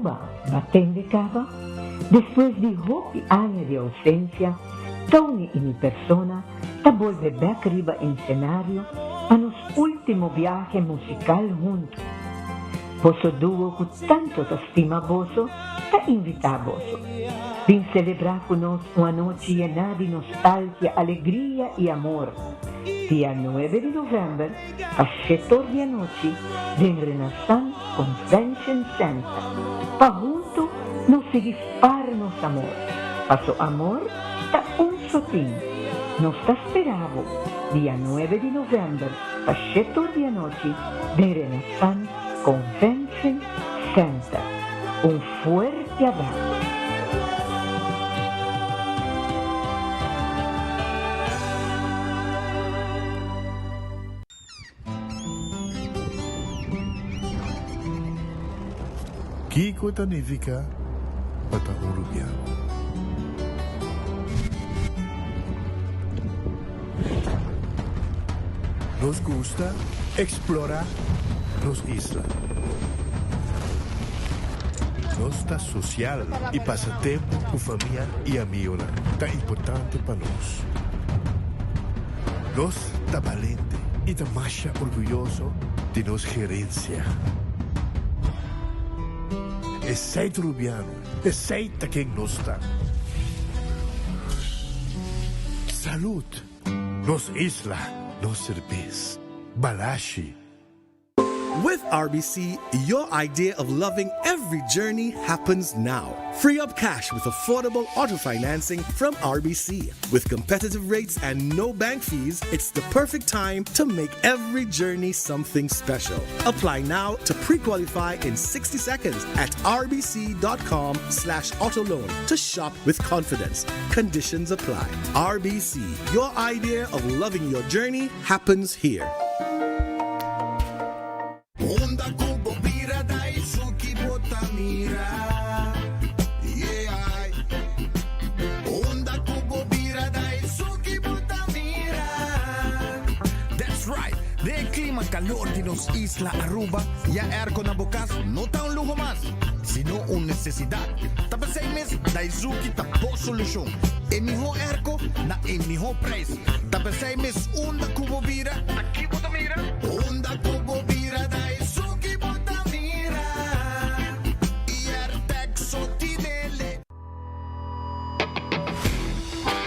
Aruba, b'a tende caba? Despues di hopi aña di ausencia, Tony y mi persona ta bolbe bek riba ensenario pa nos ultimo biahe musical hunto. Boso duo cu tanto ta stima boso ta invita boso. Bin celebra cu nos un anochi yena di nostalgia, alegria y amor. Dia nuebe di november pa shetor di anochi den Renaissance Convention Center pa hunto nos sigui spar nos amor, paso amor ta un so tin. Nos ta spera bo dia nuebe di november pa shetor di anochi den Renaissance Convention Center. Un fuerte abrazo. Kiko ta nifiká pa ta un rubiano? Nos gusta eksplorá nos isla. Nos ta sosial i pasa tempu ku famia i amigonan ta importante pa nos. Nos ta balente i ta masha orguyoso di nos gerensia. Esei ta Rubiano, esei ta ken nos ta. Salud! Nos isla, nos serbes. Balashi. With RBC, your idea of loving every journey happens now. Free up cash with affordable auto financing from RBC. With competitive rates and no bank fees, it's the perfect time to make every journey something special. Apply now to pre-qualify in 60 seconds at rbc.com slash autoloan to shop with confidence. Conditions apply. RBC, your idea of loving your journey happens here. Unda ku bo bira Daisuki bo ta mira Yeah Unda ku bo bira Daisuki bo ta mira That's right! Den e klima kalor di nos isla Aruba, ya airco na bo kas no ta un luho mas, sino un nesesidat. Ta p'esei mes Daizuki ta bo solushon. E mihó airco na e mihó prijs. Ta p'esei mes unda ku bo bira, Aki bo ta mira. Unda ku bo bira Daisuki bo ta mira. Airtec so tinele.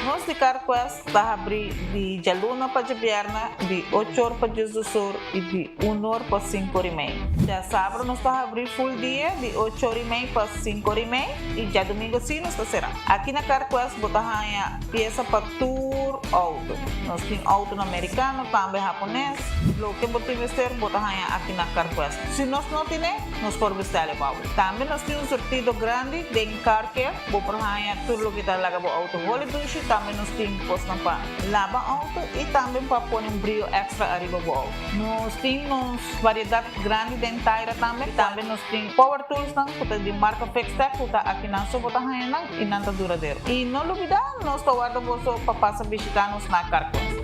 Nos di CarQuest ta habri di djaluna pa djabièrnè di ocho or pa diesdos or i di un or pa sinku or i mei. Djasabra nos ta habri full dia di ocho or i mei pa sinku or i mei i djadumingu si nos ta será. Aki na CarQuest bo ta haña piesa pa tur outo. Nos tin outonan merikano, tambe hapones. Loke bo tin mester bo ta haña aki na CarQuest. Si nos no tine, nos por bestèl e pa bo. Tambe nos tin un surtido grandi den Car Care. Bo por haña tur loke ta laga bo outo holi dushi. Tambe nos tin kosnan pa laba outo i tambe pa pone un brio èkstra ariba bo outo. Nos tin nos variedat grandi den taira tambe. Tambe nos tin power toolsnan ku ta di marka Fixtech ku ta akinan so bo ta haña nan i nan ta duradero. I no lubidá nos ta warda boso pa pasa bishitá nos na Carquest.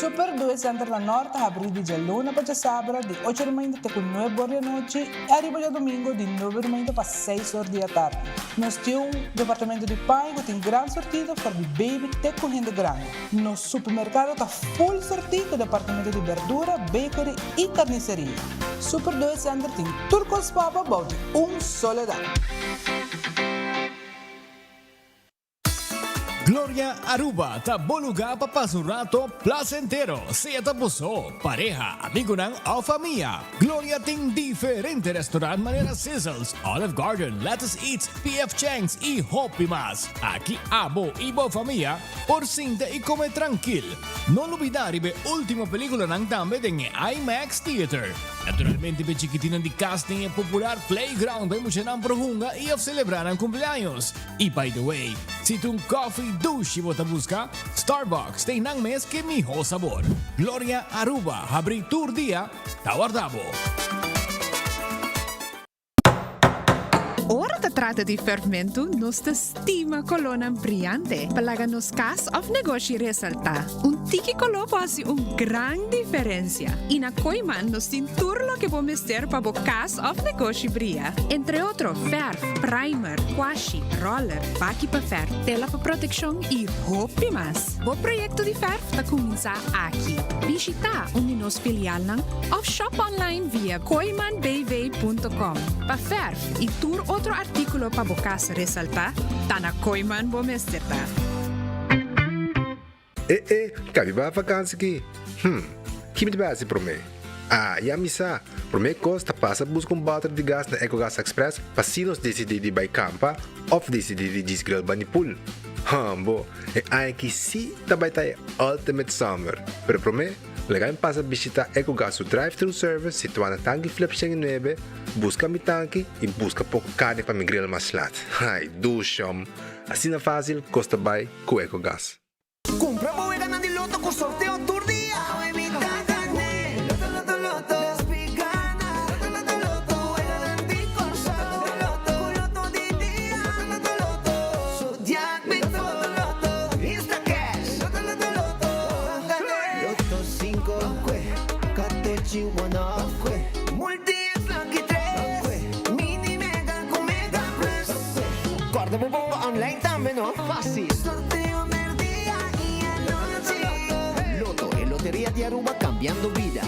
Super Due Center na Nort ta habrí di djaluna pa djasabra di ocho di mainta te ku nuebe or di anochi i ariba djadumingu di nuebe di mainta pa seis or di atardi. Nos tin un departamento di paña ku tin gran sortido for di baby te ku hende grandi. Nos supermerkado ta full sortí ku departamento di berdura, bakery i karniseria. Super Due Center tin tur kos pa bo bou di un solo dak. Gloria Aruba ta bo lugar pa pasa un rato placentero, sea ta bo so, pareha, amigonan of famia. Gloria tin diferente restaurant manera Sizzles, Olive Garden, Lettuce Eats, PF Chang's y hopi mas. Aki abo y bo famia por sinta y come trankil. No lubida riba e ultimo peliculanan tambe den e IMAX Theater. Naturalmente p'e chikitinnan di cas tin e popular playground pa e muchanan por hunga y of celebra nan cumpleaños. Y by the way, si ta un coffee dushi bo ta busca, Starbucks ta einan mes ke miho sabor. Gloria Aruba habri tur dia ta warda bo. Ora ta trata di ferfmentu, nos ta stima kolónan briante pa laga nos kas òf negoshi resaltá. Un tiki koló por hasi un gran diferensia. I na Kooiman nos tin tur loke bo mester pa bo kas òf negoshi bria. Entre otro fèrf, primer, kwashi, roller, baki pa fèrf, tela pa protekshon i hopi mas. Bo proyekto di fèrf ta kuminsá aki. Bishitá un di nos filialnan òf shop online via kooimanbv.com. Pa fèrf i tur otro artíkulo pa bo kas resaltá, ta na Kooiman bo mester ta. E e, kabi bai vakansi ki? Hm, ki mi ta bai hasi promé? Ah, ya mi sa! Promé kos ta pasa buska un bòter di gas na Ecogas Express pa si nos disidí di bai kampa òf disidí di djis grill bani pool. Hambo, e aña aki sí ta bai ta e ultimate summer! Pero promé, laga mi pasa bishitá Ecogas su drive-thru service situá na Tanki Flip 109, buska mi tanki i buska poko karni pa mi grill mas lat. Ai, dushom! Asina fásil kos ta bai ku Ecogas. Cumpra bo weganan di loto cu sorteo tur dia. Awe mi ta gane. Loto loto loto. Despi gana. Loto loto loto. Weganan di Corsou. Loto loto. Cu loto di dia. Loto loto loto. Zodiac Big Four. Loto loto. Instacash. Loto loto loto. Ban gane. Loto cinco. Kwe. Katochi one off. Kwe. Multi X lucky tres. Kwe. Mini mega cu mega plus. Kwe. Corda bo bomba online tambe no. Facil. Sorteo merdia y anochi. Lotto, e loteria di Aruba cambiando bida.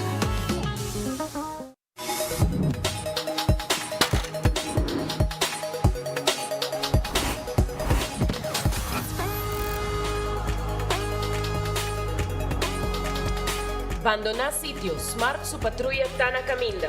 Bandoná sitio, Smart su patruya ta na kaminda.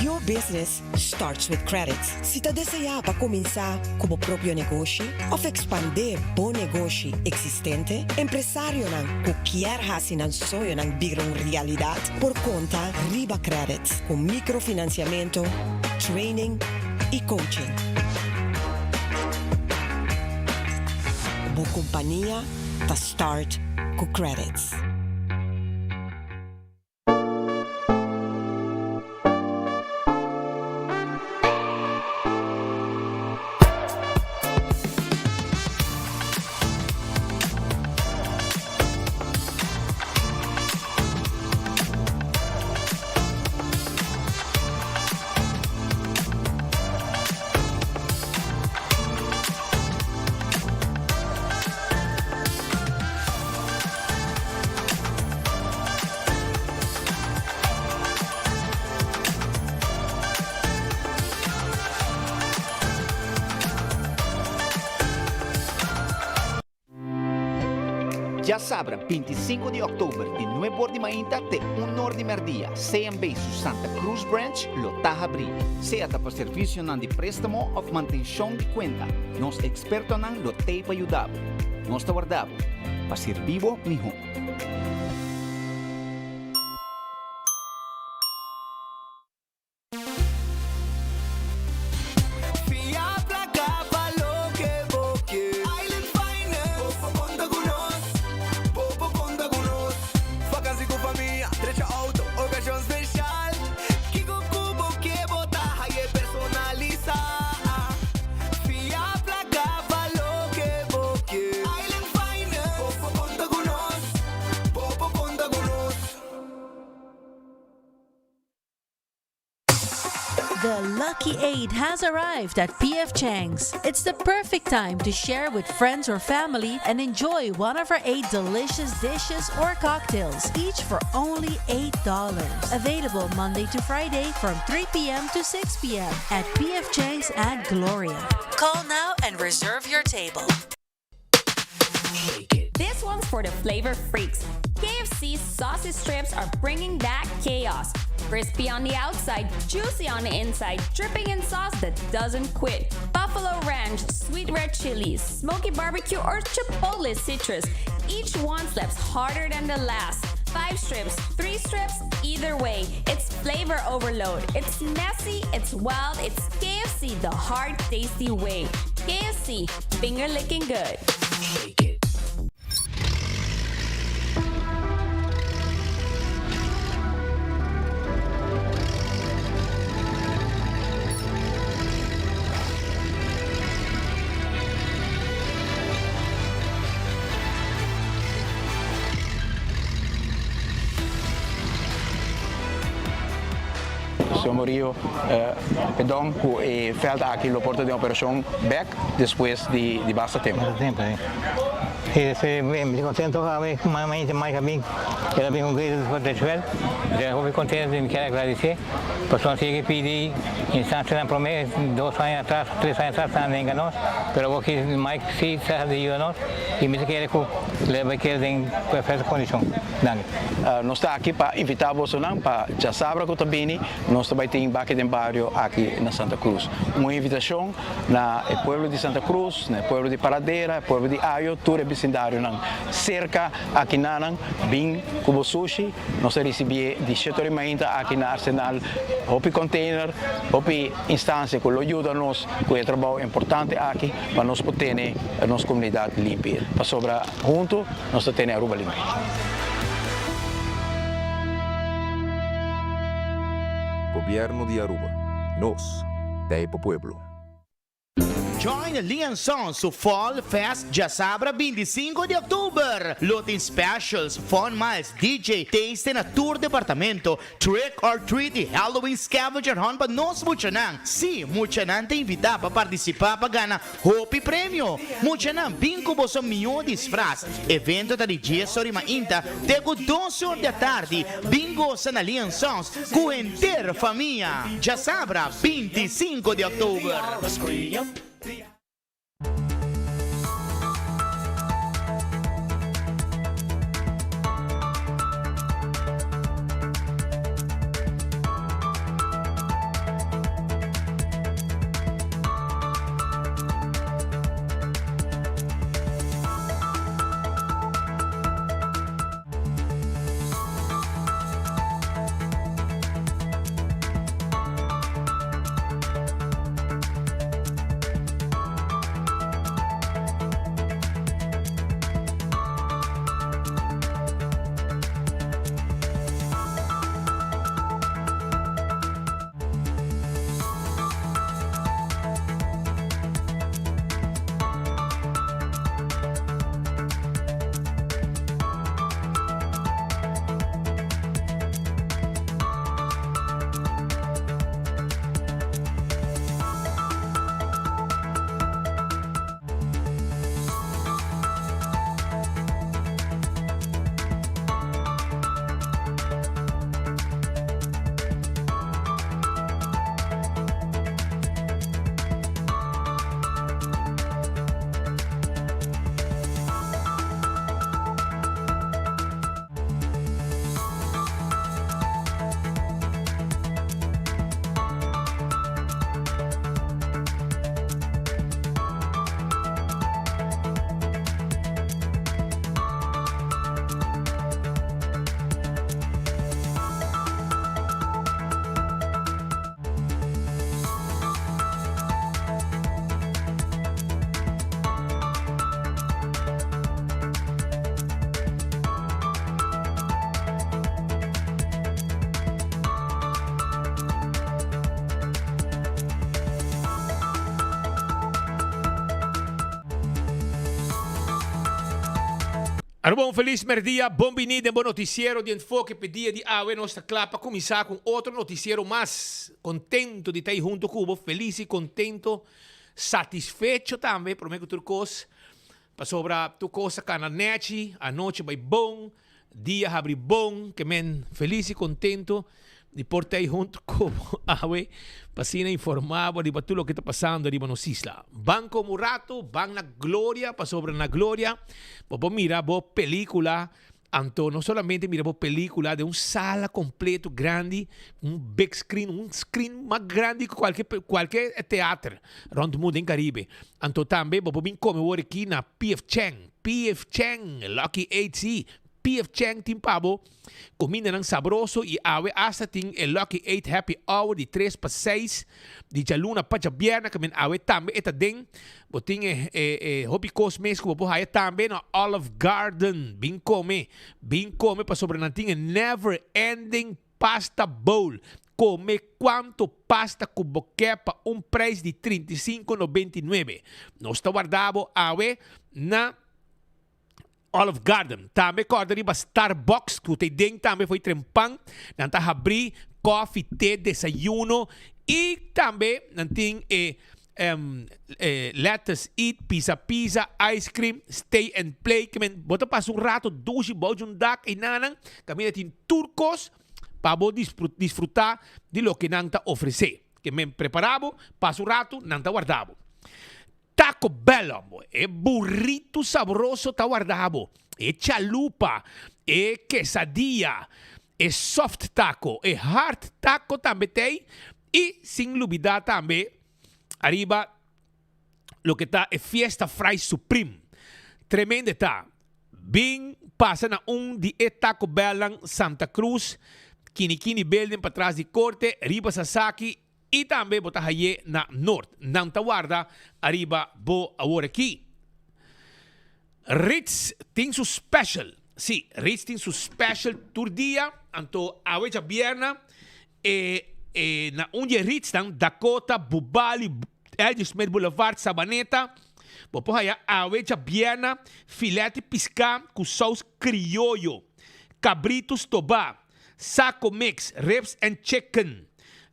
Your business starts with credit. Si ta deseá pa kuminsá ku bo propio negoshi òf ekspandé bo negoshi eksistente, empresarionan ku kier hasi nan soñonan bira un realidat por konta riba Credit ku mikrofinansiamentu, training i coaching. Bo kompania ta start ku Credits. Djasabra 25 di òktober di nuebe or di mainta te un or di mèrdia CMB su Santa Cruz Branch lo ta habrí. Sea ta pa servisionan di préstamo òf mantenshon di kuenta, nos ekspertonan lo t'ei pa yuda bo. Nos ta warda bo pa sirbi bo mihó. Fia placa pa loke bo ke. Island Finance. Bo por conta cu nos. Bo por conta cu nos. Vakantie cu famia, drecha auto, ocasion special. Kico cu bo ke bo ta haye personalisa. Fia placa pa loke bo ke. Island Finance. Bo por conta cu nos. The Lucky 8 has arrived at PF Chang's. It's the perfect time to share with friends or family and enjoy one of our 8 delicious dishes or cocktails, each for only $8. Available Monday to Friday from 3 p.m. to 6 p.m. at PF Chang's at Gloria. Call now and reserve your table. This one's for the flavor freaks. KFC's sausage strips are bringing back chaos. Crispy on the outside, juicy on the inside, dripping in sauce that doesn't quit. Buffalo Ranch, sweet red chilies, smoky barbecue, or chipotle citrus. Each one slaps harder than the last. 5 strips, 3 strips, either way. It's flavor overload. It's messy, it's wild, it's KFC the hard, tasty way. KFC, finger licking good. Shake it. Señor Murillo, perdon cu e veld aki lo por ta den operacion bek despues di basta tempo. Basta tempo, si. Si, estoy bien contento awe cu mama y Mike a bin, el a bin un grito despues di veld. Mi ta hopi contento y mi kier agradece pasobra nos yega pidi instancianan prome dos aña atras, tres aña atras nan a nenga nos, pero awor ki Mike si sa di yuda nos y mi ta kere cu lo e bay keda den perfecto condicion. Danki. Nos ta aki pa invita bosonan pa djasabra cu ta bini nos ta bay tin Baki den Bario aki na Santa Cruz. Un invitacion na e pueblo di Santa Cruz, na e pueblo di Paradera, e pueblo di Ayo, tur e bisindarionan cerca aki nanan bin cu bo sushi. Nos ta ricibié di shete ora y mainta aki na Arsenal hopi container, hopi instancia cu lo yuda nos cu e trabao importante aki pa nos por tene nos comunidad limpi. Pasobra hunto nos ta tene Aruba limpi. Gobierno di Aruba. Nos ta e pa pueblo. Join Lee Sons su Fall Fest djasabra 25 di october. Lo tin specials, fun miles, DJ, tasting na tur departamento, trick or treat y Halloween scavenger hunt pa nos muchanan. Si, muchanan ta invita pa participa pa gana hopi premio. Muchanan bin cu boso mihó disfraz. Evento ta di dies or y mainta te cu dos or di atardi. Bin goza na Lee Sons cu henter famia. Djasabra 25 di october. Aruba un felis merdia, bon bini den bo noticiero di Enfoke p'e dia di awe. Nos ta kla pa kuminsá ku un otro noticiero mas. Kontento di ta ei hunto ku bo, felis i kontento, satisfecho tambe promé ku tur kos, pasobra tur kos a kana nèchi, anochi bai bon, Dia habri bon, ke men felis i kontento di por ta ei huntu ku bo awe pa asina informá bo riba tur loke ta pasando riba nos isla. Ban komo un ratu, ban na Gloria, pasobra na Gloria bo por mira bo pelikula, anto no solamente mira bo pelikula den un sala kompleto grandi, un big screen, un screen mas grandi ku kualke kualke teater rònt mundu den Karibe. Anto tambe bo por bin kome wor aki na PF Chang. PF Chang, Lucky Eight sí, PF Chang tin pa bo kumindanan sabroso i awe asta tin e Lucky Eight Happy Hour di tres pa seis di djaluna pa djabièrnè ku men awe tambe e ta den. Bo tin e e e hopi kos mes ku bo por haya tambe na Olive Garden. Bin kome, bin kome pasobra nan tin e Never Ending Pasta Bowl. Kome kuantu pasta ku bo ke pa un preis di 35,99. Nos ta warda bo awe na Olive Garden. Tambe kòrda riba Starbucks ku ta den tambe for tren pan. Nan ta habrí kòfi, te, desayuno i tambe nan tin e Lettuce Eat, Pizza Pizza, Ice Cream, Stay and Play. Ke men bo ta pasa un rato dushi bou di un dak einanan kaminda tin tur kos pa bo disfrutá di loke nan ta ofresé. Ke men prepará bo, pasa un ratu, nan ta warda bo. Taco Bell, hombo, e burrito sabroso ta warda bo. E chalupa, e quesadilla, e soft taco, e hard taco tambe t'ei i sin lubidá tambe ariba loke ta e Fiesta Fry Supreme. Tremendo e ta. Bin pasa na un di e Taco Bellnan Santa Cruz, Kini Kini Building patras di Corte, riba Sasaki y tambe bo ta haye na Noord. Nan ta warda ariba bo awor aki. Ritz tin su special. Si, Ritz tin su special tur dia, anto awe djabierna e e na un di e Ritznan, Dakota, Bubali, LG Smith Boulevard, Sabaneta, bo por haya awe djabierna filet di piská ku sous krioyo, kabritu stobá, sako mix, ribs and chicken,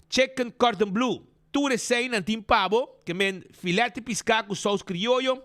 chicken cordon bleu, Tur esei nan tin pa bo, ke men filet di piská ku sous krioyo,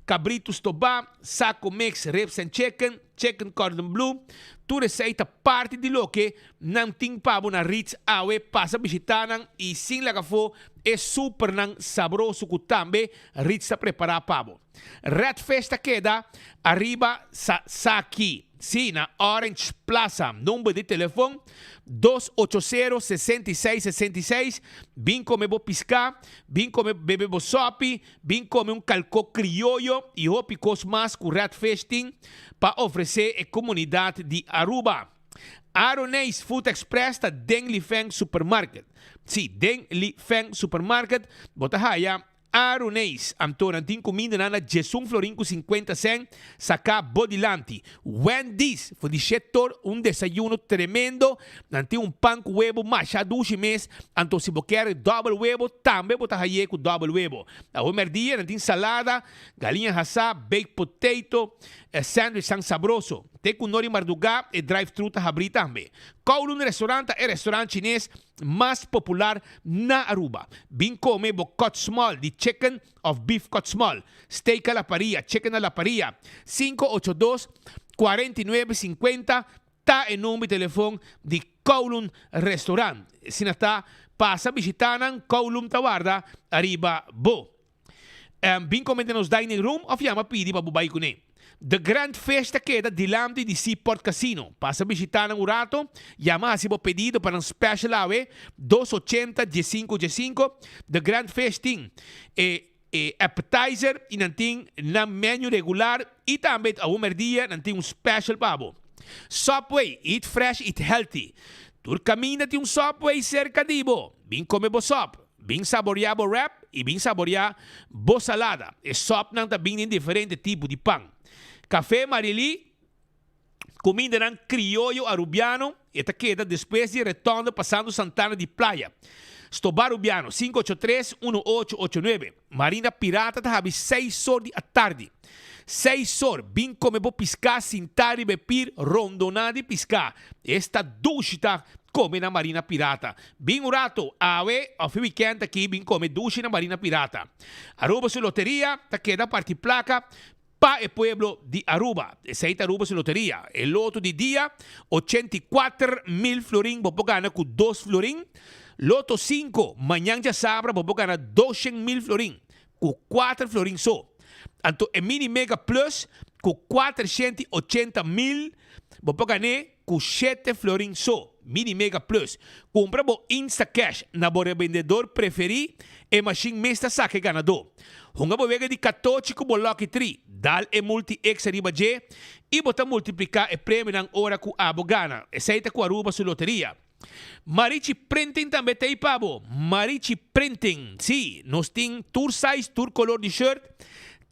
kabritu stobá, sako mix, ribs and chicken, chicken cordon bleu. Tur esei ta parti di loke nan tin pa bo na Ritz awe. Pasa bishitá nan i sin laga afó e supernan sabroso ku tambe Ritz ta prepará pa bo. Red Fish ta keda ariba Sasaki, sí, na Orange Plaza. Number di telefon, dos ocho sero, 66 66. Bin kome bo piská, bin kome bebe bo sòpi, bin kome un kalkó krioyo i hopi kos mas ku Red Fish tin pa ofresé e komunidat di Aruba. Aroneis Food Express ta den Li Feng Supermarket. Sí, den Li Feng Supermarket bo ta haya Aruneis, anto nan tin kumindanan na djesun florin ku sinkuenta sèn, saká bo dilanti. Wendy's, for di shetor un desayuno tremendo, nan tin un pan ku webo masha dushi mes, anto si bo kier dòbel webo tambe bo ta haye ku dòbel webo. Awe mèrdia nan tin salada, galiña hasá, baked potato, sandwich san sabroso. Te ku nori mardugá e drive thru ta habrí tambe. Kowloon Restaurant ta e restaurant chines mas popular na Aruba. Bin come bo cut small di chicken of beef cut small, steak a la parilla, chicken a la parilla. Cinco ocho dos, 49 50 ta e number di telefon di Kowloon Restaurant. Asina ta, pasa bishita nan, Kowloon ta warda ariba bo. Bin come den nos dining room of yama pidi pa bo bai cune. The Grand Fish ta keda dilanti di Seaport Casino. Pasa bishita nan un rato, yama haci bo pedido pa nan special awe, dos ochenta, diesinco diesinco. The Grand Fish tin e e appetizer y nan tin nan menu regular y tambe awo merdia nan tin un special pa bo. Subway, eat fresh, eat healthy. Tur caminda tin un Subway cerca di bo. Bin come bo sub. Bin saboreá bo wrap i bin saboreá bo salada. E sòpnan ta bin den diferente tipo di pan. Café Marilí, Kumindanan krioyo arubiano, e ta keda despues di e retonde pasando Santana di Playa. Stoba Rubiano, 583 1889. Marina Pirata ta habi seis or di atardi. Seis or, bin kome bo piská sintá riba e pir rondoná di piská. Esta dushi ta kome na Marina Pirata. Bin un rato, awe òf e wikènt aki bin kome dushi na Marina Pirata. Aruba su loteria ta keda parti plaka pa e pueblo di Aruba. Esei ta Aruba su loteria. E loto di dia, 84.000 florin bo por gana ku dos florin. Loto sinku, mañan djasabra bo por gana 200.000 florin ku kuater florin so. Anto e Mini Mega Plus ku 480.000 bo por gan'é ku shete florin so. Mini Mega Plus. Kumpra bo Instacash na bo rebendedor preferí, e mashin mes ta saka e ganadó. Hunga bo wega di katochi ku bo Lucky Tree, dal e Multi X riba dje i bo ta multipliká e premionan ora ku abo gana. Esei ta ku Aruba su loteria. Marichi Printing tambe ta ei pa bo. Marichi Printing, sí, nos tin tur size, tur color di shirt,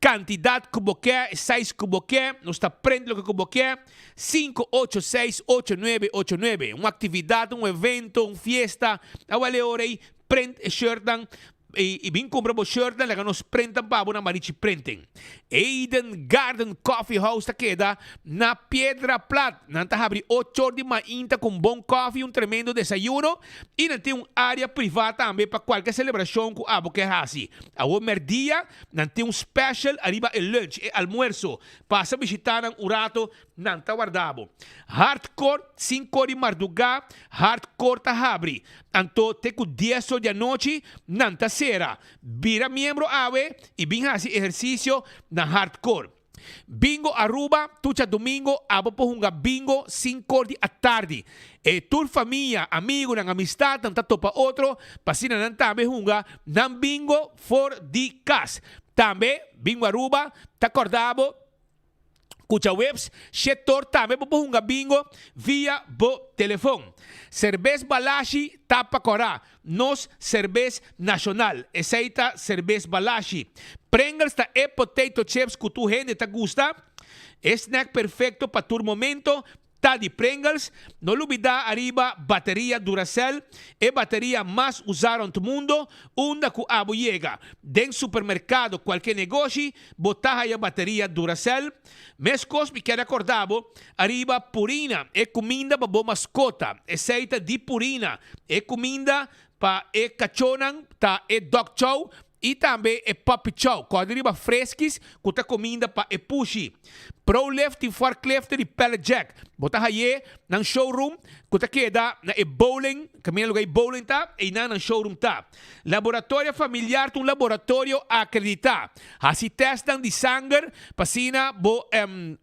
cantidad cu bo ke, size cu bo ke, nos ta print loke cu bo ke, 5868989. Un actividad, un evento, un fiesta, awel e ora ei print e shirtnan I bin kumpra bo shirtnan laga nos printan pa bo na Marichi Printing. Eden Garden Coffee House ta keda na Piedra Plat. Nan ta habri ocho or di mainta ku un bon kofi i un tremendo desayuno i nan tin un área privá tambe pa kualke selebrashon ku abo ke hasi. Awor mèrdia nan tin un special ariba e lunch, e almuerso. Pasa bishitá nan un rato Nan ta warda bo. Hardcore, sinku di mardugá, Hardcore ta habri. Anto te ku dies or di anochi, nan ta sera. Bira miembro awe i bin hasi ehersisio na Hardcore. Bingo Aruba, tur djadumingo abo por hunga bingo sinku or di atardi. E tur famia, amigunan, amistadnan ta topa otro pa asina nan tambe hunga nan bingo for di kas. Tambe Bingo Aruba ta kòrda bo. Ku djaweps shetor tambe bo por hunga bingo via bo telefon. Serbes Balashi ta pa kòrá nos serbes nashonal. Esei ta Serbes Balashi. Pringles ta e potato chips ku tur hende ta gusta. E snack perfekto pa tur momento. Ta di Pringles, no lubidá ariba bateria Duracell, e bateria mas usá rònt mundo, unda ku abo yega. Den supermerkado, kualke negoshi, bo ta haya bateria Duracell. Meskos mi kere akordá bo ariba Purina, e kuminda pa bo maskota. Esei ta di Purina, e kuminda pa e kachónan ta e dog chow I tambe e puppy chow, kòrda riba freskis ku ta kuminda pa e pushi. Prolift tin forklifter di pallet jack. Bo ta hay'é nan showroom ku ta keda na e bowling, kaminda luga e bowling ta, einan nan showroom ta. Laboratorio Familiar ta un laboratorio akreditá. Hasi tèstnan di sanger pa asina bo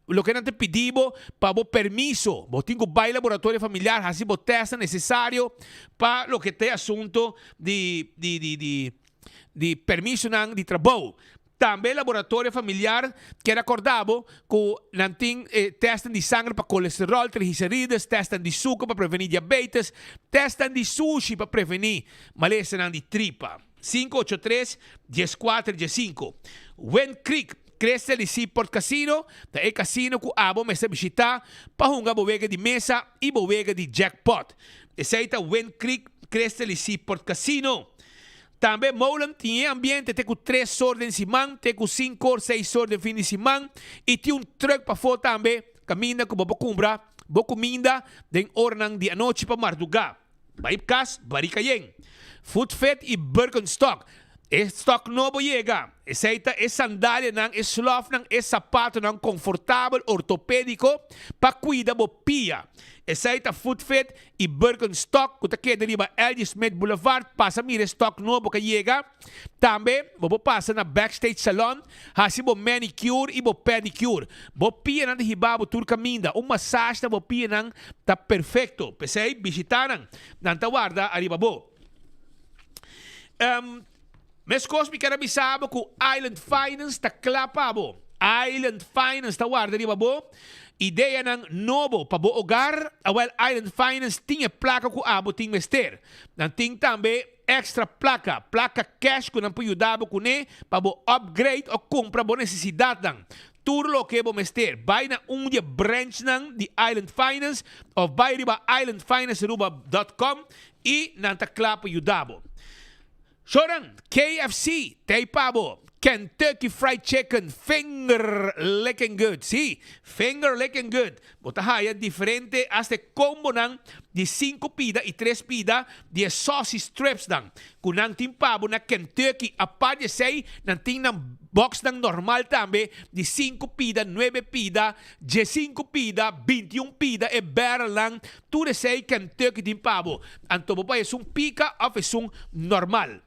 loke nan ta pidi bo pa bo permiso. Bo tin ku bai Laboratorio Familiar hasi bo tèstnan nesesario pa loke ta e asunto di di di di di permisonan di trabou. Tambe laboratorio familiar kier acorda bo cu nan tin e testnan di sanger pa colesterol, triglicerides, testnan di sucu pa preveni diabetes, testnan di sushi pa preveni malesanan di tripa. 583 14 15. Wind Creek, Crystal di Seaport Casino ta e casino cu abo mester bishita pa hunga bo wega di mesa y bo wega di jackpot. Esey ta Wind Creek, Crystal di Seaport Casino. Tambe Molen tin e ambiente te ku tres or den siman, te ku sinku or, seis or den fin di siman i tin un truck pafó tambe kaminda ku bo por kumpra bo kuminda den oranan di anochi pa mardugá. Bai kas, barika yen. Food Fit i Birkenstock. E stock nobo yega. Esei ta e sandalianan, e slòfnan, e sapatonan konfortabel ortopédiko pa kuida bo pia. Esei ta Food Fit i Birkenstock ku ta keda riba LG Smith Boulevard. Pasa mira e stock nobo ku a yega. Tambe bo por pasa na Backstage Salon hasi bo manicure i bo pedicure. Bo pianan ta hiba bo tur kaminda. Un massage na bo pianan ta perfekto. P'esei bishita nan. Nan ta warda ariba bo. Meskos mi ker a bisa bo ku Island Finance ta kla pa bo. Island Finance ta warda riba bo ideanan nobo pa bo hogar. Awel Island Finance tin e plaka ku abo tin mester. Nan tin tambe extra plaka, plaka cash ku nan por yuda bo kuné pa bo upgrade o kumpra bo nesesidatnan. Tur loke bo mester, bai na un di e branchnan di Island Finance of bai riba islandfinancearuba dot com y nan ta kla pa yuda bo. Shoran, KFC, t'ei pa bo. Kentucky Fried Chicken, finger licking good. Sí, finger licking good. Bo ta haya diferente hasta e combonan di cinco pida y tres pida di e saucy stripsnan cu nan tin pa bo na Kentucky. Apart di esey nan tin nan boxnan normal tambe di cinco pida, nuebe pida, diescinco pida, bintiun pida, e barrelnan, tur esey Kentucky tin pa bo. Anto bo por haya esun pica of esun normal.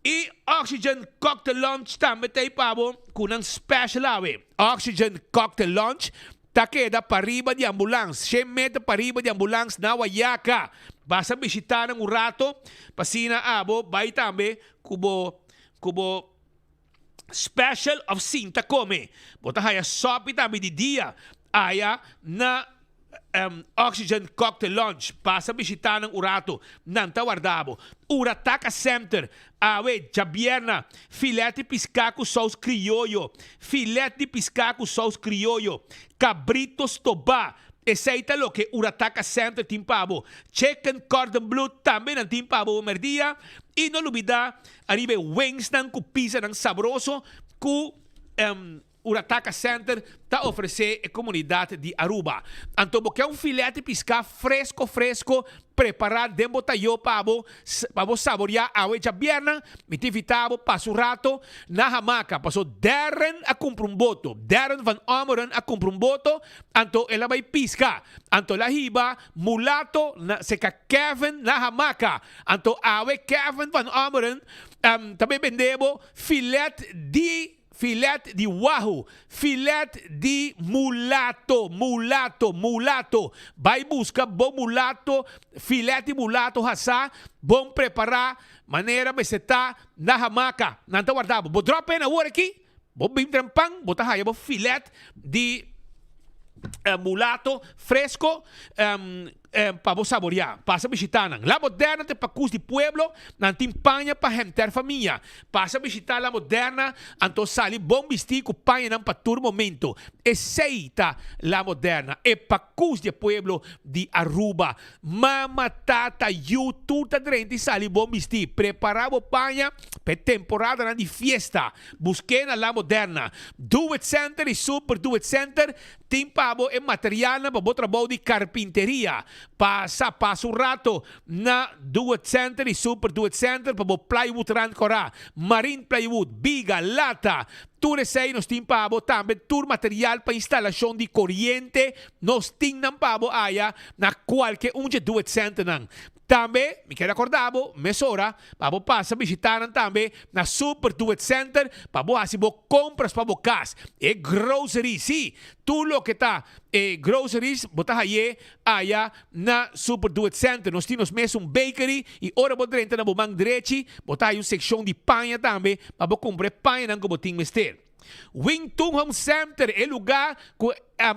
E Oxygen Cocktail Lounge tambe ta ei pa bo ku nan special awe. Oxygen Cocktail Lounge ta keda pariba di ambulans, shen meter pariba di ambulans na Wayaca. Basa bishita nan un rato pa asina abo bai tambe ku bo ku bo special of sinta come. Bo ta haya sopi tambe di dia aya na Oxygen Cocktail Lounge. Pasa bishita nan un rato, nan ta warda bo. Urataka Center, awe djabierna, filet di piská ku sous krioyo, filet di piská ku sous krioyo, kabrito stobá. Esei ta loke Urataka Center tin pa bo. Chicken cordon bleu tambe nan tin pa bo merdia. I no lubida ariba e wingsnan ku pizanan sabroso ku Urataka Center ta ofresé e komunidat di Aruba. Anto bo ke un filet di piská fresko fresko prepará den bo tayó pa bo pa bo saboriá awe djabièrnè? Mi ta invitá bo pasa un rato na Hamaka paso Darren a kumpra un boto. Darren van Ommeren a kumpra un boto anto el a bai piska. Anto el a hiba mulato na seka Kevin na Hamaka. Anto awe Kevin van Ommeren ta bai bende bo filet di Filet di wahoo, filet di mulato, mulato, mulato. Bai buska bo mulato, filet di mulato hasá, bon prepará, manera mester ta na hamaka. Nan ta warda bo. Bo drop in awor aki, bo bin trempan, bo ta haya bo filet di mulato fresco. Pa bo saboreá, pasa bishitá nan. La Moderna ta e pakus di pueblo, nan tin paña pa henter famia. Pasa bishitá La Moderna, anto sali bon bistí ku pañanan pa tur momento. Esei ta La Moderna, e pakus di e pueblo di Aruba. Mama, tata, yu, tur ta drenta i sali bon bistí. Prepará bo paña pa e temporadanan di fiesta. Busk'é na La Moderna. Do It Center i Super Do It Center Tin pa bo e materialnan pa bo trabou di karpinteria. Pasa pasa un rato na Do It Center i Super Do It Center pa bo plywood rand kòrá, marine plywood, biga, lata. Tur esei nos tin pa bo. Tambe tur material pa instalashon di koriente nos tin nan pa bo aya na kualke un dje Do It Centernan. Tambe mi kier acorda bo mesora pa bo pasa bishita nan tambe na Super Do It Center pa bo haci bo compras pa bo cas. E groceries, si, tur loke ta e groceries bo ta haye aya na Super Do It Center. Nos tin nos mes un bakery y ora bo drenta na bo man drechi bo ta haya un seccion di paña tambe pa bo cumpra e pañanan cu bo tin mester. Wing Tun Home Center, e lugá ku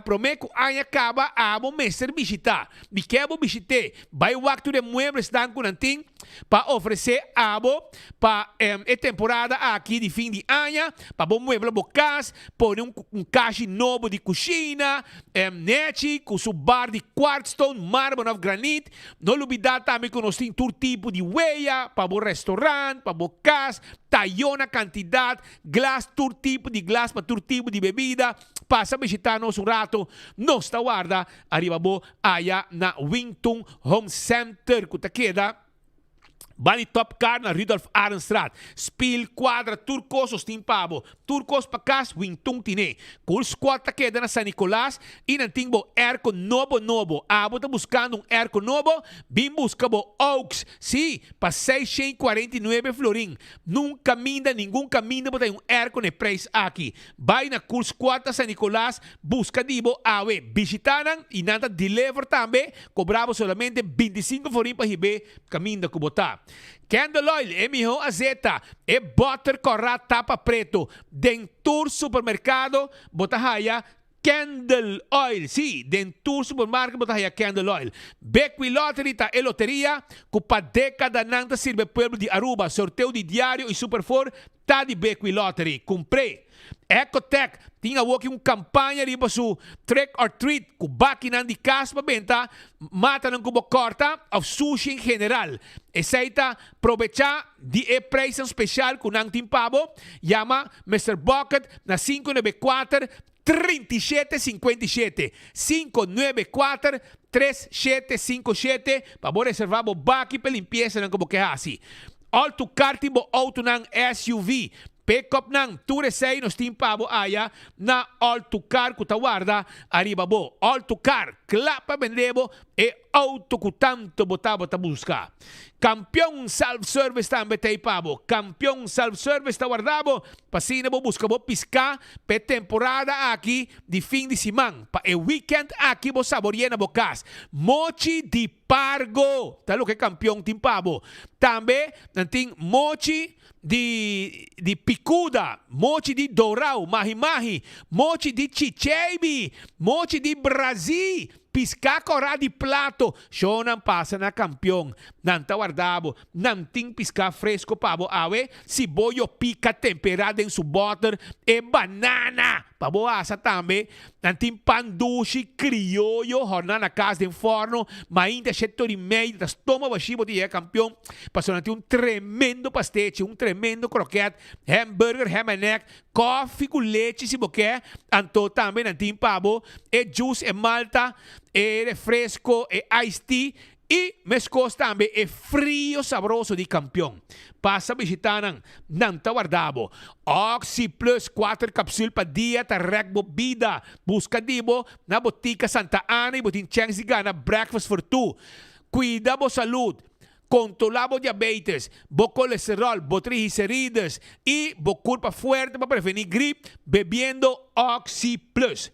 promé ku aña kaba abo mester bishitá. Mi ke bo bishit'é. Bai wak tur e mueblesnan ku nan tin pa ofresé abo pa e temporada aki di fin di aña, pa bo muebla bo kas, pone un kashi nobo di kushina, nechi ku su bar di quartzstone, marmer òf granit. No lubidá tambe ku nos tin tur tipo di weya pa bo restaurant, pa bo kas, tayó na kantidat. Glas, tur tipo di glas pa tur tipo di bebida. Pasa bishita nos un rato. Nos ta warda ariba bo aya na Wington Home Center ku ta keda bani Top Car na Rudolf Arendstraat. Spil, kuadra, tur kos nos tin pa bo. Tur kos pa kas, Wington tine. Cool Squad ta keda na San Nicolas i nan tin bo airco nobo nobo. Abo ta buskando un airco nobo? Bin buska bo Oaks. Sí, pa 649 florin. Nun kaminda, ningun kaminda bo ta hay un airco na e prijs aki. Bai na Cool Squad na San Nicolas, buska di bo awe. Bishita nan y nan ta deliver tambe, cobra bo solamente 25 florin pa hib'é kaminda ku bo ta. Candle oil, e miho azeta, e boter kòrá tapa preto. Den tur supermerkado bo ta haya Candle oil, sí, den tur supermarket bo ta haya candle oil. Bequi Lottery ta e loteria cu pa decadanan ta sirbi e pueblo di Aruba. Sorteo di diario y Super Four ta di Bequi Lottery. Cumpr'é! Ecotec tin awoki un campaña riba su Trick or Treat cu bakinan di cas pa benta matanan cu bo corta of sushi en general. Esey ta probecha di e prijsnan special cu nan tin pa bo. Yama Mister Bucket na 594 3757, 594 3757 pa bo reserva bo baki pa e limpieza nan cu bo ke haci. All to car tin bo autonan SUV, Pick-upnan, tur esei nos tin pa bo aya na All to Car ku ta warda ariba bo. All to Car, kla pa bende bo e auto ku tanto bo tabata buska. Kampion Self Service tambe ta ei pa bo. Kampion Self Service ta warda bo pa asina bo buska bo piská pa e temporada aki di fin di siman. Pa e weekend aki bo saboria na bo kas. Mochi di Pargo ta loke Kampion tin pa bo. Tambe nan tin mochi. Di di picuda, mochi di dorau, mahi mahi, mochi di chicheibi, mochi di brazi, pisca cora di plato, shonan pasa na campeon, nan ta warda bo, nan tin pisca fresco pa bo awe, siboyo pica tempera den su boter, e banana pa bo asa tambe, Nan tin pan dushi krioyo horná na kas den fòrno, mainta shete ora i media ta stoma bashí bo ta yega kampion, pasobra nan tin un tremendo pastechi, un tremendo krokèt, hamburger, ham and egg, kòfi ku lechi si bo ke, anto tambe nan tin pa bo e juice, e malta, e refresko, e iced tea, I meskos tambe e frio sabroso di Kampion. Pasa bishitá nan, nan ta warda bo. Oxi Plus kuater kapsul pa dia ta rèk bo bida. Buska di bo na Botika Santa Ana i bo tin chèns di gana breakfast for two. Kuida bo salud, kontrolá bo diabetes, bo kolesteròl, bo triglicerides i bo kurpa fuerte pa prevení grip bebiendo Oxi Plus.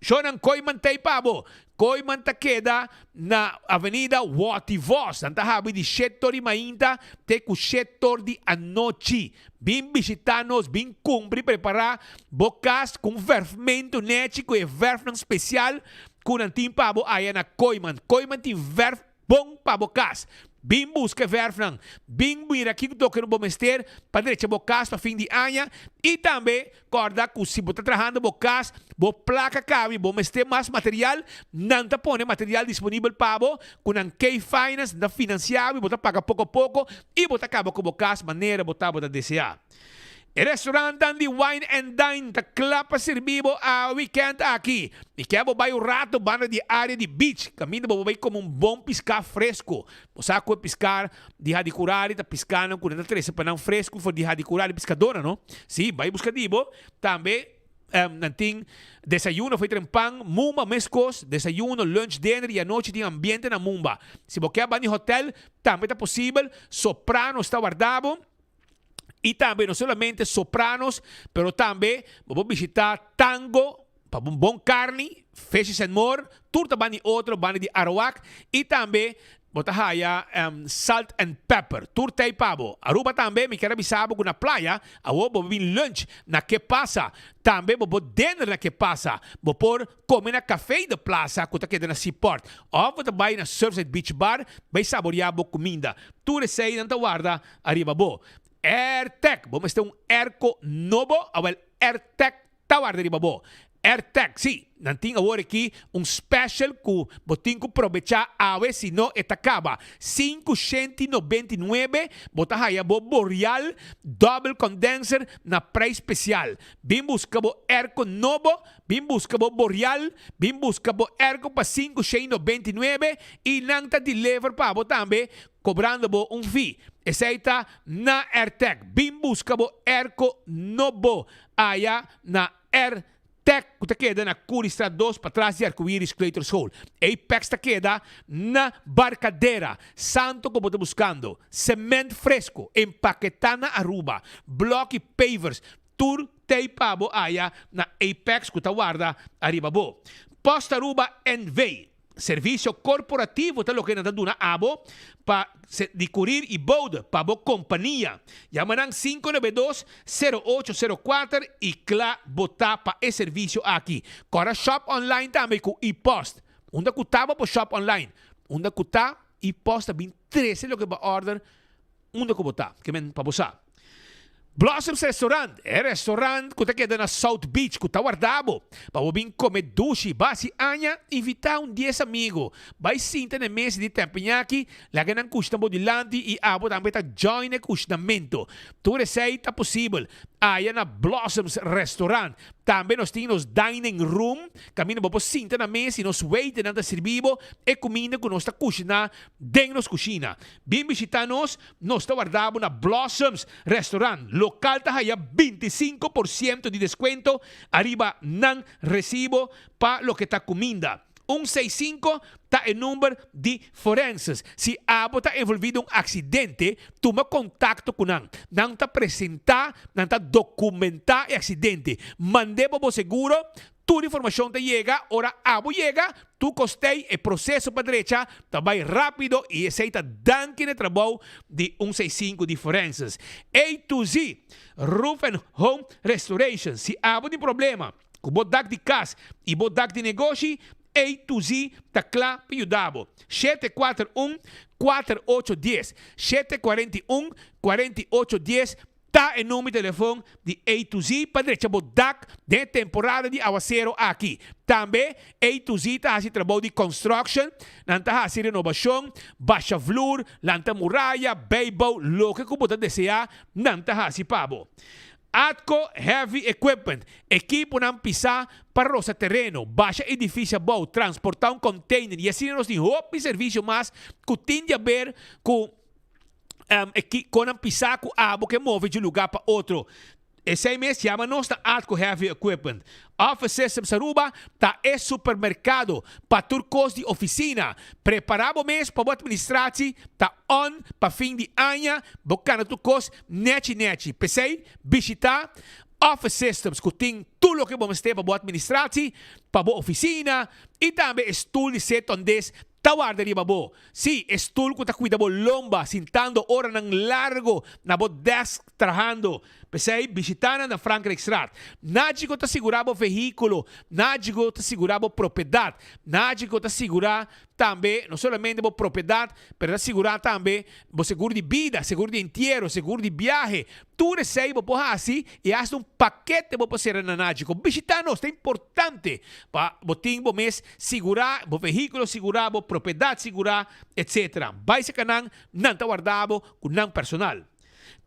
Shownan Kooiman ta ei pa bo. Kooiman ta keda na Avenida Watty Vos. Nan ta habri di shetor di mainta te ku shetor di anochi. Bin bishita nos, bin kumpra i prepará bo kas ku un verfmentu nechi ku e verfnan spesial ku nan tin pa bo aya na Kooiman. Kooiman tin verf Bon pa bo kas. Bin buska e vèrfnan. Bin mira kiko toke no bo mester pa drecha bo kas pa fin di aña. I tambe kòrda ku si bo ta trahando bo kas, bo plaka kabi, bo mester mas material, nan ta pone material disponibel pa bo ku nan K-Finance, nan ta finansiá bo i bo ta paga poko poko i bo ta kaba ku bo kas manera bo tabata deseá. E restaurantnan di Wine and Dine ta kla pa sirbi bo a weekend aki. Mi ke bo bai un rato banda di e area di beach, kaminda bo por bai kome un bon piská fresco. Bo sa ku e piská di Hadicurari ta piskanan ku nan ta trese pa nan fresco for di Hadicurari piskadónan, no? Sí, bai buska di bo. Tambe nan tin desayuno for e tren pan, Mumba meskos, desayuno, lunch, dinner i anochi tin ambiente na Mumba. Si bo ke a banda di hotel, tambe ta posibel. Sopranos ta warda bo. I tambe no solamente Sopranos, pero tambe bo por bishita Tango pa un bon carni, Fishes and More, tur ta banda di otro, banda di Arawak, i tambe bo ta haya Salt and Pepper, tur ta ei pa bo. Aruba tambe mi kier a bisa bo ku na playa awor bo por bin lunch na Ke Pasa, tambe bo por dinner na Ke Pasa, bo por kome na Café de Plaza ku ta keda na Seaport, òf bo ta bai na Surfside Beach Bar bai saboreá bo kuminda. Tur eseinan ta warda Ariba bo. Airtec, bo mester un airco nobo? Awel, Airtec ta warda riba bo. Airtec, sí, nan tin awor aki un special cu bo tin cu probecha awe si no e ta caba. 599 bo ta haya bo Boreal Double Condenser na prijs special. Bin busca bo airco nobo, bin busca bo Boreal, bin busca bo airco pa 599 y nan ta deliver pa bo tambe Cobrando bo un fee. Esey ta na Airtec. Bin busca bo airco nobo aya na Airtec cu ta keda na Curiestraat 2 patras di Arcoiris Kleuterschool. Apex ta keda na Barcadera. Santo cu bo ta buscando. Cement fresco, empaketa na Aruba, bloki pavers, tur tey pa bo aya na Apex cu ta warda ariba bo. Post Aruba NV. Servisio korporativo ta loke nan ta duna abo pa di kurir i boude pa bo kompania. Yama nan 592 0804 i kla bo ta pa e servisio aki. Kòrda shop online tambe ku e-post. Unda ku ta bo por shop online. Unda ku ta e-post ta bin trese loke bo a order unda ku bo ta. Ke men pa bo sa. Blossoms Restaurant, e restaurant ku ta keda na South Beach ku ta warda bo pa bo bin kome dushi. Basi aña, invitá un dies amigo bai sinta na e mesa di tempeñaki, laga nan kushna bo dilanti i abo tambe ta join e kushnamentu. Tur esei ta posibel aya na Blossoms Restaurant. Tambe nos tin nos dining room kaminda bo por sinta na mesa i nos waiternan ta sirbi bo e kuminda ku nos ta kushiná den nos kushina. Bin bishitá nos Nos ta warda bo na Blossoms Restaurant. Local ta haya 25 por ciento di descuento ariba nan recibo pa loke ta cuminda. 165 ta e number di forenses. Si abo ta envolvi den un accidente, tuma contacto cu nan. Nan ta presenta, nan ta documenta e accidente. Mande bo bo seguro, tur informacion ta yega, ora abo yega, tur cos t'ey, e proceso pa drecha ta bay rapido y esey ta danki na e trabou di 165 di forenses. A to Z, Roof and Home Restoration. Si abo tin problema cu bo dak di cas y bo dak di negoshi, A to Z ta cla pa yuda bo. 741 4810, 741 4810 ta e number di telefon di A to Z pa drecha bo dak den e temporada di awacero aki. Tambe A to Z ta haci trabou di construction, nan ta haci renovacion, basha vloer, lanta muraya, bijbouw, loke cu bo ta desea, nan ta haci pa bo. Atco Heavy Equipment, ekiponan pisa pa rosa tereno, basha edificio abou, transporta un container y asina nos tin hopi servicio mas cu tin di haber cu ekiponan pisa cu abo ke move di un lugar pa otro. Esey mes yama nos na Atco Heavy Equipment. Office Systems Aruba ta e supermercado pa tur cos di oficina. Prepara bo mes pa bo administratie ta on pa fin di aña, bo cana tur cos nechi nechi. P'esey bishita Office Systems cu tin tur loke bo mester pa bo administratie, pa bo oficina y tambe e stoel di sit on des ta warda riba bo. Sí, e stoel cu ta cuida bo lomba sintando oranan largo na bo desk trahando. P'esey bishita nan na Frankrijkstraat. Nagico ta sigura bo vehiculo, Nagico ta sigura bo propiedad, Nagico ta sigura tambe no solamente bo propiedad, pero ta sigura tambe bo seguro di bida, seguro di entiero, seguro di biahe. Tur esey bo por haci y hasta un pakete bo por cera na Nagico. Bishita nos, ta importante pa bo tin bo mes sigura, bo vehiculo sigura, bo propiedad sigura, etc. Bay cerca nan, nan ta warda bo cu nan personal.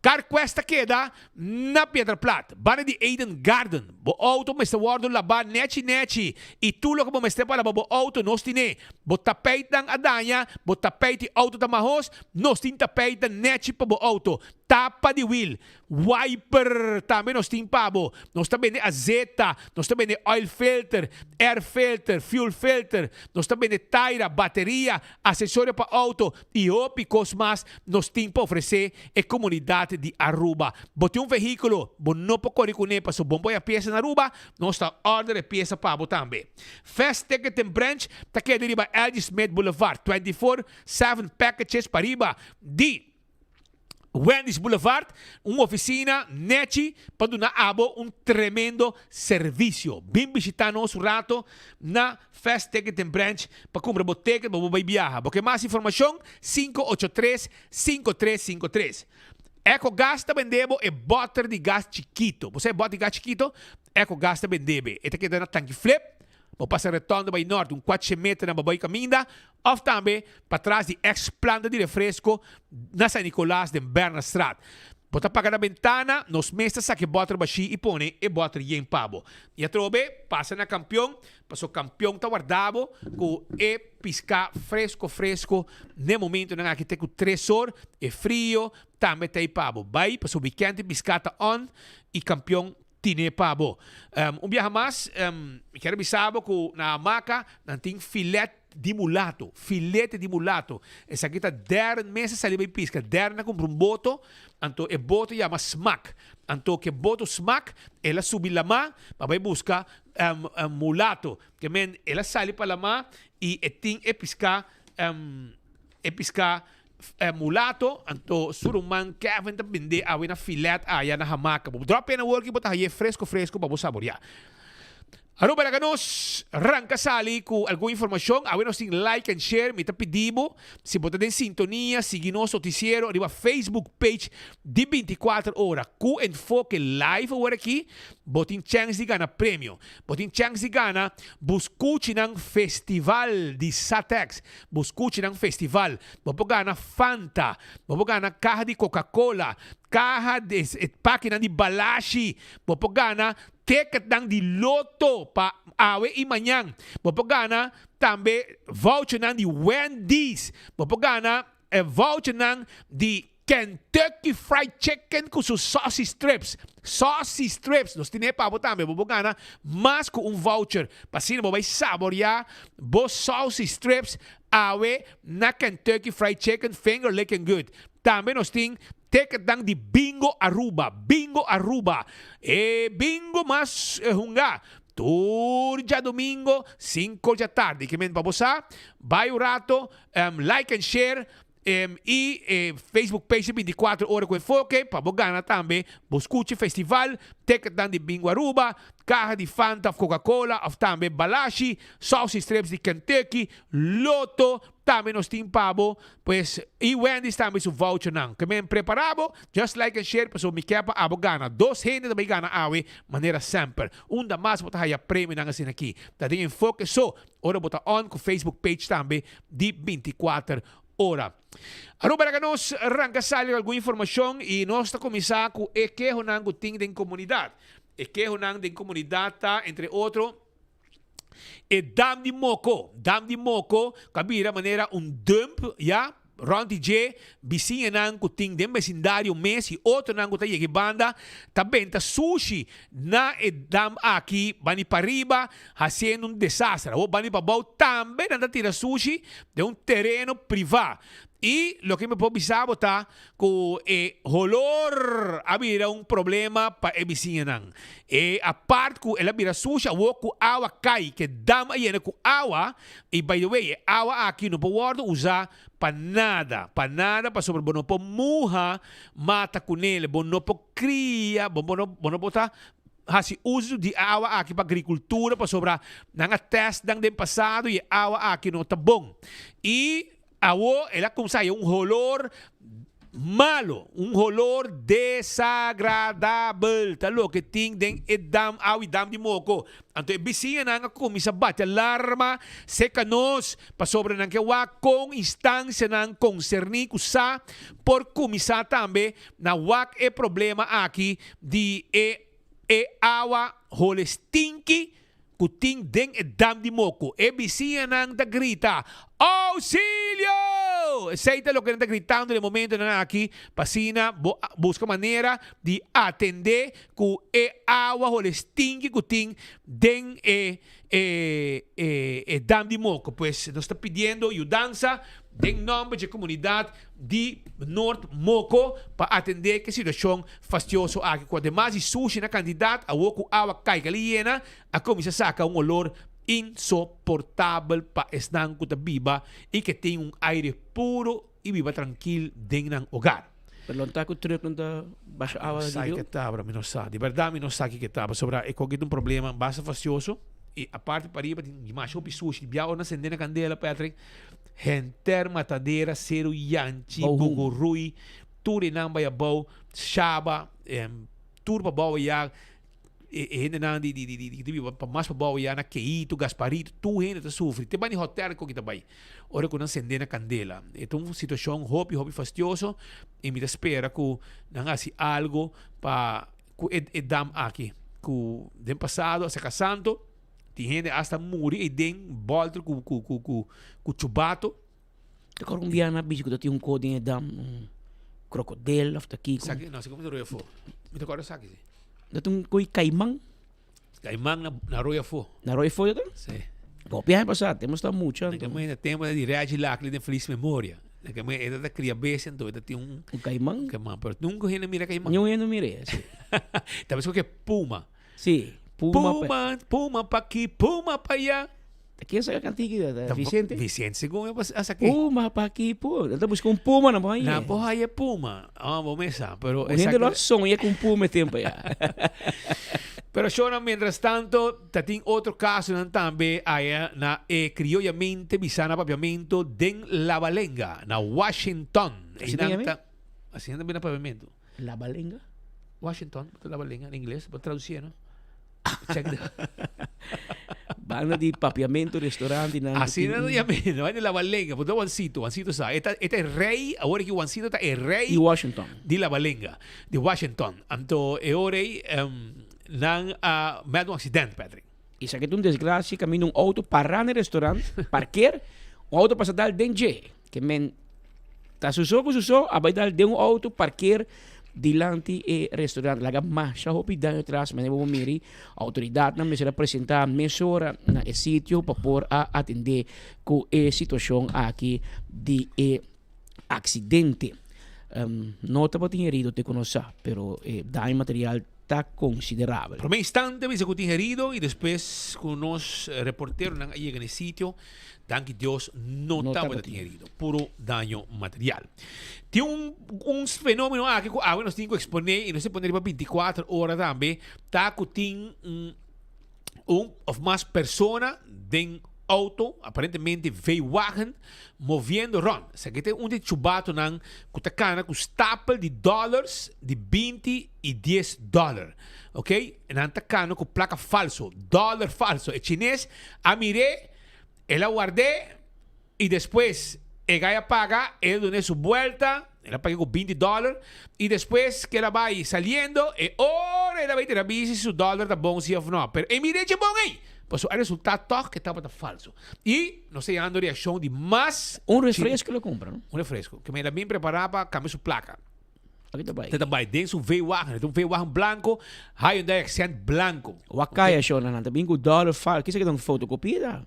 CarQuest ta keda na Piedra Plat, banda di Eden Garden. Bo auto mester wordo laba nechi nechi y tur loke bo mester pa laba bo auto nos tine. Bo tapijtnan a daña, bo tapijt di auto ta mahos, nos tin tapijtnan nechi pa bo auto. Tapa di wiel, wiper tambe nos tin pa bo. Nos ta bende azeta, nos ta bende oil filter, air filter, fuel filter, nos ta bende taira, bateria, accesorio pa auto y hopi cos mas nos tin pa ofrece e comunidad di Aruba. Bo tin un vehiculo, bo no por core cune pasobra bo no por haya pieza na Aruba, nos ta order e pieza pa bo tambe. Fast Ticket Branch ta keda riba LG Smith Boulevard, 24/7 packages pariba di Wendy's Boulevard, un oficina nechi pa duna abo un tremendo servicio. Bin bishita nos un rato na Fast Ticket Branch pa cumpra bo ticket pa bo bay biaha. Bo ke mas informacion? 583 5353. Ecogas ta bende bo e boter di gas chikito. Bo sa e boter di gas chikito? Ecogas ta bende be. E ta keda na Tanki Flip. Bo pasa rotonde bay nort un 400 meter na Baboy Caminda of tambe patras di ex planta di refresco na San Nicolas den Bernardstraat. Bo ta paga na bentana, nos mes ta saca e boter bashi y pone e boter yen pa bo. Y atrobe pasa na Campeon, paso Campeon ta warda bo cu e pisca fresco fresco n'e momentonan aki te cu tres or, e frio tambe ta ey pa bo. Bay paso weekend e pisca ta on y Campeon tine pa bo. Un biaha mas, mi kier bisa bo cu na Hamaca nan tin filet di mulato, filete di mulato. Esaki ta Darren mes a sali bay pisca. Darren a cumpra un boto, anto e boto yama Smack. Anto ke boto Smack, el a subi lama pa bay busca mulato. Ke men el a sali pa lama y e tin e pisca, e pisca mulato, anto su ruman Kevin ta bende awe na filet aya na Hamaca. Bo drop in awor ki bo ta haye fresco fresco pa bo saborea. Aruba laga nos ranka sali ku algun informashon. Awe nos tin like and share. Mi ta pidi bo si bo ta den sintonia sigui nos notisiero riba Facebook page di 24 ora ku Enfoke Live awor aki. Bo tin chèns di gana premio. Bo tin chèns di gana Buskuchinan Festival di Satex. Buskuchinan Festival. Bo por gana Fanta. Bo por gana kaha di Coca-Cola, kaha di pakinan di Balashi. Bo por gana Ticketnan di loto pa awe y mañan. Bo por gana tambe vouchernan di Wendy's. Bo por gana vouchernan di Kentucky Fried Chicken cu su saucy strips. Saucy strips! Nos tine pa bo tambe. Bo por gana mas cu un voucher. Pa asina bo bay saborea bo saucy strips awe na Kentucky Fried Chicken Finger Lickin' Good. Tambe nos tin ticketnan di Bingo Aruba, Bingo Aruba, e bingo mas hunga tur djadomingo cinco djatardi. Ke men pa bo sa, bai un rato, like and share y e Facebook page di 24 ora cu Enfoke pa bo gana tambe bo scuchi festival, ticketnan di Bingo Aruba, caha di Fanta of Coca Cola of tambe Balashi, saucy strips di Kentucky, Lotto, tambe nos tin pa bo. Pues y Wendy's tambe su vouchernan. Ke men prepara bo, just like and share pasobra mi ke pa abo gana. Dos hende ta bay gana awe manera semper. Unda mas bo ta haya premionan asina aki? Ta den Enfoke so ora bo ta on ku Facebook page tambe di 24 ora. Aruba laga nos ranka sali ku algun informashon y nos ta kuminsa ku e kehonan ku tin den komunidat. E kehonan den komunidat ta entre otro. E dam di Moko, dam di Moko, ku a bira manera un dump, ya, rònt di dje, bisiñanan ku tin den besindario mes i otronan ku ta yega e banda, ta benta sushi na e dam aki, bani pariba, hasiendo un desaster. Awor bani pabou tambe nan ta tira sushi den un tereno privá. I loke mi por bisa bo ta ku e holor a bira un problema pa e bisiñanan. E apart ku el a bira sushi awor ku awa kai, ku e dam a yena ku awa, i by the way e awa aki no por wòrdu usá pa nada, pa nada pasobra bo no por muha mata kunel, bo no por kria, bo no bo no por ta hasi uso di e awa aki pa agrikultura pasobra nan a tèst nan den pasado i e awa aki no ta bon. I Awor el a kumsa haya un holor malo, un holor desagradabel, ta loke tin den e dam awi dam di moko. Anto e bisiñanan a kuminsá bati alarma serka nos, pasobra nan ke wak kon instansianan konserní ku sa por kuminsá tambe na wak e problema aki di e e awa hole stinki ku tin den e dam di moko. E bisiñanan ta grita, Ousilio! Esei ta loke nan ta gritando den e momentonan aki pa asina bo buska manera di atendé ku e awa hole stinki ku tin den e e dam di moko. Pues nos ta pidiendo yudansa den nòmber dje komunidat di Noord Moko pa atendé ku e situashon fastioso aki ku ademas di sushi na kantidat awor ku awa kai kali yena a kuminsá saka un olor insoportabel pa esnan ku ta biba i ke tin un aire puro i biba trankil den nan hogar. Pero lo ta ku truck nan ta basha awa Mi no di sa riu? ke ta bro, mi no sa. Di bèrdat mi no sa kiko ta pasobra e koki ta un problema basta fastioso i aparte pariba tin masha hopi sushi. Bia ora nan sende na kandela Patrick henter matadera, seru yanchi, Bou huma. bugurui, tur e nan bai abou, shaba, tur pa bou ya, e hendenan di di di di biba pa mas pa bou ya na Keito, Gasparito, tur hende ta sufri, te bai ni hotel ku ta bai ora ku nan sende na kandela. E ta un situashon hopi hopi fastioso i mi ta spera ku nan hasi algo pa ku e e dam aki ku den pasado a saka santo tin hende asta muri eiden bolter ku ku ku ku chubato. Te acorda un biaha na bichi ku ta tin un ko den e dam, un krokodel of ta kiko. Saki, no, saki mi ta roya afó. Mi ta acorda saki, si. Dat un koi kaiman. Kaiman na, na roya afó. Na roya afó ta? Si. Bo biaha pasá, temos ta mucha. Nka mei na tempo di Reggie Lackley den feliz memoria. Nka mei e ta kria bestia, anto e ta tin un... Un kaiman? Un kaiman, pero nunca hende mira kaiman. Niun hende mira, si. Ta bes ku puma. Si, puma. Puma, puma pa aki, puma pa allá. Ken saka kantiki da? Vicente? Vicente segun e a saki. Puma pa aki, puma. Nan ta buska un puma, nan por haña. Nan por haña puma. Ah, bo mesa, pero Un hende lo a soña ku un puma e tempo ya. Pero shownan mientras tanto ta tin otro casonan tambe aya na e criollamente bisa na papiamento den La Balenga na Washington. Así ta Einan yama? ta asina tambe na papiamento. La Balenga? Washington, bo ta La Balenga na ingles, bo traducié no? Check the Banda di papiamento restaurante nan Asina tin no yama, no hay La Balenga, bo ta Juancito, Juancito sa. E ta e ta e rey, awor aki Juancito ta e rey Di Washington. di La Balenga. Di Washington. Anto e ora ei nan a met un accident, Patrick. Esaki ta un desgracia caminda un auto para na e restaurant, parkeer, un auto pasa dal den dje. Ke men ta su so ku su so a bai dal den un auto parkeer dilanti e restaurant. Laga masha hopi daño tras, manera bo por miri autoridadnan mester a presenta mesora na e sitio pa por a atende ku e situacion aki di e accidente. No tabatin herido te ku nos sa, pero e daño material ta considerabel. Prome instante bisa ku tin herido y despues ku nos reporteronan a yega na e sitio, danki Dios no tabatin herido, puro daño material. Tin un un fenomeno aki ku awe nos tin ku expone y nos ta pone riba binticuater ora tambe, ta ku tin un un of mas persona den auto, aparentemente V-wagen, moviendo rond. Esaki ta un di e chubatonan cu ta cana cu stapel di dollars di binti y dies dollar. Ok, nan ta cana cu placa falso, dollar falso. E chines a mir'é, el a ward'é y despues e gay a paga, el a dun'é su buelta, el a pag'é cu binti dollar y despues cu el a bay saliendo, e ora el a bay tira bici si su dollar ta bon si of no. Pero e mir'é dje bon ey! Pasobra a resulta tog cu e tabata falso. Y nos ta yando reaccion di mas. Un refresco lo cumpra, no? Un refresco. Que me la bin prepara pa cambia su placa. Aki ta bay. Ta bay den su V-wagen. Ta un V-wagen blanco, Hyundai Accent blanco. Wakaya shona nan ta bin cu dollar falso. Kisa ke ta un fotocopia ta?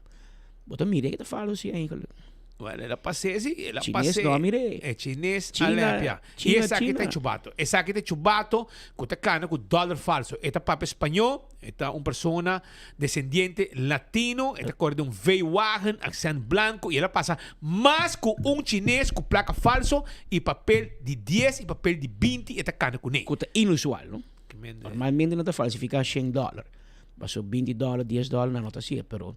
Bo ta mira ke ta falso si eigenlijk. Bueno, el a pas'é si, el a Chines pas'é. no a mir'é. E chines a China, lepia. Y China, esaki ta China. chubato. Esaki ta chubato cu ta cana cu dollar falso. E ta papia spañó, e ta un persona descendiente latino, e ta core den un V-wagen, accent blanco, y el a pasa mas cu un chines cu placa falso y papel di dies y papel di binti e ta cana cuné. Cu ta inusual, no? Normalmente nan ta falsifica shen dollar. Paso binti dollar, dies dollar nan no ta hacié, pero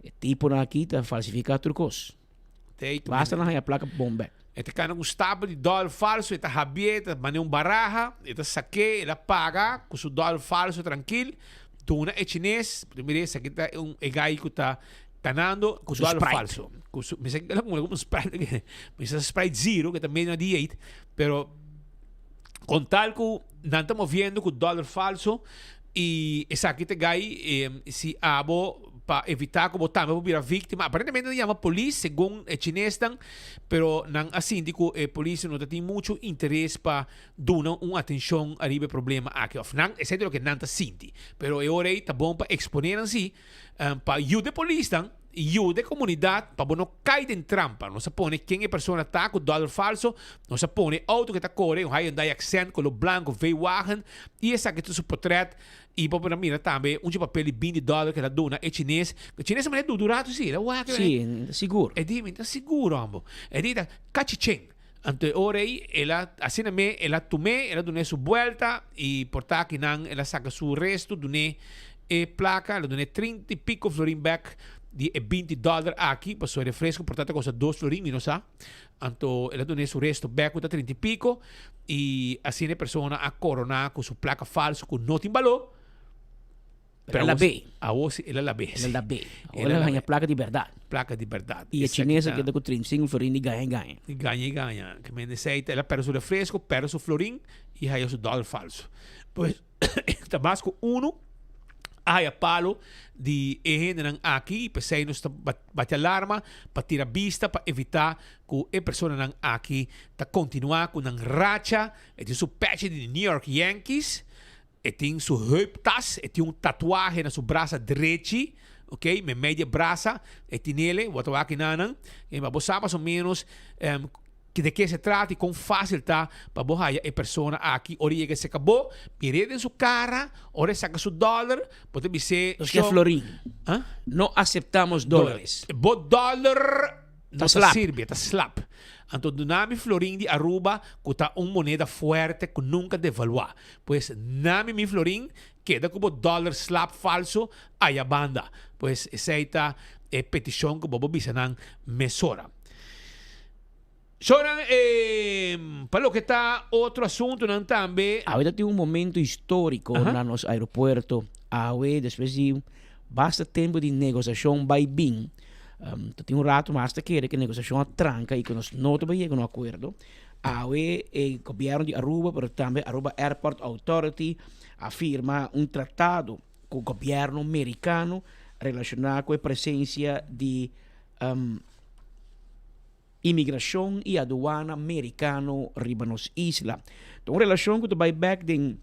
e tiponan aki ta falsifica tur cos. Basta nan haya placa bon bek. E ta cana cu stapel di dollar falso, e ta habié, e ta mane un baraha, e ta saké, el a paga cu su dollar falso trankil, duna e chines, bo ta mira esaki ta un e gai cu ta canando cu Su dollar Sprite. falso. Cu su, mi sa el a cumpra como un Sprite, mi sa Sprite Zero, cu ta medio na di eight, pero con tal cu nan ta moviendo cu dollar falso y esaki ta gai si abo pa evita cu bo tambe por bira victima. Aparentemente nan yama polis segun e chinesnan, pero nan a sinti cu e polis no ta tin mucho interes pa duna un atencion ariba e problema aki of nan esei ta loke nan ta sinti. Pero e ora ei ta bon pa expone nan si pa yuda e polisnan y yuda e comunidad pa bo no cay den trampa. Nos a pone ken e persona ta cu dollar falso, nos a pone auto cu ta core, un Hyundai Accent color blanco V-wagen y esaki ta su potret y bo por a mira tambe un dje papel di binti dollar cu el a duna e chines. E chines a manda dudu rato si, el a wak. Si, sigur. E di, mi ta sigur hombo. E di ta cachichen. Anto e ora ei el a asina me el a tum'é, el a dun'é su buelta i por ta kinan el a saka su restu dun'é e plaka, el a dun'é trinta i piko florin bèk di e binti dòler aki, pasobra e refresko por ta ta kosta dos florin, mi no sa. Anto el a dun'é su restu bèk ku ta trinta i piko i asina e persona a koroná ku su plaka falsu ku no tin baló. Pero el a lab'é. Awor si el a lab'é. El a lab'é. Awor el a haña plaka di bèrdat. Plaka di bèrdat. I e chines a keda ku 35 florin di gaña i gaña. Di gaña i gaña. Ke mende esei ta el a pèrdè su refresko, pèrdè su florin i haña su dòler falsu. Pues ta mas ku unu a haña palo di e hendenan aki i p'esei nos ta bati alarma pa tira bista pa evitá ku e personanan aki ta kontinuá ku nan racha. E tin su pèchi di New York Yankees. E tin su heuptas, e tin un tatuahe na su brasa drechi, ok, memei di e brasa, e tinele, bo ta wak kinanan, e pa bo sa mas o menos de ke se trata i kon fácil ta pa bo haya e persona aki ora e yega serka bo, mir'é den su kara, ora e saka su dòler, bo ta bis'é, Nos ke florin. No aseptamos dólares. Bo dòler Ta no ta slap. sirbi, e ta slap. Anto duna mi florin di Aruba cu ta un moneda fuerte cu nunca devalua. Pues nami mi florin. Keda ku bo dollar slap falso aya banda. Pues esei ta e petishon ku bo por bisa nan mesora. Shownan e pa loke ta otro asuntunan tambe. Awe ta tin un momento historico na nos aeropuerto. Awe despues di basta tempo di negociacion bay bin, ta tin un rato mas ta kere cu e negociacion a tranca y cu nos no ta bay yega na un acuerdo. Awe e gobierno di Aruba pero tambe Aruba Airport Authority a firma un tratado cu gobierno Mericano relaciona cu e presencia di Imigrashon i aduana merikano riba nos isla. Ta un relashon ku ta bai bèk den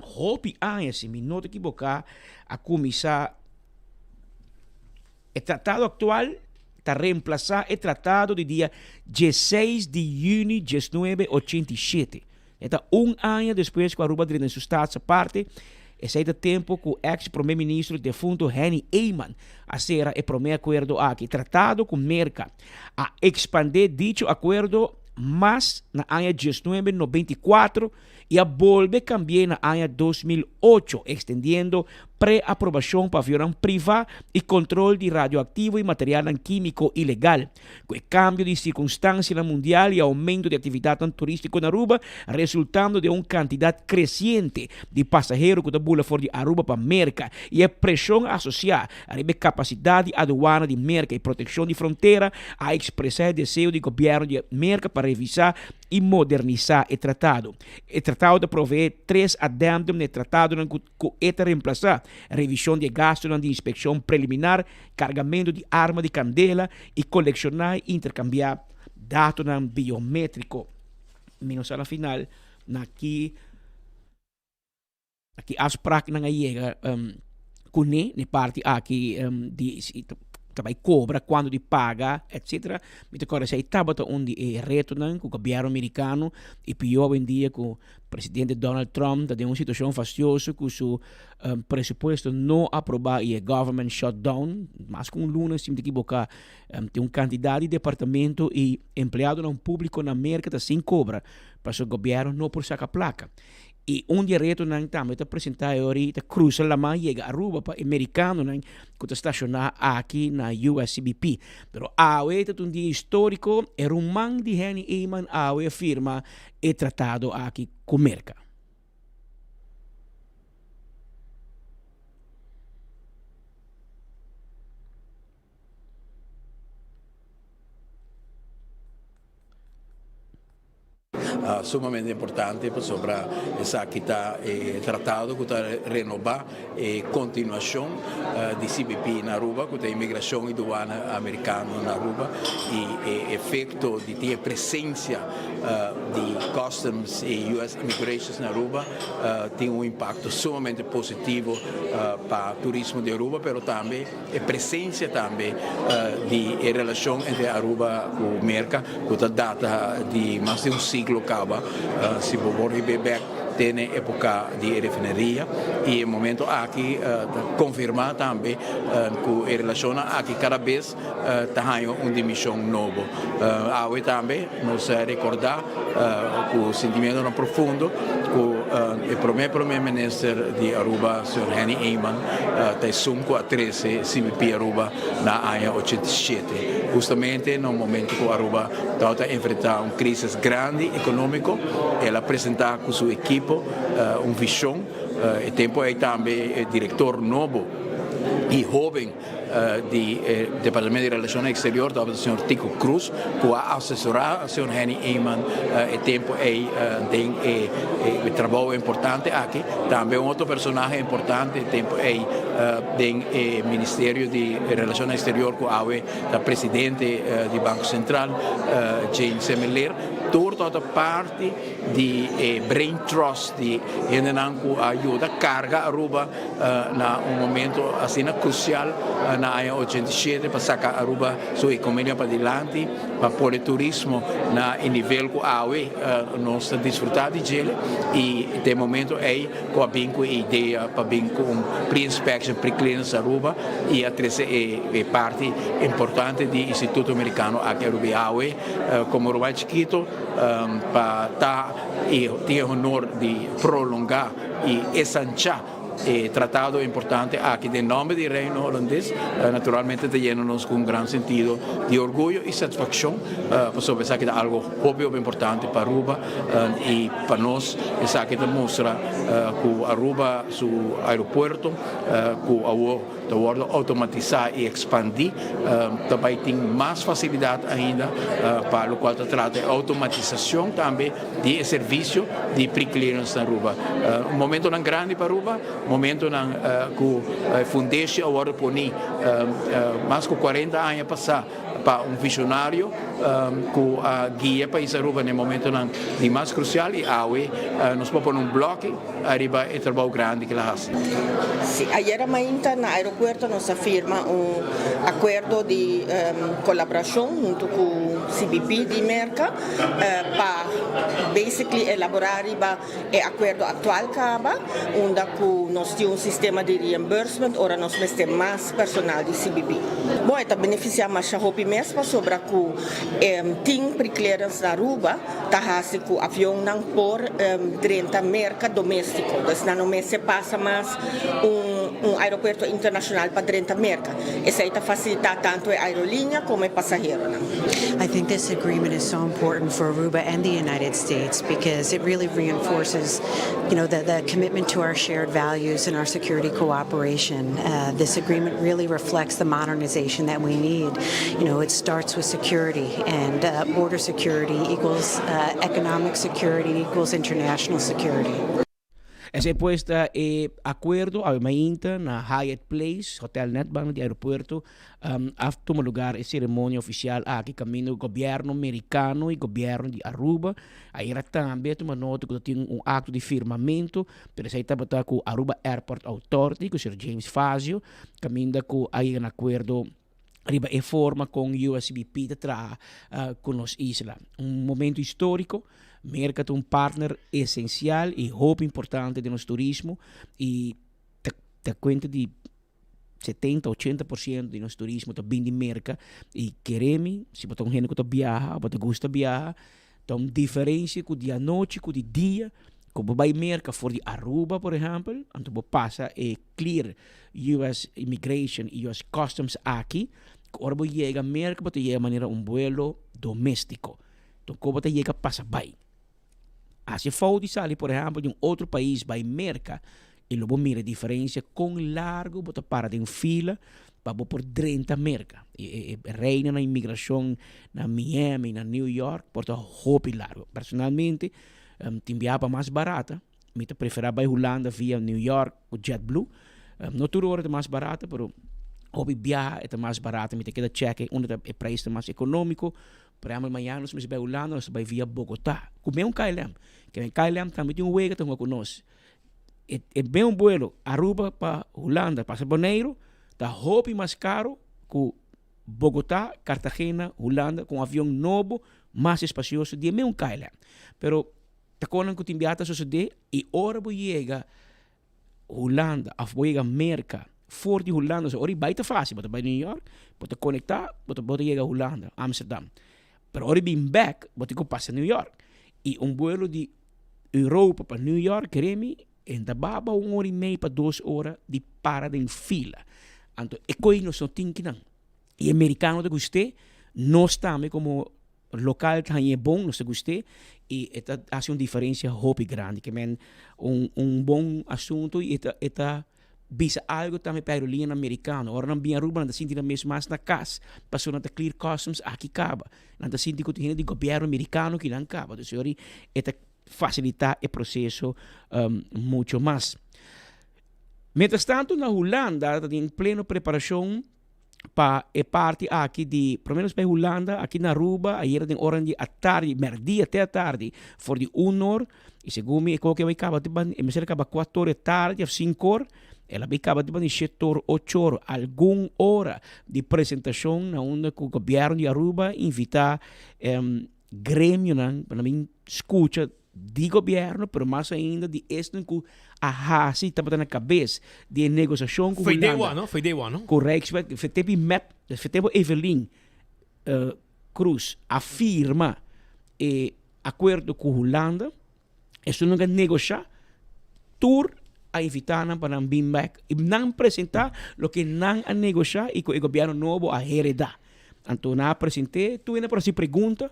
hopi aña, si mi no ta kiboká, a kuminsá e tratado aktual ta remplasá e tratado di dia dieseis di yüni diesnuebe ochenta i shete. E ta un aña despues ku Aruba drenta su Staats Aparte. Esei ta tempu ku eks prome ministro defunto Henny Eman a sera e prome akuerdo aki. Tratado ku Merka a ekspandé dicho akuerdo mas na aña diesnuebe 94 i a bolbe kambi'é na aña 2008, ekstendiendo pre-aprobashon pa avionnan privá i kontrol di radioaktivo i materialnan kímiko ilegal. Ku e kambio di sirkunstansianan mundial i oumento di aktividatnan turístiko na Aruba, resultando den un kantidat kresiente di pasahero ku ta bula for di Aruba pa Merka i e preshon asosiá riba e kapasidat di aduana di Merka i protekshon di frontera, a ekspresá e deseo di gobièrnu di Merka pa revisá i modernisá e tratado. E tratado ta proveé tres adèndum na e tratadonan ku. ku e ta remplasá revishon di e gastunan di inspekshon preliminar, kargamentu di arma di kandela i kolekshoná i interkambiá datonan biométriko. Mi no sa na final na ki na ki afspraknan a yega kuné na e parti aki di si ta bai kobra, kuantu di paga, etcetera. Mi ta kòrda esei tabata un di e retonan ku gobièrnu merikano i pió awendia ku Presidente Donald Trump ta den un situacion fastioso cu su presupuesto no aproba y e government shutdown. Mas cu un luna, si mi ta equivoca, tin un cantidad di departamento y empleadonan publico na Merca ta sin cobra pasobra gobierno no por saca placa. Y un di e retonan tambe ta presenta e ora ta cruza laman yega Aruba pa e mericanonan cu ta staciona aki na USCBP. Pero awe ta un dia historico, e ruman di Henny Eman awe a firma e tratado aki ku Merka. Sumamente importante pasobra esaki ta e tratado ku ta renobá e kontinuashon di CBP na Aruba ku ta Imigrashon i Duana Amerikano na Aruba i e efekto di tin e presensia di Customs y US Immigrations na Aruba tin un impacto sumamente positivo pa turismo di Aruba pero tambe e presencia tambe di e relacion entre Aruba cu Merca cu ta data di mas di un siglo caba si bo por hib'e bek te n'e epoca di e refineria y e momento aki ta confirma tambe cu e relacionnan aki cada bes ta haña un dimishon nobo. Awe tambe nos a rekordá ku sentimentonan profundo ku e promé promé minister di Aruba, señor Henny Eman, ta esun ku a trese CBP Aruba na aña 87. Hustamente na un momento ku Aruba tabata enfrentá un krisis grandi ekonómiko, el a presentá ku su ekipo un vishon. E tempu ei tambe e direktor nobo i hóben di e Departamento di Relacionnan Exterior tabata señor Tico Cruz cu a asesora señor Henny Eman e tempo ey den e trabou importante aki. Tambe un otro personahe importante e tempo ey den e Ministerio di Relacionnan Exterior cu awe ta presidente di Banco Central, Jane Semeleer. Tur tabata parti di e brain trust di hendenan cu a yuda carga Aruba Na un momento asina crucial na aña 87 pa saca Aruba su economia padilanti, pa pone turismo na e nivel cu awe nos ta disfruta di djele y den momento ey cu a bin cu e idea pa bin cu un pre-inspection, pre-clearance Aruba y a trece e parti importante di Instituto Americano aki Aruba y awe como Aruba chikito pa ta y tin e honor di prolonga y esancha. E tratado importante aki den nomber di Reino Holandes naturalmente ta yena nos cu un gran sentido di orguyo y satisfaccion pasobra esaki ta algo hopi hopi importante pa Aruba y pa nos esaki ta mustra cu Aruba su aeropuerto cu awor ta wordo automatisa y expandi ta bay tin mas facilidad ainda pa locual ta trata e automatisacion tambe di e servicio di pre-clearance na Aruba. Momentonan grandi pa Aruba, momentonan cu e fundeshi a wordo poni mas cu cuarenta aña pasa pa un visionario cu a guia pais Aruba na e momentonan di mas crucial y awe nos por pone un bloki ariba e trabou grandi cu el a haci. Si, ayera mainta na aeropuerto nos a firma un acuerdo di colaboracion hunto cu CBP di Merca pa basically elabora riba e acuerdo actual caba unda cu nos tin un sistema di reimbursement ora nos mester mas personal di CBP. Bon, e ta beneficia masha hopi mes pasobra cu tin pre-clearance na Aruba ta haci cu avionnan por drenta Merca domestico. Dus nan no mester pasa mas un un aeropuerto internacional pa drenta Merca. Esey ta facilita tanto e aerolinea como e pasaheronan. I think this agreement is so important for Aruba and the United States because it really reinforces, you know, the, the commitment to our shared values and our security cooperation. Uh, this agreement really reflects the modernization that we need. You know, it starts with security, and uh, border security equals uh, economic security equals international security. Esei pues ta e akuerdo awe mainta na Hyatt Place, hotel net banda di aeropuerto, a tuma lugar e seremonia ofisial aki kaminda ku gobièrnu merikano i gobièrnu di Aruba. Ayera tambe a tuma nota ku ta tin un akto di firmamentu, pero esei tabata ku Aruba Airport Authority ku señor James Fazio, kaminda ku a yega na akuerdo riba e forma kon USCBP ta traha ku nos isla. Un momento historico, Merca ta un partner esencial y hopi importante den nos turismo y ta ta cuenta di setenta, ochenta por ciento di nos turismo ta bin di Merca y kere mi si bo ta un hende ku ta biaha o bo ta gusta biaha ta un diferencia ku di anochi ku di dia ku bo bai Merca for di Aruba por ehempel anto bo pasa e clear US Immigration y US Customs aki ku ora bo yega Merca bo ta yega manera un buelo domestico enton ku bo ta yega pasa bai. Haci fout di sali por ehempel di un otro pais bai Merca y lo bo mira e diferencia con largo bo ta para den fila pa bo por drenta Merca. E reina na inmigracion na Miami, na New York por ta hopi largo. Personalmente tin biaha pa mas barata, mi ta prefera bai Hulanda via New York cu JetBlue. No tur ora ta mas barata pero hopi biaha e ta mas barata. Mi ta keda check unda ta e prijs ta mas economico. Por ehempel mañana nos mester bai Hulanda nos ta bai via Bogota cu meun KLM. Ke KLM tambe tin un wega ta hunga cu nos. E e meun buelo Aruba pa Hulanda pasa Boneiru ta hopi mas caro cu Bogota, Cartagena, Hulanda cu un avion nobo mas espacioso di e meun KLM. Pero ta conan cu tin biaha ta sucede y ora bo yega Hulanda of bo yega Merca for di Hulanda so ora i bai ta facil bo ta bai New York bo ta conecta bo ta bo ta yega Hulanda Amsterdam pero ora i bin bek bo tin cu pasa New York y un vuelo di Europa pa New York kere mi e ta baba un ora y mei pa dos ora di para den fila anto e coi nos no tin kinan y e mericano ta guste nos tambe como Local ta hañ'é bon, nos ta gust'é y e ta haci un diferencia hopi grandi. Ke men un un bon asunto y e ta e ta bisa algo tambe pa aerolineanan mericano. Ora nan bin Aruba nan ta sinti nan mes mas na cas pasobra nan ta clear customs aki caba. Nan ta sinti cu tin hende di gobierno mericano ki nan caba. Entonces yori e ta facilita e proceso mucho mas. Mientras tanto na Hulanda ta tin pleno preparacion. pa e parti aki di, por lo menos pa Hulanda, aki na Aruba, ayera den oran di atardi, merdia te atardi, for di un or, y segun mi e koke bai kaba te ban, e mester kaba kuater or e tardi of sinku or, el a bai kaba te ban di shete or, ocho or, algun ora di presentacion na unda ku gobierno di Aruba invita gremionan pa nan bin skucha di gobierno, pero mas ainda di esnan cu a haci tabata na cabes di e negociacion cu Foi day Hulanda. one, no? Foi day one, no? Cu Rijkswet, fe tempo mep, fe tempo Evelyn Croes a firma e acuerdo cu Hulanda, esun nan a negocia tur. a invitá nan pa nan bin bek i nan presentá loke nan a negoshá i ku e gobièrnu nobo a heredá. Anto nan a present'é, tur hende por hasi pregunta,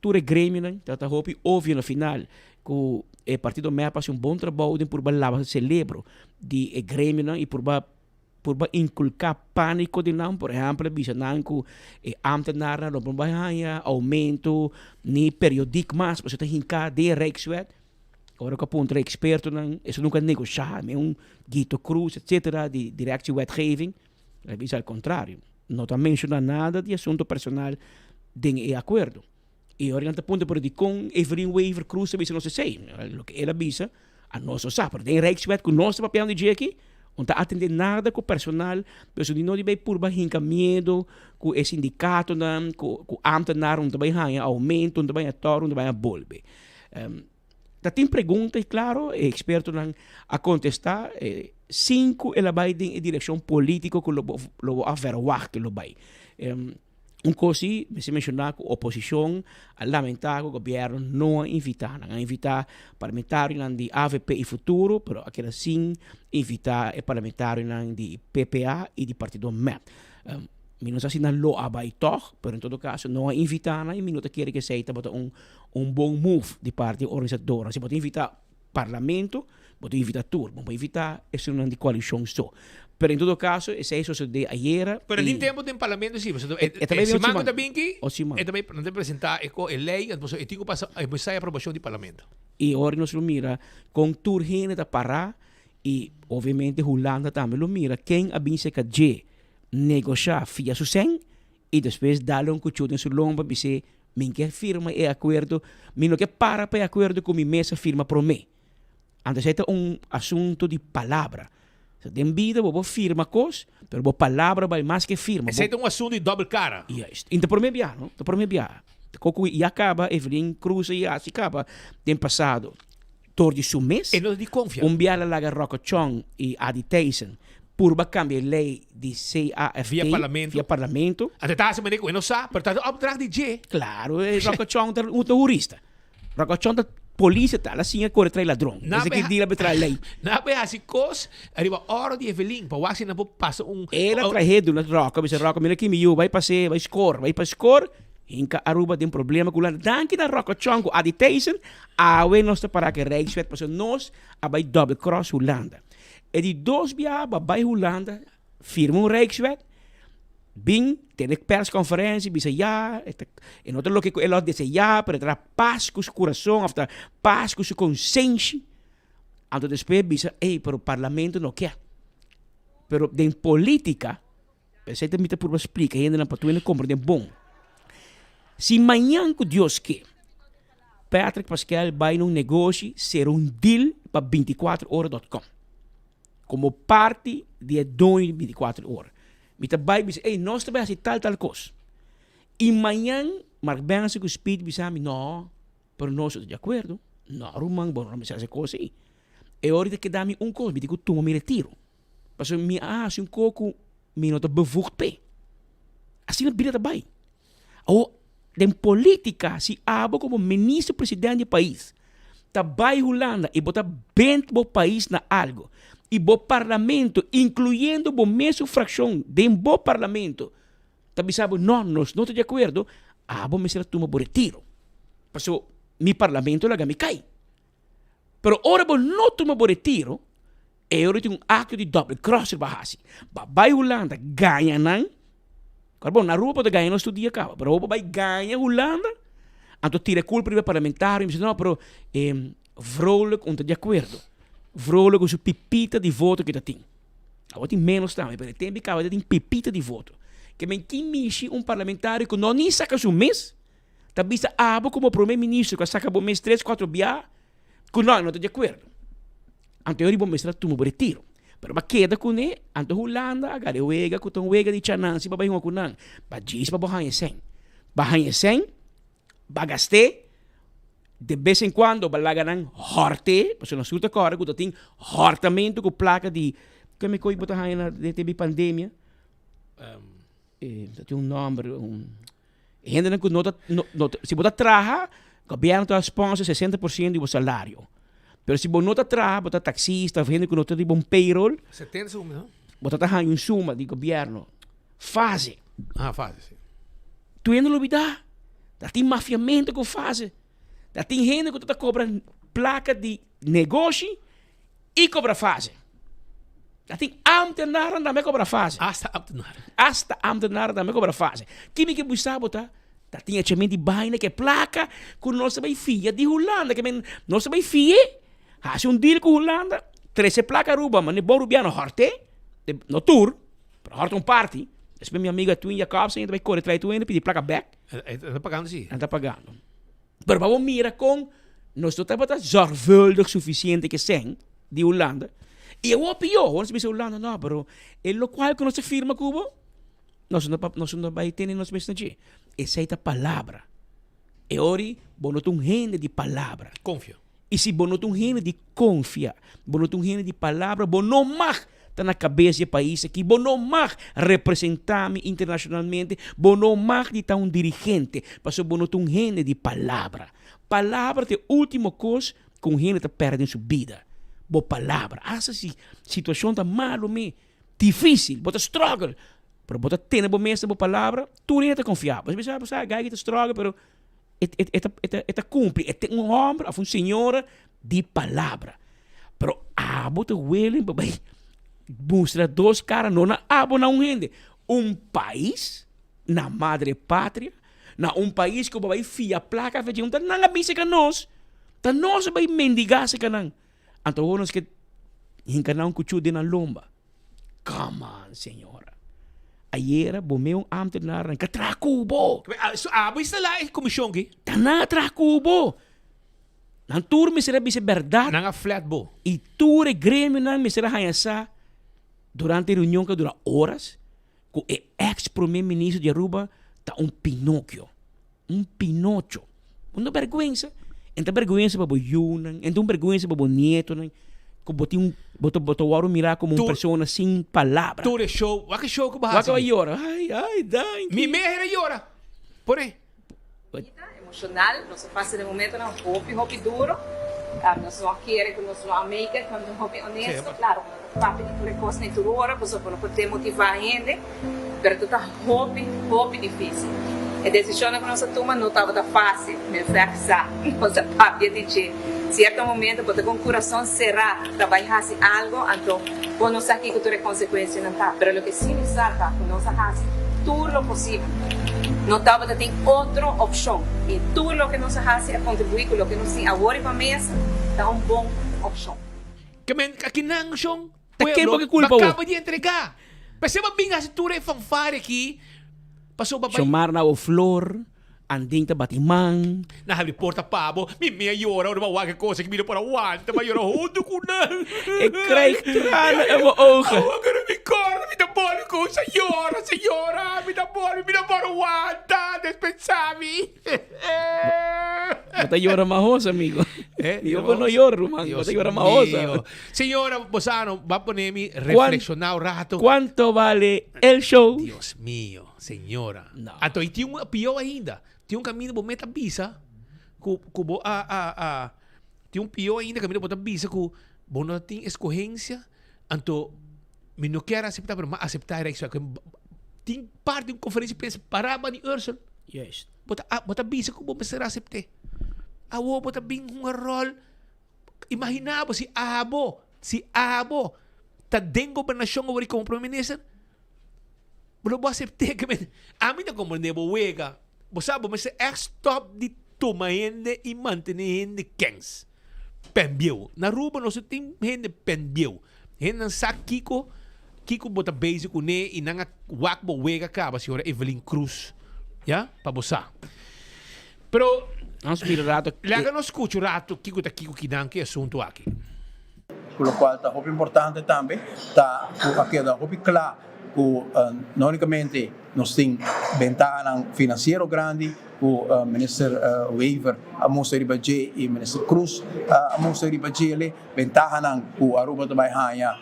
tur e gremionan tabata hopi obvio na final ku e partido mep a hasi un bon trabou den purba laba selebro di e gremionan i purba purba inculca panico den nan, por ehempel a bisa nan cu e ambtenarnan lo no bay haya aumento ni periodiek mas pasobra ta hinca den e Rijkswet. Ora cu a puntra e expertonan, eso nunca a negosha, mi un Guito Cruz etcetera di Directie Wetgeving, a bisa al contrario, no ta menciona nada di asunto personal den e acuerdo. Y ora nan ta puntra pero dicon Evelyn Wever Croes ta bisa nos esey? Loke el a bisa a nos no sa, pero den Rijkswet cu nos ta papiando di dje aki, no ta atende nada cu personal, pero su di no di bay purba hinca miedo cu e sindicatonan, cu cu ambtenaar no ta bay haya aumento, no ta bay haya toro, no ta bay haya bolbe. Ta tin pregunta y claro e expertonan a contesta sin cu el a bay den e direccion politico cu lo bo lo bo a verwacht cu lo bay. Un kos si, mester menshoná ku oposishon a lamentá ku gobièrnu no a invitá nan. A invitá parlamentarionan di avp i Futuro, pero a keda sin invitá e parlamentarionan di PPA i di partido mep. Mi no sa si nan lo a bai tòg, pero en todo kaso no a invitá nan i mi no ta kere ku esei tabata un un bon move di parti di organisadornan. Si bo ta invitá Parlamento, bo ta invita tur, bo no por invita esunnan di coalicion so. Pero en todo caso, esey sosode ayera. Pero y tin tempo den Parlamento si, pasobra E, e ta bay e siman bin cu ta bin aki, O siman. e ta bay, nan ta presenta e co, e ley, pasobra e tin cu pasa, e mester hay aprobacion di Parlamento. Y ora nos lo mira con tur hende ta para y obviamente Hulanda tambe lo mira ken a bin cerca dje negosha fia su cen y despues dale un cuchu den su lomba bis'é, Mi ke firma e acuerdo, mi no ke para pa e acuerdo cu mi mes a firma prome. Anto esei ta un asunto di palabra. So, den bida bo por firma cos, pero bo palabra bai mas ke firma. Esei ta un asunto di dobbel cara. Juist. Y ta prome bia, no? Ta prome bia. Ta cu ya caba Evelyn Croes a haci caba den pasado. Dor di su mes. E no ta di konfia. Un bia la laga Rocco Chong i Adi Thijssen purba kambia e lei di CAFT Via parlamento. via parlamento. Anto e ta hasi manera ku e no sa, pero ta di opdracht di dje. Klaro, e Rocco Chong ta un ta hurista. Rocco Chong ta polis e ta, el a siña kore trae ladron. Nan Esaki be dila be trae lei. Nan be hasi kos riba oro di Evelyn pa wak si nan por pasa un. El a trahe duna Rocco, a bisa Rocco mira aki mi yu, bai pas'é, bai skor, bai pa skor. Hinka Aruba den problema ku Hulanda. Danki na Rocco Chong ku Adi Thijssen, awe nos ta para ku e Rijkswet pasobra nos a bai double cross Hulanda. E di dos biaha bo a bai Hulanda, firma un Rijkswet, bin tene persconferentie bisa ya, e ta e no ta loke ku e lo a desea pero e ta pas ku su kurason of ta pas ku su konsenshi. Anto despues bisa ey pero parlamento no ke. Pero den politica. Esei ta mi ta purba splika hendenan pa tur hende komprende bon. Si mañan ku Dios ke, Patrick Paskel bai na un negoshi sera un deal pa bintikuater ora dot com komo parti di e doño di bintikuater ora. Mi ta bai bisa, ey nos ta bai hasi tal tal kos. I mañan Mark Benson ku Speed bisa mi, no, pero nos no ta di akuerdo. No ruman, bo no mester hasi e kos ei. E ora ta keda mi un kos, mi tin ku tuma mi retiro. Pasobra mi a hasi un kos ku mi no ta bevoegd p'e. Asina bida ta bai. Awor, den politica, si abo como minister president di e pais ta bai Hulanda y bo ta bent bo pais na algo y bo parlamento, incluyendo bo mesun fraccion den bo parlamento, ta bisa bo no, nos no ta di acuerdo, abo mester a tuma bo retiro. Pasobra mi parlamento laga mi cay. Pero ora bo no tuma bo retiro, e ora tin un acto di double cross bo a haci. Bo a bay Hulanda gaña nan, Kor bon, na Aruba bo ta gaña nos tur dia caba, pero bo bay gaña Hulanda, anto tira e culpa riba e parlamentario, mi bisa no, pero e Vrolijk un ta di acuerdo. Vrolijk cu su pipita di voto cu e ta tin. Awor tin menos tambe, pero e tempo caba e ta tin pipita di voto. Ke men kin mishi un parlamentario cu no ni saca su mes, Ta bisa abo como prome ministro cu a saca bo mes tres cuatro bia cu no, no ta di acuerdo. Anto e ora bo mester a tuma bo retiro. Pero bo a keda cune, anto Hulanda a gara e wega cu ta un wega di chanansi pa bay hunga cu nan. Ba djis pa bo haña cen. Ba haña cen, ba gast'é, de bes en cuando ba laga nan hort'é, pasobra nos tur ta corda cu ta tin hortamento cu placa di, keme coy bo ta haña na den tempo di pandemia? Ta tin un nomber, un. E hendenan ku no ta, no, no ta, si bo ta traha, gobièrnu ta sponsor 60% di bo salario. Pero si bo no ta traha, bo ta taxista of hende ku no ta riba un payroll, 70 suma, no? Bo ta ta haña un suma di gobierno. Fase. Ah, fase, si. Tur hende lo bida. Ta tin mafiamento ku fase. Ta tin hende ku ta ta kobra plaka di negoshi i kobra fase. Ta tin ambtenaren tambe kobra fase. Hasta ambtenaren. Hasta ambtenaren tambe kobra fase. Ki mi ke bisa bo ta, ta tin echament di baina ke plaka ku nos ta bai fia di Hulanda. Ke men nos ta bai fia, hasi un deal ku Hulanda, trese plaka Aruba, mane bon Rubiano hòrt'é, no tur, pero hòrta un parti. Despues mi amigo Edwin Jacobsen ta bai kore trai tur hende pidi plaka bèk. Nan ta pagando si. Nan ta pagando. Pero pa bo mira kon nos no tabata zorgvuldig suficiente ke sèn di Hulanda. I awor pió, awor nos bisa Hulanda, no, pero e lokual ku nos a firma ku bo, nos no nos no bai tene nos mes na dje. Esei ta palabra. E ori bo no ta un hende di palabra. Konfia. I si bo no ta un hende di konfia, bo no ta un hende di palabra, bo no mag ta na kabes di e pais aki, bo no mag representá mi internashonalmente, bo no mag di ta un dirigente, pasobra bo no ta un hende di palabra. Palabra ta e último kos ku un hende ta pèrdè den su bida, bo palabra. Asta si situashon ta malu mi, difísil, bo ta struggle, pero bo ta tene bo mes na bo palabra, tur hende ta konfia bo. Bo sa, bo sa, e guy aki ta struggle, pero E ta cumpli, e ta un homber of un señora di palabra. Pero abo ta willing pa bay mustra dos cara, no na abo na un hende, un pais, na madre patria, na un pais cu bo bay fia placa fe dje, ta nan a bisa ca nos, ta nos a bay mendiga cerca nan. Anto awor nos ke hinca nan un cuchu den nan lomba. Come on, señora. Ayera bo mee un ambtenaar nan ka traha ku bo. Abo instalá e komishon ki? Ta nan a traha ku bo. Nan tur mester a bisa e bèrdat. Nan a flat bo. I tur e gremionan mester a haña sa durante e reunion ku a dura oras ku e eks prome minister di Aruba ta un Pinocchio. Un Pinocho. Bo no bèrgwensa. En ta bèrgwensa pa bo yunan, en ta un bèrgwensa pa bo nietonan, ku bo tin un, bo ta, bo ta wòrdu mirá komo un persona sin palabra. Tur e show, wak e show ku bo hasi. Wak bo a yora, ai, ai, danki. Mi meher a yora. Pone. Emocional, nos a pasa den momentonan hopi hopi duro, nos no a kere ku nos no a make it, pa mi ta hopi honesto, claro ku no ta papia di tur e kosnan i tur ora, pasobra bo no por demotiva hende, pero ta ta hopi hopi dificil. E decisionnan ku nos a tuma no tabata facil, mi vèg sa, nos a papia di dje. Cierto momento bo ta ku un curason cerá ta bai haci algo, anto bo no sa kiko tur e consecuencianan ta, pero loke si mi sa ta ku nos a haci tur lo posibel. No tabata tin otro opshon i tur loke nos a hasi a kontribuí ku loke nos tin awor riba mesa ta un bon opshon. Ke men aki nan shon Ta ken pueblo bo ke kulpa ba bo? kaba di entregá. P'esei bo bin hasi tur e fanfare aki pasobra bai. Shomar na bo flor, Andin ta bati man. Na habri porta pa bo, mi mi a yora ora bo a wak e cosa ki mi no por a wanta, mi a yora huntu ku nan. Ik krijg tranen in mijn ogen. Awor ku mi kòrda mi ta bolbe ku señora, señora, mi ta bolbe, mi no por wanta, despensa mi. Bo ta yora mahos, amigo. Yo bo no yora, ruman. Bo ta yora mahos. Señora, bo sa no, bo a pone mi reflekshoná un rato. Cuanto vale el show? Dios mío. Señora. No. Anto y tin un pió ainda. Tin un camino bo meta bisa cu cu bo a a a tin un pió ainda camino bo ta bisa cu bo no tin escogencia. Anto mi no kier acepta pero ma acepta e reaccion. Tin parte di un conferencia di prensa para ba di Ursel. Juist. Bo ta bo ta bisa cu bo mester acepte. Awo bo ta bin hunga rol. Imagina bo si abo si abo ta den gobernacion awor y como primer minister. Bo lo bo asept'é ke men ami ta komprendé bo wega. Bo sa bo mester ègt stòp di tuma hende i mantené hende kens. Pen bieu. Na Aruba nos no tin hende pen bieu. Hendenan sa kiko kiko bo ta bezig kuné i nan a wak bo wega kaba, señora Evelyn Cruz. Ya, pa bo sa. Pero Nos mira rato. Laga nos skucha un rato kiko ta kiko kinan ku e asuntu aki. Ku lokual ta hopi importante tambe ta ku a keda hopi kla ku no unikamente nos tin bentahanan finansiero grandi ku Minister Wever a mustra riba dje i Minister Cruz a mustra riba djele, bentahanan ku Aruba ta bai haña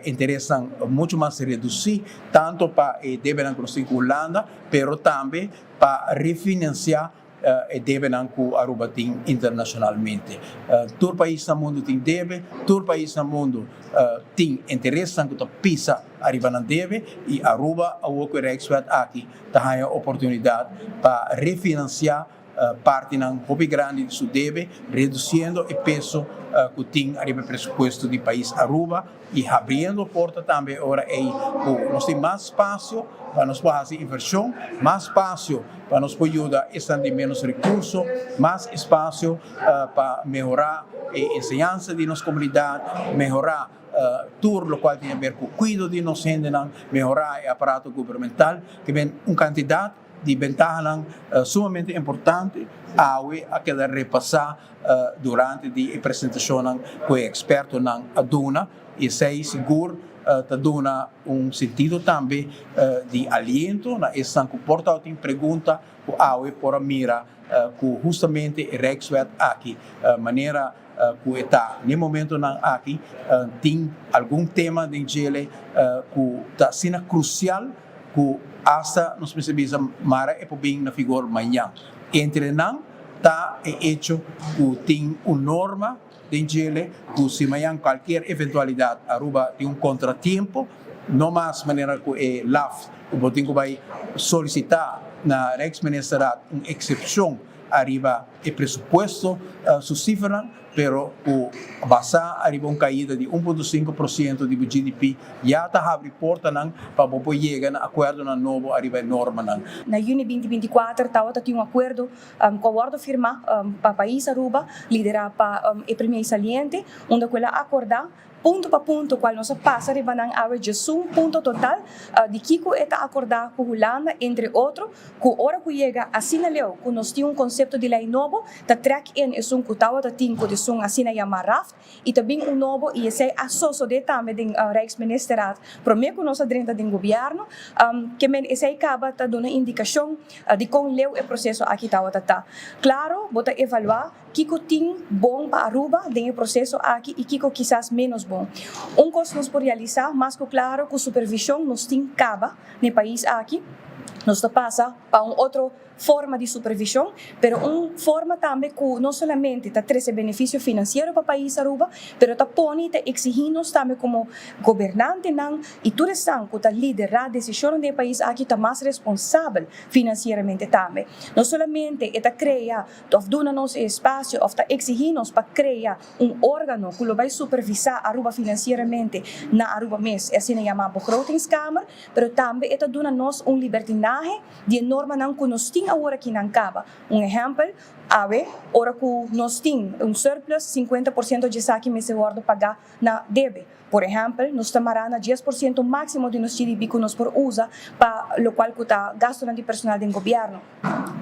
interesnan muchu mas redusí tanto pa e debenan ku nos tin ku Hulanda pero tambe pa refinansiá. e debenan ku Aruba tin internashonalmente. Tur pais na mundu tin debe, tur pais na mundu tin interesnan ku ta pisa ariba nan debe i Aruba awor ku e Rijkswet aki ta haña oportunidat pa refinansiá partinan hopi grandi di su debe, redusiendo e peso ku tin ariba e presupuesto di pais Aruba i habriendo porta tambe e ora ei ku nos tin mas spasio pa nos por hasi invershon, mas spasio pa nos por yuda esnan di ménos rekurso, mas espasio pa mehorá e enseñansa di nos komunidat, mehorá tur lokual tin haber ku kuido di nos hendenan, mehorá e aparato gubernamental, ke ben un kantidat di bentahanan sumamente importante awe a keda repasá durante di e presentashonnan ku e ekspertonan a duna i esei sigur ta duna un sentido tambe di aliento na esnan ku por tabatin pregunta ku awe por a mira ku hustamente e Rijkswet aki manera ku e ta n'e momentonan aki tin algun tema den djele ku ta asina krusial ku asta nos mester bisa mara e por bin na vigor mañan. Entre nan ta e echo ku tin un norma den djele ku si mañan kualkier eventualidat Aruba tin un kontratiempo, no mas manera ku e laf ku bo tin ku bai solisitá na Rijksministerraad un eksepshon ariba e presupuesto su sifranan, pero ku basá ariba un kaida di un punto sinku por siento di bo GDP ya ta habri portanan pa bo por yega na akuerdonan nobo ariba e normanan. Na juni 2024 tawata tin un akuerdo ku a wòrdu firmá pa pais Aruba, liderá pa e premier saliente, unda ku el a akordá Punto pa punto cual nos a pasa riba nan awe djesun punto total di kico e ta acorda cu Hulanda entre otro cu ora cu yega asina leu cu nos tin un concepto di ley nobo ta trek in esun cu tawata tin cu esun asina yama raft y ta bin un nobo y esey a sosode tambe den Rijksministerraad prome cu nos a drenta den gobierno ke men esey caba ta duna indicacion di con leu e proceso aki tawata ta. Claro bo ta evalua. Kiko tin bon pa Aruba den e proceso aki y kiko kisas menos bon? Un cos nos por realisa mas cu claro cu supervision nos tin caba n'e pais aki. Nos ta pasa pa un otro forma di supervision, pero un forma tambe cu no solamente ta trece beneficio financiero pa pais Aruba, pero ta pone y ta exigi nos tambe como gobernantenan y tur esnan cu ta lidera decisionnan den e pais aki ta mas responsabel financieramente tambe. No solamente e ta crea Òf duna nos e espasio òf ta eksihí nos pa krea un órgano ku lo bai supervisá Aruba finansieramente na Aruba mes, e asina yamá begrotingskamer, pero tambe e ta duna nos un libertinahe di e normanan ku nos tin awor aki nan kaba. Un ehèmpel, awe ora ku nos tin un surplus, 50% dje esaki mester wòrdu pagá na debe. Por ehèmpel, nos ta mará na 10% máksimo di nos GDP ku nos por usa pa lokual ku ta gastunan di personal den gobièrnu.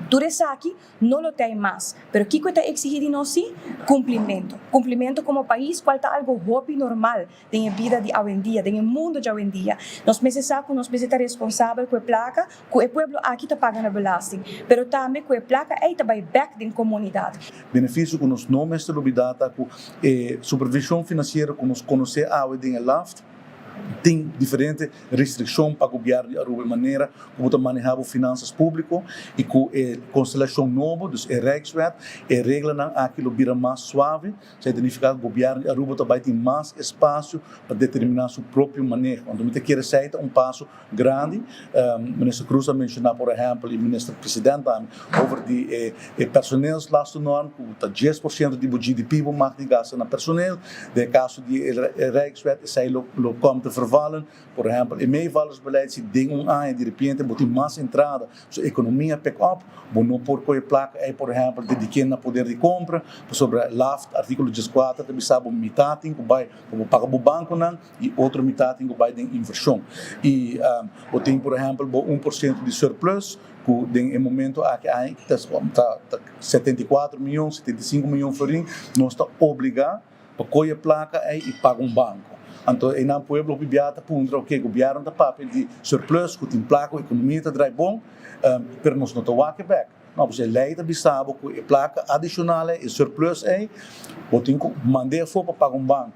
Tur esaki no lo tei mas. Pero kiko e ta exigi di nos si? Cumplimento. Cumplimento como pais cual ta algo hopi normal den e bida di awendia, den e mundo di awendia. Nos mester sa cu nos mester ta responsabel cu e placa cu e pueblo aki ta paga na belasting, pero tambe cu e placa ey ta bay bek den comunidad. Beneficio cu nos no mester lubida ta cu e supervision financiero cu nos conoce awe den e LAFT, Tin diferente restriccion pa gobierno di Aruba e manera cu bo ta maneha bo finanzas publico y cu e constelacion nobo, dus e Rijkswet, e reglanan aki lo bira mas suave, esey ta nifica cu gobierno di Aruba ta bay tin mas espacio pa determina su propio maneho. Anto mi ta kere esey ta un paso grandi. Minister Croes a menciona por ehempel y Minister President tambe over di e personeelslastennorm cu ta 10% di bo GDP bo mag di gasta na personeel. Den e caso di e Rijkswet esey lo lo komt te vervallen. Por ehempel e meevallersbeleid si den un aña di repente bo tin mas entrada so economia pick up bo no por coge placa ey por ehempel dedike na poder di compra pasobra LAFT articulo 14 ta bisa bo mitad tin cu bay pa bo paga bo banconan. I otro mitad tin ku bai den invershon. I bo tin por ehèmpel bo 1% di surplus ku den e momento aki ai ta ta 74 miyon, 75 miyon florin, nos ta obligá pa kohe e plaka ei i paga un banko. Anto einan pueblo hopi bia ta puntra oke gobièrnu ta papia di surplus ku tin plaka ku ekonomia ta drai bon, pero nos no ta wak e bèk. No, pues e lei ta bisa bo ku e plaka adishonal ei, e surplus ei, bo tin ku mand'é afó pa paga un banko.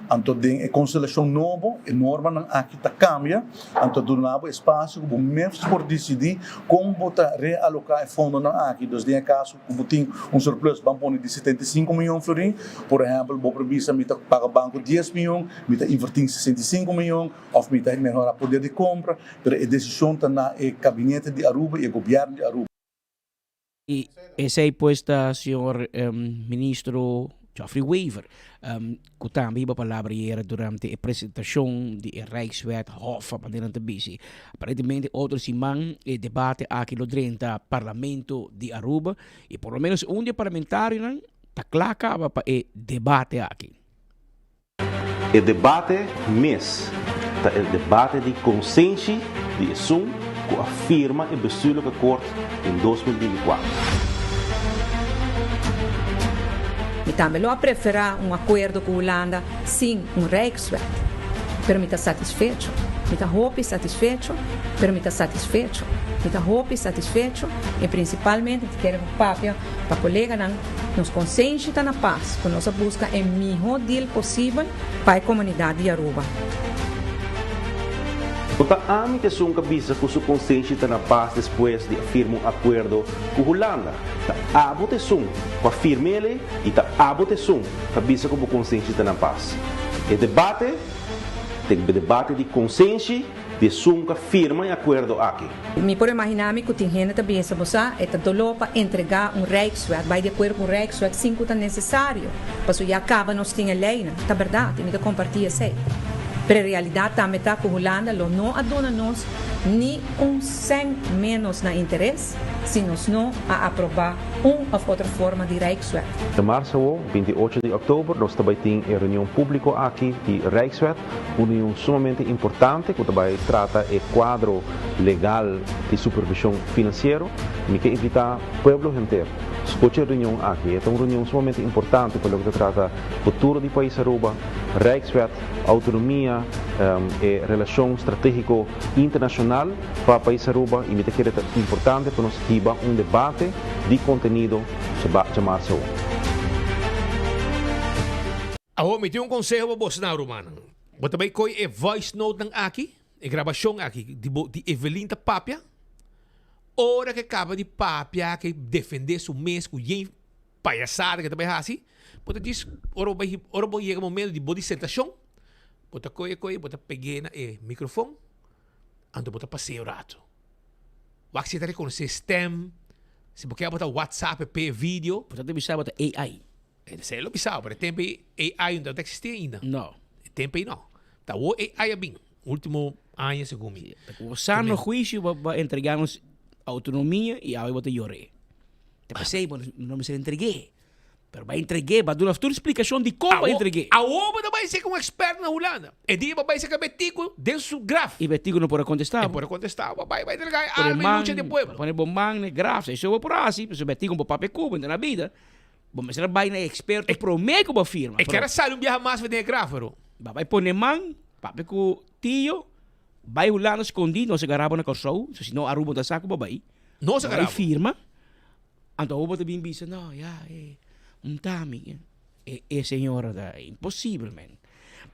Anto den e konstelashon nobo e normanan aki ta kambia, anto duna bo espasio ku bo mes por disidí kon bo ta realoká e fondonan aki. Dus den e kaso ku bo tin un surplus ban pone di 75 mion florin, por ehèmpel bo por bisa mi ta paga banko dies mion, mi ta invertí 65 mion òf mi ta mehorá poder di kompra, pero e desishon ta na e kabinete di Aruba i e gobièrnu di Aruba. Y esey pues ta señor ministro Geoffrey Wever, cu tambe hiba palabra ayera durante e presentacion di e Rijkswet Hof, manera nan ta bisti. Aparentemente otro siman e debate aki lo drenta Parlamento di Aruba y por lo menos un di e parlamentarionan ta cla caba pa e debate aki. E debate mes ta e debate di konsenshi di esun ku a firma e bestuurlijk akkoord den 2024. Mi tambe lo a preferá un akuerdo ku Hulanda sin un Rijkswet. Pero mi ta satisfecho. Mi ta hopi satisfecho, pero mi ta satisfecho. Mi ta hopi satisfecho i prinsipalmente mi ta kere papia pa koleganan. Nos konsenshi ta na pas ku nos a buska e mihó deal posibel pa e komunidat di Aruba. No ta ami ta esun ku a bisa ku su konsenshi ta na pas despues di a firma un akuerdo ku Hulanda. Ta abo ta esun ku a firm'ele i ta abo ta esun ku a bisa ku bo konsenshi ta na pas. E debate ta e debate di konsenshi di esun ku a firma e akuerdo aki. Mi por imaginá mi ku tin hende ta bisa, Bo sa, e ta doló pa entregá un Rijkswet, bai di akuerdo ku un Rijkswet sin ku ta nesesario, pasobra ya kaba nos tin e leinan. Ta bèrdat, i mi ta kompartí esei. Pero e realidat tambe ta ku Hulanda lo no a duna nos ni un sèn ménos na interes si nos no a aprobá un òf otro forma di Rijkswet. Na mars awo, 28 di òktober, nos ta bai tin e reunion públiko aki di Rijkswet. Un reunion sumamente importante ku ta bai trata e kuadro legal di supervishon finansiero. Mi ke invitá pueblo henter skucha e reunion aki. E ta un reunion sumamente importante pa loke ta trata futuro di pais Aruba, Rijkswet, autonomia, e relashon stratégiko internashonal pa pais Aruba i mi ta kere ta importante pa nos hiba un debate di kontenido djamarsa awo. Awor mi tin un conseho pa bosnan rumannan. Bo ta bay coy e voice note nan aki, e grabacion aki di bo di Evelyn ta papia. Ora ke caba di papia ke defende su mes cu yen payasada ke ta bay haci, bo ta djis ora bo bay ora bo yega momento di bo disertacion, bo ta coy e coy bo ta peg'e na e microfon, anto bo ta pas'e un rato. Wak si e ta reconoce stem, si bo kier bo ta whatsapp e p'e video. Bo ta bisa bo ta AI. Esei lo bisao, pero e tempo ei AI no tabata existi ainda. No. E tempo ei no. Ta awor AI a bin, ultimo aña segun mi. Ta ku sano huisio bo a entrega nos autonomia i awe bo ta yor'é. Ta p'esei bo no mester entreg'é. Pero bo a entreg'é, bo a duna tur splikashon dikon bo a entreg'é. Awor bo ta bai ser ku un eksperto na Hulanda. E dia bo bai serka Betico den su graf. I Betico no por a kontestá bo. E por a kontestá bo. Bai bai entrega e alma i lucha di e pueblo. Pone bo man na e graf, esei bo por hasi, pasobra Betico no por papia ku bo, no ta na bida. Bo mester a bai na e experto promé ku bo firma. E ker a sali un biaha mas for den e graf, pero. Bo a bai pone man, papia ku tio, bai Hulanda skondí, nos a gara bo na Kòrsou, so si no Aruba no ta sa ku bo bai. Nos a gara bo. Bai firma, anto awor bo ta bin bisa, no, ya, e un ta mi. E e señora ta imposibel, men.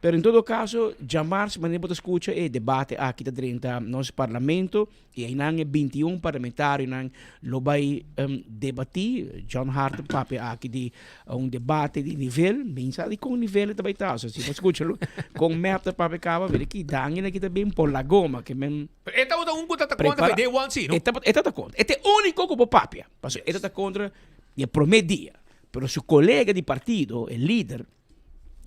Pero en todo caso, djamars manera bo ta scucha e debate aki ta drenta nos parlamento y eynan e 21 parlamentarionan lo bay debati. John Hart papia aki di un debate di nivel, min sa di con nivel e ta bay ta. So si bo scucha lo con mep ta papia caba, mira ki dangi nan ki ta bin por la goma ke men. Pero e tabata un cu ta ta contra Prepara. day one si, no? E tabata, e ta ta contra. E ta e unico cu bo papia. Pasobra e ta ta contra di e prome dia. Pero su colega di partido, e lider,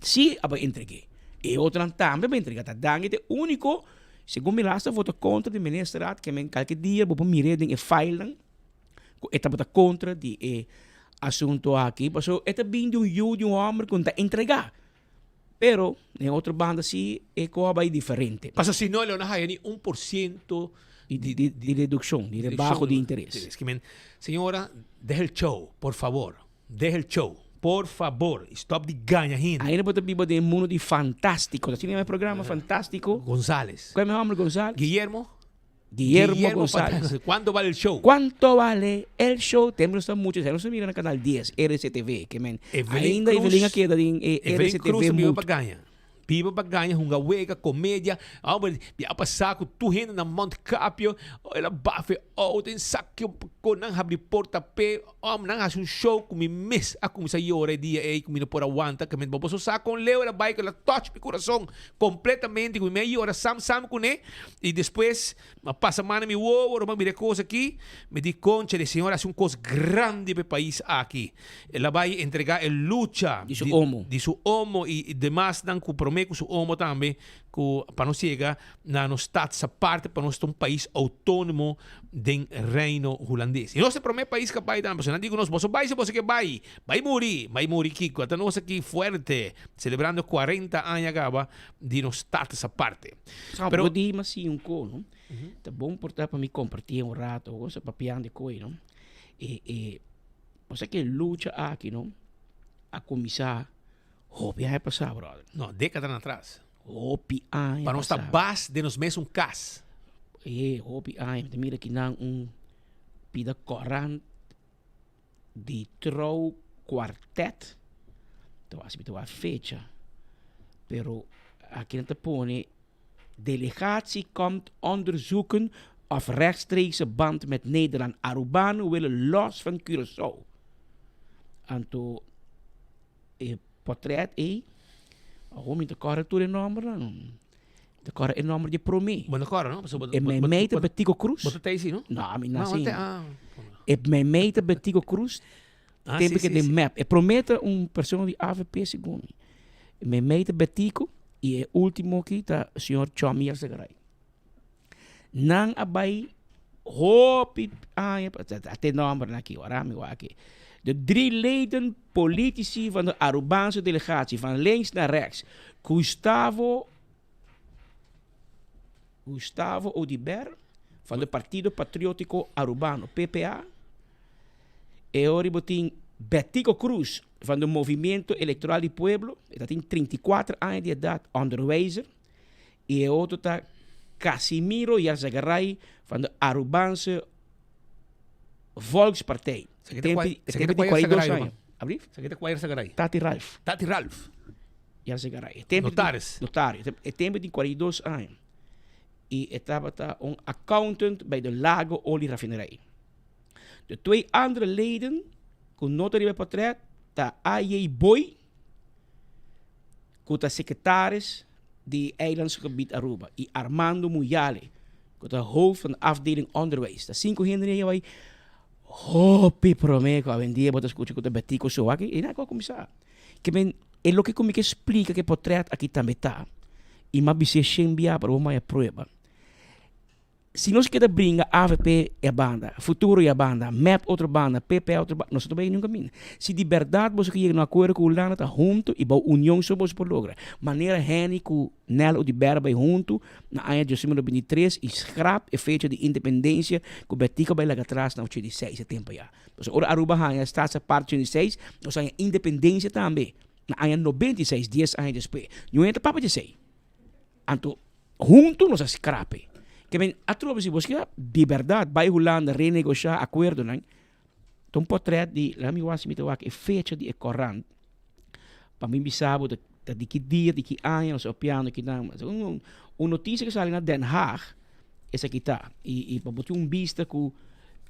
Sí a bai entreg'é. E otronan tambe a bai entregá. Ta Dangui ta e úniko, segun mi lasta vota kontra di ministerraad, ke men kalke dia bo por mir'é den e filenan ku e tabata kontra di e asunto aki. Pasobra e ta bin di un yu di un hòmber ku no ta entregá. Pero den otro banda sí e kos a bai diferente. Pasobra si no, lo no haya ni un por siento di di redukshon, di rebaho di interes. Señora, deha el show, por favor. Deha el show, por fabor, y stop di gaña hende. Ainda bo ta biba den e mundo di Fantástico. Ta asina yama e programa Fantástico? Gonzales. Cual e homber Gonzales? Guillermo. Guillermo Gonzales. Cuánto vale el show? Cuánto vale el show? Tempo nos ta mucho, esei nos ta mira na canal 10, RCTV, ke men. Evelyn Ainda Cruz. Evelyn a keda den e Evelyn RCTV Cruz ta biba mucho. pa gaña. Biba pa gaña, hunga wega, komedia. Homber, mi a pasa ku tur hende na Mount Capio. El a bafa e outo en sakio kon nan habri porta p'e. Homber, nan hasi un show ku mi mes a kuminsá yora e dia ei ku mi no por a wanta. Ke mi boso sa kon leu el a bai ku el a touch mi kurason kompletamente ku mi a yora sam sam kuné. I despues mi a pasa man na mi wowo, ora mi a mira e kos aki, mi di, Conchale, Señor a hasi un kos grandi pa e pais aki. El a bai entregá e lucha Di su omo. di su omo i demasnan ku promé ku su omo tambe ku pa nos yega na nos status aparte pa nos ta un pais outónomo den Reino Hulandes. I nos ta e promé pais ku a bai tambe. Pasobra nan di ku nos, boso bai si boso ke bai, bai muri, bai muri kiko. Ata nos aki fuerte selebrando kuarenta aña kaba di nos status aparte. Sa Pero bo di mas si un ko, no? Ta bon por ta pa mi kompartí un rato, bo sa papiando e koi, no? E e Bo sa ke lucha aki no a kuminsá hopi aña pasá, brother. No, dékadanan atras. Hopi aña Pa nos ta pasá. bas den nos mesun kas. E, hopi aña. Mi ta mira kinan un pida korant di Trouw Kwartet. Ta wak si mi ta wak fecha. Pero aki nan ta pone Delegatie komt onderzoeken of rechtstreekse band met Nederland. Arubanen willen los van Curaçao. Anto e portret ei, awor mi ta kòrda tur e nòmbernan. Mi ta kòrda e nòmber di e promé. Bo no kòrda no? Pasobra E meimei ta Betico Croes. Bo ta tei si no? No, mi No, nasi. te, ah. E meimei ta Betico Croes. Ah, Tempo si, ke si, den si. mep. E promé ta un persona di AVP segun mi. E meimei ta Betico i e ultimo aki ta señor Chommy Yarzagaray. Nan a bai hopi aña pa a te nombernan aki ora mi wak aki. De drie leden politici van de Arubaanse delegatie van links naar rechts Gustavo Gustavo Oduber van de Partido Patriótico Arubano, PPA. E ora bo tin Betico Croes van de Movimiento Electoral di Pueblo, e ta tin 34 aña di edat, onderwijzer. I e otro ta Casimiro Yarzagaray van de Arubaanse Volkspartij. Esaki E tempo di 42 aña. Ablief? Esaki ta kua Yarzagaray? Tati Ralph. Tati Ralph. Yarzagaray. E tempo Notaris. Notario. E tempo di 42 aña. I e tabata un accountant bij de Lago Olieraffinerij. De twee andere leden ku no ta riba e portret ta AJ. Boy, ku ta sekretaris di Eilandsgebied Aruba, i Armando Muyale, ku ta hoofd van de afdeling onderwijs. Ta sinku hende ei bai hopi promé ku awendia bo ta skucha ku ta Betico so aki, e nan ku a kuminsá. Ke men e loke ku mi ke splika ku e portret aki tambe ta, i mi a bis'é shen bia pero bo maya prueba. Si nos keda bringa avp e banda, Futuro e banda, mep otro banda, PP otro banda, nos no ta bay ningun caminda. Si di berdad boso ke yega na un acuerdo cu Hulanda ta hunto y bao union so boso por logra. Manera Henny cu Nel Oduber bay hunto na aña 2023 y scrap e fecha di independencia cu Betico bay laga atras na 86 e tempo ya. Pasobra ora Aruba haya staatsapart 86 nos haya independencia tambe na aña 96, dies aña despues. Ñu hende ta papia di esey. Anto huntu nos a skrape. Ke men atrobe si bo skiba di bèrdat bai Hulanda renegoshá akuerdonan, ta un potrèt di, laga mi wak si mi ta wak e fecha di e korant pa mi bisa bo ta di ki dia, di ki aña nos a opiando kinan. Un notisia ku sali na Den Haag esaki ta i pa bo tin un bista ku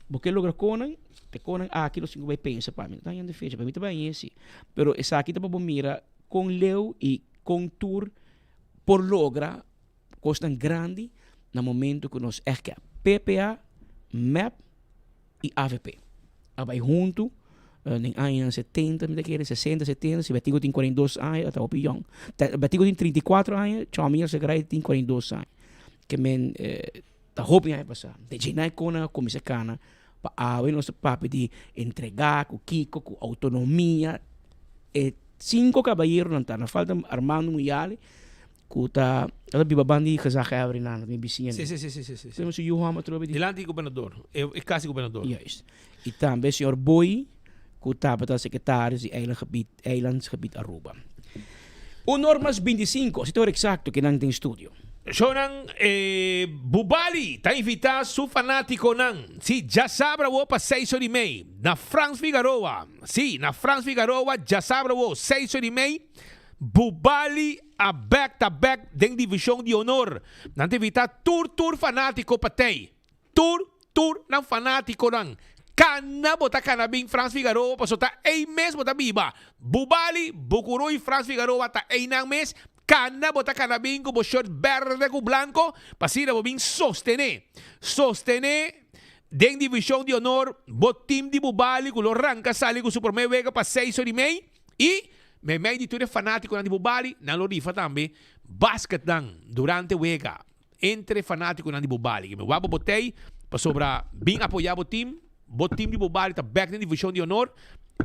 bo ke logra konan, e konan aki nos tin ku bai pensa pa mi no ta hañando e fecha, pa mi ta bai hañ'e si. Pero esaki ta pa bo mira kon leu i kon tur por logra kosnan grandi na momento ku nos ègt ke PPA, mep i avp a bai huntu den añanan setenta mi ta kere, sesenta, setenta, si Betico tin kuarenta i dos aña ta hopi yòn. Betico tin trinta i kuatro aña, Chòmi Yarzagaray tin kuarenta i dos aña. Ke men ta hopi aña pasá. De dje nan e konan a kuminsá kana pa awe nos ta papia di entregá ku kiko, ku outonomia. E cinco caballeronan ta, na falta Armando Muyale cu ta ta biba banda di gezaghebber nan, mi bisiña Si, si, si, si, si, si. Tenemos su yu homber atrobe di. Dilanti di gobernador, e e cas di gobernador. Juist. Y tambe señor Boy cu tabata secretaris di Eilandgebied, Eilandsgebied Aruba. Un or mas binticinco, si ta ora exacto cu nan den studio. Shownan e Bubali ta invita su fanaticonan, si djasabra awo pa seis or y mei, na Frans Figaroa. Sí, na Frans Figaroa, djasabra awo, seis or y mei. Bubali a bek ta bek den divishon di honor. Nan ta invitá tur tur fanátiko pa tei. Tur tur nan fanátikonan. Kana bo ta kana bin Frans Figaroa paso ta ei mes bo ta biba. Bubali, Bucurú i Frans Figaroa ta einan mes. Kana bo ta kana bin ku bo shirt berde ku blanko pa asina bo bin sostené. Sostené den divishon di honor bo tim di Bubali ku lo ranka sali ku su promé wega pa seis or i mei. I meimei di tur e fanátikonan di Bubali nan lo rifa tambe basketnan durante wega. Entre fanátikonan di Bubali. Mi wak bo botei pasobra bin apoyá bo tim. Bo tim di Bubali ta bèk den divishon di honor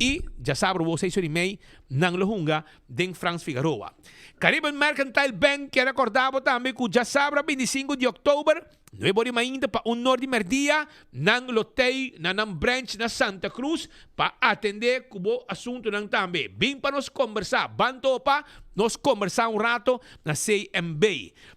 i djasabra bo seis ora i mei nan lo hunga den Frans Figaroa. Caribbean Mercantile Bank kier rekordá bo tambe ku djasabra 25 di òktober nuebe ora i mainta pa un nor di mèrdia nan lo tei na nan branch na Santa Cruz pa atendé ku bo asuntunan tambe. Bin pa nos kombersá. Ban topa nos kombersá un rato na CMB.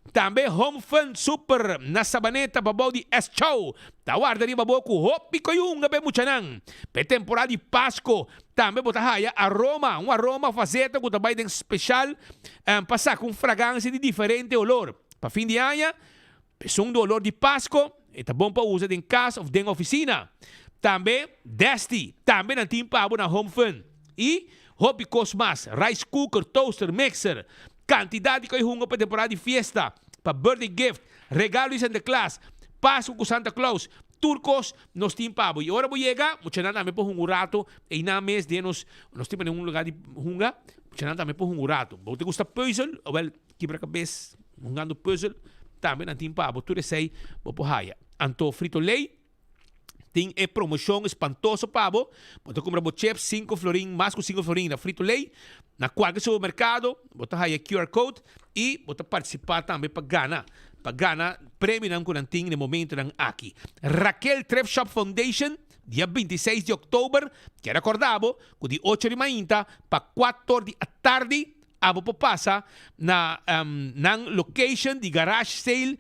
Tambe Home Fun Super na Sabaneta pabou di S Chow ta warda riba bo ku hopi koyunga p'e muchanan. P'e temporada di Pasko tambe bo ta haya aroma, un aroma faceta ku ta bai den special pa saka un fragansia di diferente olor. Pa fin di aña, esun di olor di Pasko e ta bon pa usa den kas of den ofisina. Tambe Desti tambe nan tin pa bo na Home Fun. I hopi kos mas, rice cooker, toaster, mixer. Kantidat di ku e hunga pa temporada di fiesta, pa birthday gift, regalo di Sinterklaas, Pasku ku Santa Claus, tur kos nos tin pa bo. I ora bo yega, muchanan tambe por hunga un rato einan mes den nos, nos tin pone un lugar di hunga, muchanan tambe por hunga un rato. Bo ta gusta puzzel? Awel, kibra kabes hungando puzzel tambe nan tin pa bo. Tur esei bo por haya. Anto Frito Lay. Tin e promocion espantoso pa bo. Bo ta cumpra bo chips cinco florin, mas cu cinco florin na Frito Lay. Na cualkier supermercado bo ta haya QR code y bo ta participa tambe pa gana, pa gana premionan cu nan tin na e momentonan aki. Raquel Thrift Shop Foundation, dia 26 di october, kier acorda bo cu di ocho di mainta pa cuator di atardi abo por pasa na nan location di garage sale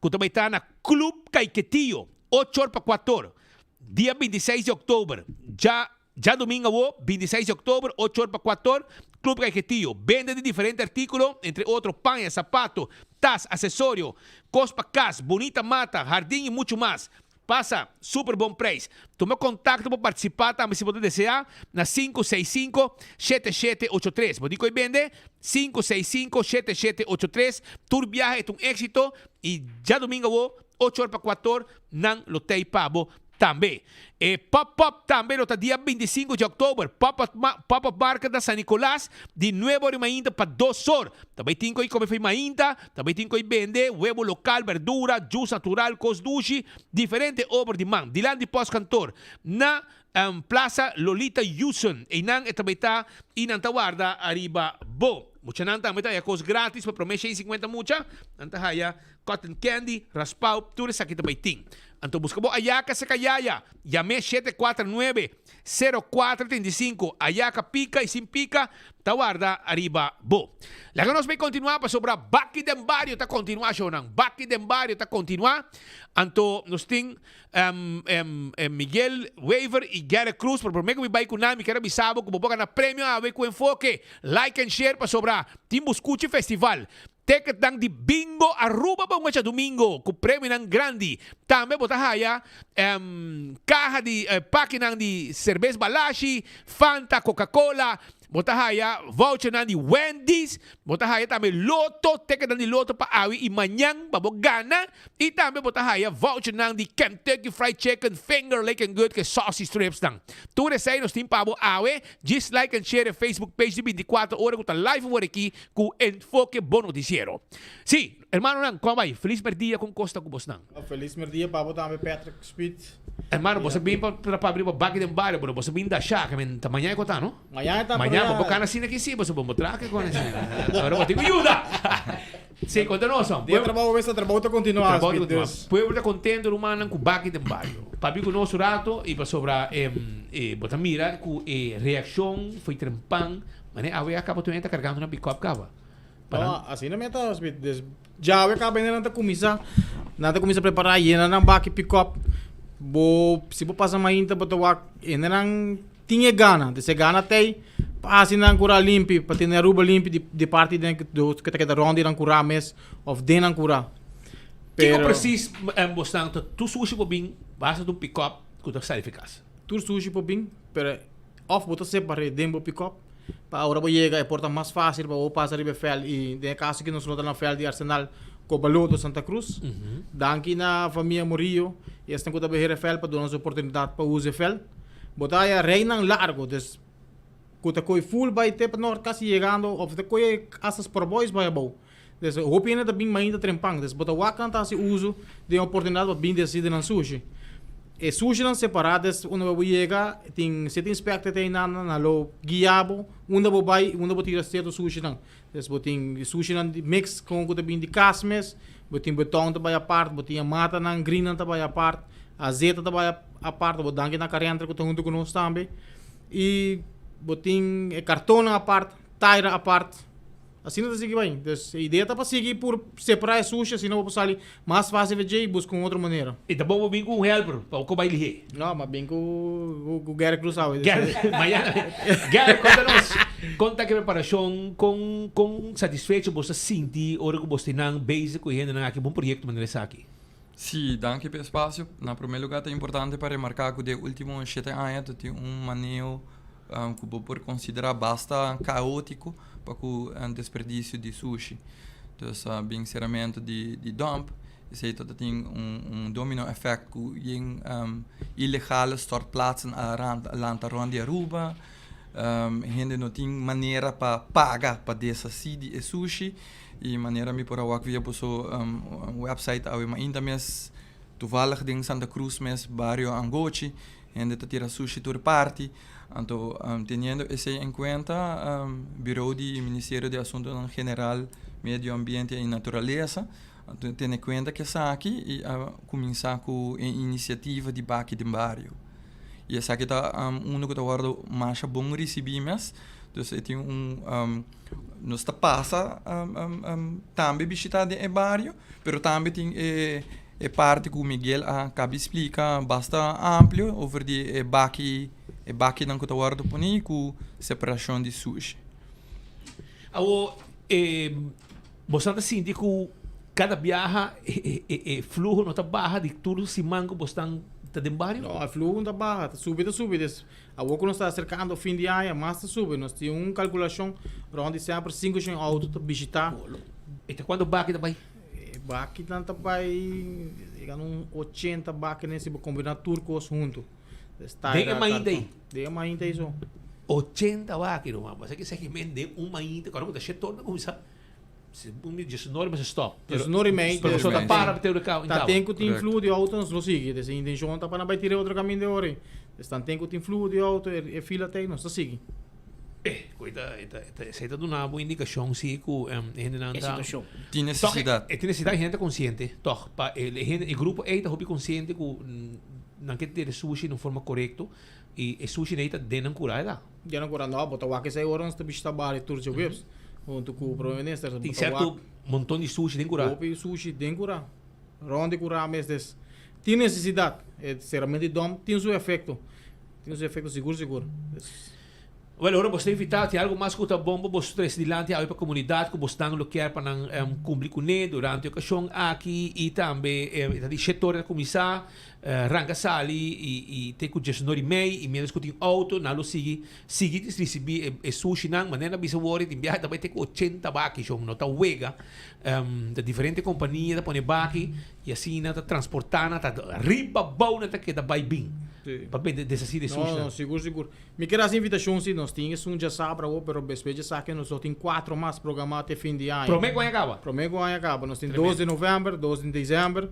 cu ta bay ta na Club Caiquetio, ocho or pa cuator, dia 26 di october, dja djadomingo awo, 26 di october, ocho or pa cuator, Club Caiquetio, bende di diferente articulo, entre otro paña, sapato, tas, accesorio, cos pa cas, bunita mata, hardin y mucho mas. Pasa, super bon prijs. Tuma contacto pa participa tambe si bo ta desea na 565 7783. Bo di cu e bende? 565 7783. Tur biaha e ta un exito y djadomingo awo ocho or pa cuator nan lo tey pa bo tambe. E pop up tambe lo ta dia 25 di october. Pop up pop up market na San Nicolas di nuebe or di mainta pa dos or. Ta bay tin cu e come fey mainta, ta bay tin cu e bende webo local, berdura, juice natural, cos dushi, diferente obra di man. Dilanti postkantoor na Plaza Lolita Yuson. Eynan e ta bay ta y nan ta warda ariba bo. Muchanan tambe ta haya cos gratis pa prome 150 mucha. Nan ta haya cotton candy, raspao, tur esaki ta bay tin. Anto busca bo Ayaka serca Yaya. Yam'é 749 0435. Ayaka pica y sin pica ta warda ariba bo. Laga nos bay continua pasobra Baki den Bario ta continua shownan. Baki den Bario ta continua. Anto nos tin Miguel Wever y Gerrit Cruz. Pero prome cu mi bay cu nan mi kier a bisa bo cu bo por gana premio awe cu Enfoke. Like and share pasobra tin Buscuchi Festival. Ticketnan di Bingo Aruba pa un echa domingo cu premionan grandi. Tambe bo ta haya caha di pakinan di cerbes Balashi, Fanta, Coca Cola. Bo ta haya vouchernan di Wendy's. Bo ta haya tambe loto, ticketnan di loto pa awe y mañan pa bo gana. Y tambe bo ta haya vouchernan di Kentucky Fried Chicken, Finger Lickin' Good cu e saucy stripsnan. Tur esey nos tin pa bo awe. Djis like and share e Facebook page di 24 ora cu ta live awor aki Ku Enfoke Bo Noticiero. Sí, hermanonan, kon a bai? Felis merdia kon kos ta ku bosnan? Felis merdia pa bo tambe Patrick Speed. Hermano, bo sa bin pa trapa riba baki den bario, pero bo sa bin dasha, ke men ta maña e kota, no? Maña e ta, Maña bo por kana asina ki si, bo sa bon bo traha ke kon asina. Ora bo tin ku yuda. Sí, konta nos, hom. Dia trabou a bes ta trabou ta kontinuá, Trabou ta Speed, kontinuá. dus. Pueblo ta kontento rumannan ku baki den bario. Papia ku nos un rato i pasobra e bo ta mira ku e reakshon foi trempan. Mane awe a caba tur hende ta cargando nan pick-up caba. Pa No, nan. asina mi ta hospit. Des djawe caba hende nan ta cuminsa, nan ta cuminsa prepara, yena nan baki pick-up. Bo, si bo pasa mainta bo ta wak hende nan tin e gana. Des e gana t'ey. Pa hasi nan kura limpi, pa tene Aruba limpi di di parti den ku ta keda rònt di nan kura mes òf den nan kura. Kiko Pero. presis bosnan ta tur sushi por bin basta ta un pikòp ku ta sali fi kas? Tur sushi por bin, pero òf bo ta separ'é den bo pikòp pa ora bo yega e por ta mas fásil pa bo pasa riba e vèlt i den e kaso ki nos lo ta na vèlt di Arsenal Kobaloto Santa Cruz. Danki na famia Murillo i esnan ku ta beheer e vèlt pa duna nos e oportunidat pa usa e vèlt. Bo ta haya reinan largo, dus ku ta koe full bai te pa nort kasi yegando of ta koe hasta Sport Boys bai abou. Dus hopi hende ta bin mainta trempan. Dus bo ta wak nan ta hasi uso di e oportunidat pa bin desidi nan sushi. E sushinan separá des unda bo yega tin city inspector ta einan nan lo guia bo unda bo bai unda bo tira cierto sushinan. Des bo tin sushinan di mix kon ku ta bin di kas mes, bo tin beton ta bai apart, bo tin e matanan greennan ta bai apart, azeta ta bai apart, bo danki na Carenter ku ta huntu ku nos tambe. I bo tin e kartonnan apart, taira apart. Asina ta sigui bai. Dus e idea ta pa sigui por separá e sushi asina bo por sali mas fásil di dje i buska un otro manera. I ta bon bo bin ku un helper pa bo ko bai lihé. No, ma bin ku ku Gary Cruz awe. Gary, mañana. Gary, konta nos kon ta ki preparashon, kon kon satisfecho bo ta sinti ora ku bo tin nan bezig ku e hendenan aki pa un proyekto manera esaki? Sí, danki pa e espasio. Na promé lugá ta importante pa remarká ku den e último shete aña ta tin un maneo ku bo por konsiderá basta kaótiko pa ku desperdisio di sushi. Dus a bin seramentu di dump, esei ta tin un domino effect ku yen ilegale stortplaatsen a lanta rònt di Aruba. Hende no tin manera pa paga pa deshasí di e sushi. I manera mi por a wak via boso website awe mainta mes toevallig den Santa Cruz mes bario Angochi hende ta tira sushi tur parti anto teniendo esey en cuenta bureau di Ministerio di Asuntonan General Medio Ambiente y Naturalesa a tene cuenta cu esaki y a cuminsa cu e iniciativa di baki den bario y esaki ta uno cu ta wordo masha bon ricibi mes dus e tin un Nos ta pasa tambe bishita den e bario, pero tambe tin e e parti ku Miguel a kabi splika basta amplio over di e baki e bakinan ku ta wòrdu poni ku separashon di sushi. Awor e boso ta sinti ku kada biaha e e fluho no ta baha di tur siman ku bo stan ta den bario? No, e fluho no ta baha, ta subi ta subi. Awor ku nos ta aserkando fin di aña, mas ta subi. Nos tin un kalkulashon rònt di semper 500 outo ta bishitá. I ta kuantu baki ta bai? E bakinan ta bai yega na un ochenta bakinan si bo kombiná tur kos huntu. Den e mainta ei? Den e mainta ei so. Ochenta baki ruman. Bo sa ki esaki men den un mainta kòrda ku ta shetor ta kuminsá. Diesnove mester stop. Diesnove i mei. Pero so ta para pa te cabo. Ta ten ku tin fluho di auto nos lo sigui. Des e intencion ta pa nan bai tira e otro caminda e ora ei. Des tan ten ku tin fluho di auto e fila ta ei nos ta sigui. Eh, ku e ta e ta esei ta duna bo indicacion si ku e hendenan ta. E situacion. Tin necesidad. E tin necesidad e hende ta consciente tog pa e hende e grupo ei ta hopi consciente ku nan ke tira e sushi na un forma corecto y e sushi ei ta den nan cura eda. Den nan cura no, bo ta wak esei ora nos ta bishita bario tur djaweps hunto ku prome minister. Tin serto monton di sushi den cura. Hopi sushi den cura. Rond di cura mes des tin necesidad. E seramento di dom tin su efecto. Tin su efecto sigur sigur. Des. Wel ora bos ta invita tin algo mas ku ta bon pa bos trese dilanti awe pa komunidat ku bosnan lo kier pa nan kumpli kuné durante e okashon aki i tambe e ta di shete ora ta kuminsá Ranka sali i te ku diesnor i mei i mientras ku tin outo nan lo sigui sigui di risibí e sushinan manera nan bisa wor tin biaha ta bai te ku ochenta baki shon no ta wega ta diferente kompania ta pone baki i asina ta transportá nan ta riba abou nan ta keda bai bin pa bende deshasí di e sushinan. No no sigur sigur mi kier hasi invitashon si nos tin esun djasabra awor pero despues djasaki nos lo tin kuatro mas programá te fin di aña. Promé ku aña kaba? Promé ku aña kaba nos tin dos di novèmber dos di desèmber.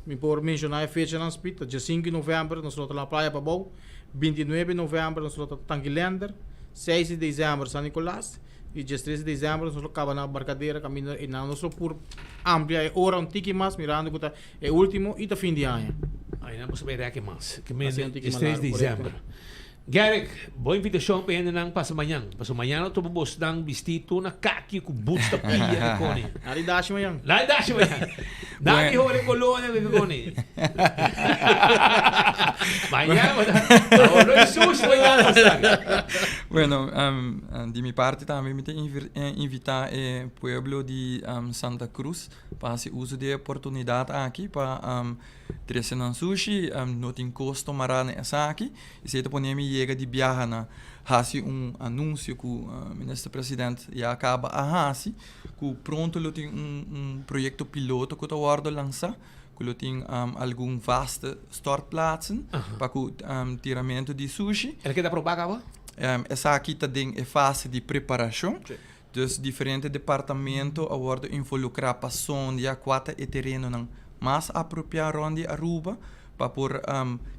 Mi por menshoná e fechanan spit, ta dia sinku di novèmber nos lo ta na Playa Pabou, bintinuebe di novèmber nos lo ta Tanki Lender, seis di desèmber San Nicolas i diestres di desèmber nos lo kaba na Barcadera kaminda einan nos lo por amplia e ora un tiki mas mirando ku ta e último i ta fin di aña. Einan bo sa bai rèk e mas, ke Asina un tiki mas diestres largu, di korekto. desèmber. Gerrit, bo invitashon pa e hendenan pasa mañan. Pasobra mañan lo topa bosnan bistí tur na kaki ku boots ta pia di koni. Na di dashi mañan. Na di dashi mañan. Na di hore kolonia ku koni. Mañan bo ta awor lo di sushi mañan bo sa. Bueno, di mi parti tambe mi ta invita e pueblo di Santa Cruz pa hasi uso di e oportunidad aki pa trece nan sushi. No tin costo mara na esaki. Esey ta pone mi yega di biaha na hasi un anuncio cu Minister President ya caba a hasi cu pronto lo tin un proyecto piloto cu ta wordo lansa. Ku lo tin algun vaste stortplaatsen pa ku tiramentu di sushi. El a keda aprobá kaba? Esaki ta den e fase di preparashon. Dus diferente departamento a wòrdu involukrá pa sondia kua ta e terenonan mas apropiá rònt di Aruba pa por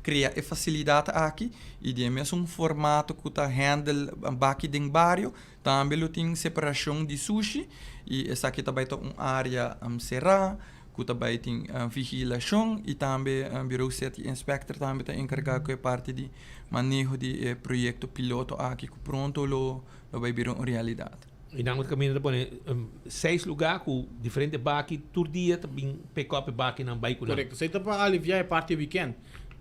krea e fasilidat aki i den e mesun formato ku ta handle baki den bario tambe lo tin separashon di sushi i esaki ta bai ta un área será. Ku ta bai tin vigilashon i tambe Bureau City Inspector tambe ta enkargá ku e parti di maneho di e proyekto piloto aki ku pronto lo bai bira un realidat. I nan kaminda ta pone seis lugá ku diferente baki tur dia ta bin pick up e bakinan bai ku nan. Korekto, esei ta pa aliviá e parti wikènt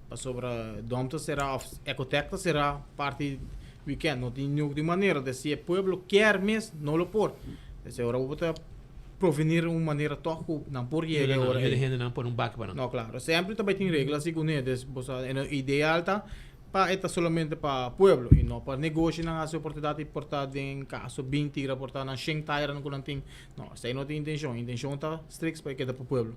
pasobra dòm ta será òf Ecotec ta será parti wikènt no tin niun manera de si e pueblo kier mes no lo por esei ora bo ta provenir un manera toch ku nan por yega e ora ei. Yuda hendenan pone un baki pa nan. No, klaro. Semper ta bai tin regla así kuné. Des bo sa e ideal ta pa e ta solamente pa pueblo i no pa negoshinan hasi oportunidat di por ta den kaso bin tira por ta nan shen tairanan ku nan tin. No, esei no ta intenshon. Intenshon ta striks pa e keda pa pueblo.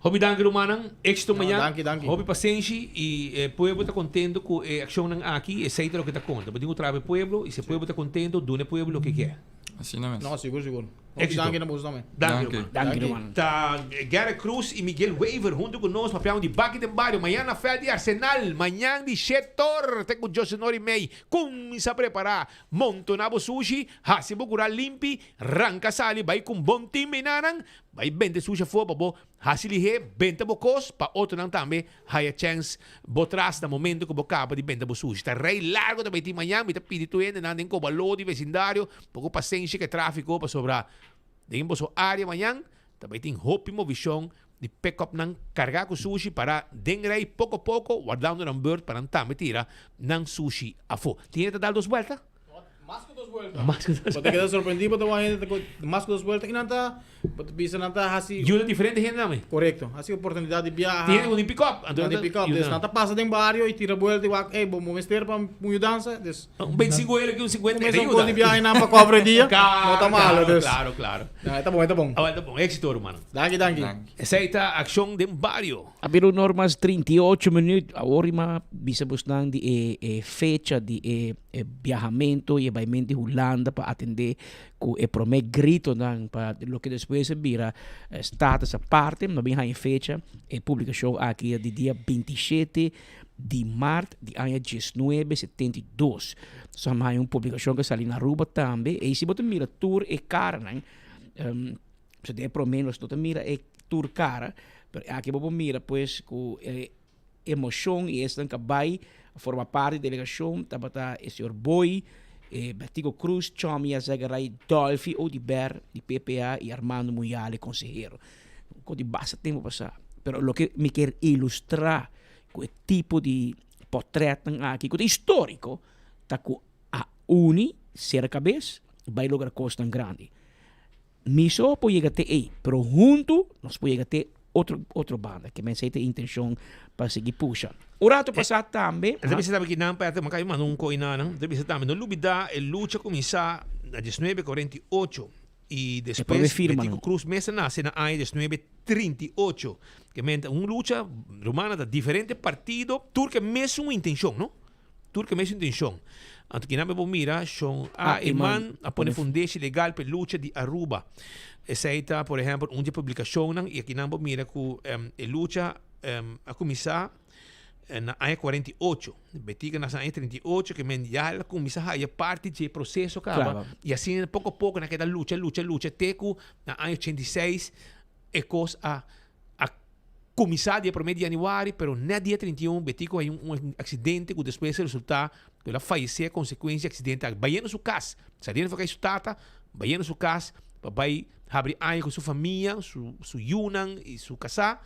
Hopi danki rumannan. Éxito No, mañan. danki, danki. Hopi pasenshi i e pueblo ta kontento ku e akshonnan aki. Esei ta loke ta konta. Bo tin ku traha pa e pueblo i si e pueblo ta kontento duna e pueblo loke e ke. Asina mes. No, sigur, sigur. Hopi Éxito. danki na boso tambe. Danki, ruman. Danki, ruman. Ta Gerrit Cruz y Miguel Wever hunto cu nos papiaun di Baki den Bario. Mañan na veld di Arsenal. Mañan di shetor te cu djosenor y mei. Cuminsa prepara. Montona bo sushi, haci bo cura limpi, ranca sali bay cu un bon team enanan. Bay bende sushi afo pa bo haci lihe, benta bo cos pa otronan tambe Haya chèns bo tras na momento ku bo kaba di benta bo sushi. Ta rei largo ta bai tin mañan. Mi ta pidi tur hendenan den Kobaló di vesindario poko pasenshi ku e tráfiko pasobra den boso área mañan ta bai tin hopi movishon di pèkòpnan kargá ku sushi pará den rei poko poko wardando nan bùrt pa nan tambe tira nan sushi afó. Tin hende ta dal dos buèlta? Mas ku dos buelta. Mas ku dos. Bo ta keda sorprendí bo ta wak hende ta ku mas ku dos buelta i nan ta bo ta bisa nan ta hasi. Yuda diferente hende tambe. Korekto. Hasi oportunidat di biaha. Tin hende ku tin pick up. Anto nan tin pick up. Des nan ta pasa den bario i tira buelta i wak ey bo mester pa un yudansa. Des. Un 25 euro aki un 50 Ku mester un kos di biaha einan pa kòbra e dia. No ta malo des. Klaro klaro. No e ta bon e ta bon. Awel ta bon. Éxito rumannan. Danki danki. Esei ta akshon den bario. A bira un or mas 38 minuut. Awor mi a bisa bosnan di e e fecha di e e biahamento y e baimento di Hulanda pa atende cu e prome gritonan pa loke despues a bira status aparte. No bin haña fecha. E publicacion aki di dia 27 di maart di aña diesnuebe setenta i dos. So a haña un publicacion cu a sali na Aruba tambe. Ey si bo ta mira tur e caranan. So den e prome nos no ta mira e tur cara, pero aki bo por mira pues cu e emocion y esnan cu a bay a forma parti di delegacion tabata e señor Boy, e Bertico Cruz, Chommy Azegaray, Dolfi Oduber di PPA y Armando Muyale consehero. Cu di basta tempo pasa. Pero loke mi kier ilustra cu e tipo di potretnan aki cu ta historico ta cu a uni, cera cabes, bay logra cosnan grandi. Mi so por yega te ei, pero huntu nos por yega te otro otro banda. Ke mensei ta e intencion pa sigui pusha. Un rato pasá tambe. Ta bisa tambe ki nan pa e maka manda un koi na nan. Ta bisa tambe no lubida e lucha kuminsá na diesnuebe kuarenta i ocho i despues Betico Croes mes a nase na aña diesnuebe trinta i ocho. Ke men ta un lucha rumannan ta diferente partido tur ke mesun intencion no. Tur ke mes intencion. Anto kinan bo mira shon A Eman a pone fundeshi legal p'e lucha di Aruba. Esei ta por ehempel un di e publicacionnan y akinan bo mira cu e lucha a cuminsa na aña 48. Betica nace na aña 38 ke men ya el a cuminsa haya parti dje proceso caba y asina poco poco nan a keda lucha lucha lucha te cu na aña 86 e cos a a Kuminsá dia promé di yanüari, pero nèt dia 31 Betico haña un aksidente ku despues a resultá ku el a fayesé a konsekuensia di aksidente aki. Bayendo su kas, saliendo for kai su tata, bayendo su kas pa bai habri aña ku su famia, su su yunan i su kasá,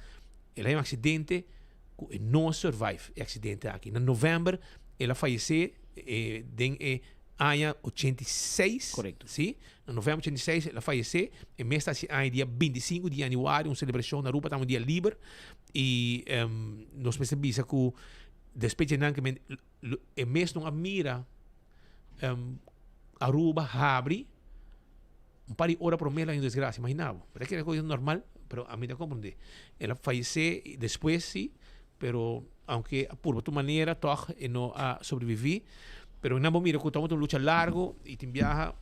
el a haña un aksidente ku e no a survive e aksidente aki. Na novèmber el a fayesé den e. aña 86. Correcto. Si, na november 86 el a fayece. E mes ta haci aña dia 25 di januari, un celebracion na Aruba, ta un dia liber. Y um, nos mester bisa cu despues dje nan ke men, e mes no a mira um, Aruba habri un par di ora prome el a haña un desgracia. Imagina bo. Pero kere cosa normal, pero ami ta comprende. El a fayece despues si, pero aunke a purba tur manera toch e no a sobrevivi. Pero nan bo mira cu ta un lucha largo y tin biaha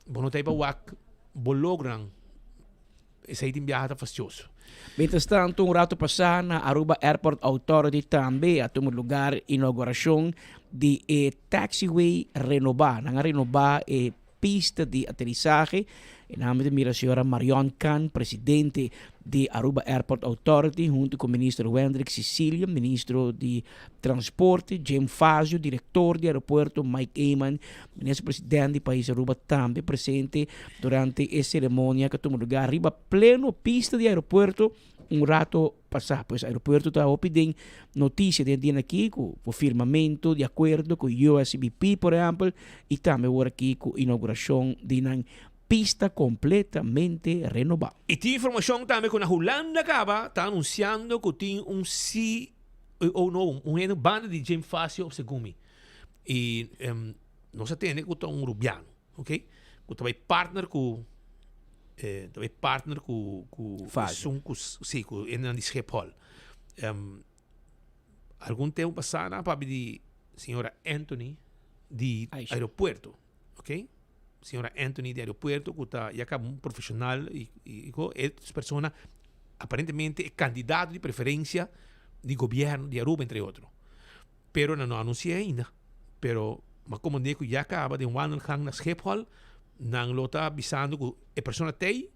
bo no ta pa wak bo logran. Esey tin biaha ta fastioso. Mientras tanto, un rato pasá na Aruba Airport Authority tambe a tuma lugar inauguracion di e taxiway renobá. Nan a renobá e pista di aterisahe. E nan ta mira señora Marion Khan, presidente di Aruba Airport Authority, hunto cu minister Wendrick Cicilia, ministro di Transporte, Jim Fazio, director di aeropuerto, Mike Eman, minister president di pais Aruba tambe presente durante e ceremonia cu a tuma lugar riba pleno pista di aeropuerto un rato pasá. Pues aeropuerto ta hopi den noticia den dia aki cu firmamento di acuerdo cu USBP por ehempel y tambe awor aki cu inauguracion di nan pista completamente renoba. Y tin informacion tambe cu na Hulanda caba ta anunciando cu tin un CEO nobo, un hende banda di Jim Fazio segun mi. Y nos a tende cu ta un Rubiano. Ok, ku ta bai partner ku eh, ta bai partner ku ku Fazio. esun ku sí, ku hendenan di Schiphol. Um, algun tempo pasá nan a papia di señora Anthony di Aisha. aeropuerto, ok? Señora Anthony di aeropuerto ku ta ya kaba un profesional i i ko e persona aparentemente e kandidato di preferencia di gobierno di Aruba entre otro. Pero nan no anuncia ainda. Pero ma comprende cu ya caba den wandelgang na Schiphol, nan lo ta bisando cu e persona t'ey,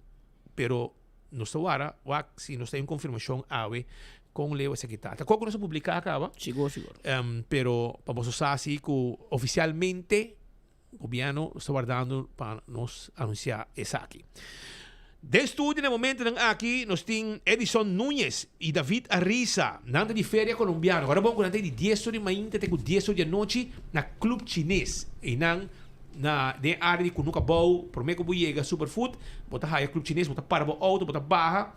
pero nos ta wara wak si nos ta un confirmacion awe con leu esaki ta. Ta cu nos a publica caba. Sigur, sigur. Pero pa boso sa si cu oficialmente Gobierno nos ta wardando pa nos anuncia esaki. Den studio na e momentonan aki nos tin Edison Nuñez y David Ariza. Nan ta di Feria Colombiano. Ora bon cu nan ta di dies or di mainta te cu dies or di anochi na Club Chines. Eynan na den e area di Cunuca Bou, prome cu bo yega Superfood, bo ta haya Club Chines, bo ta para bo auto, bo ta baha.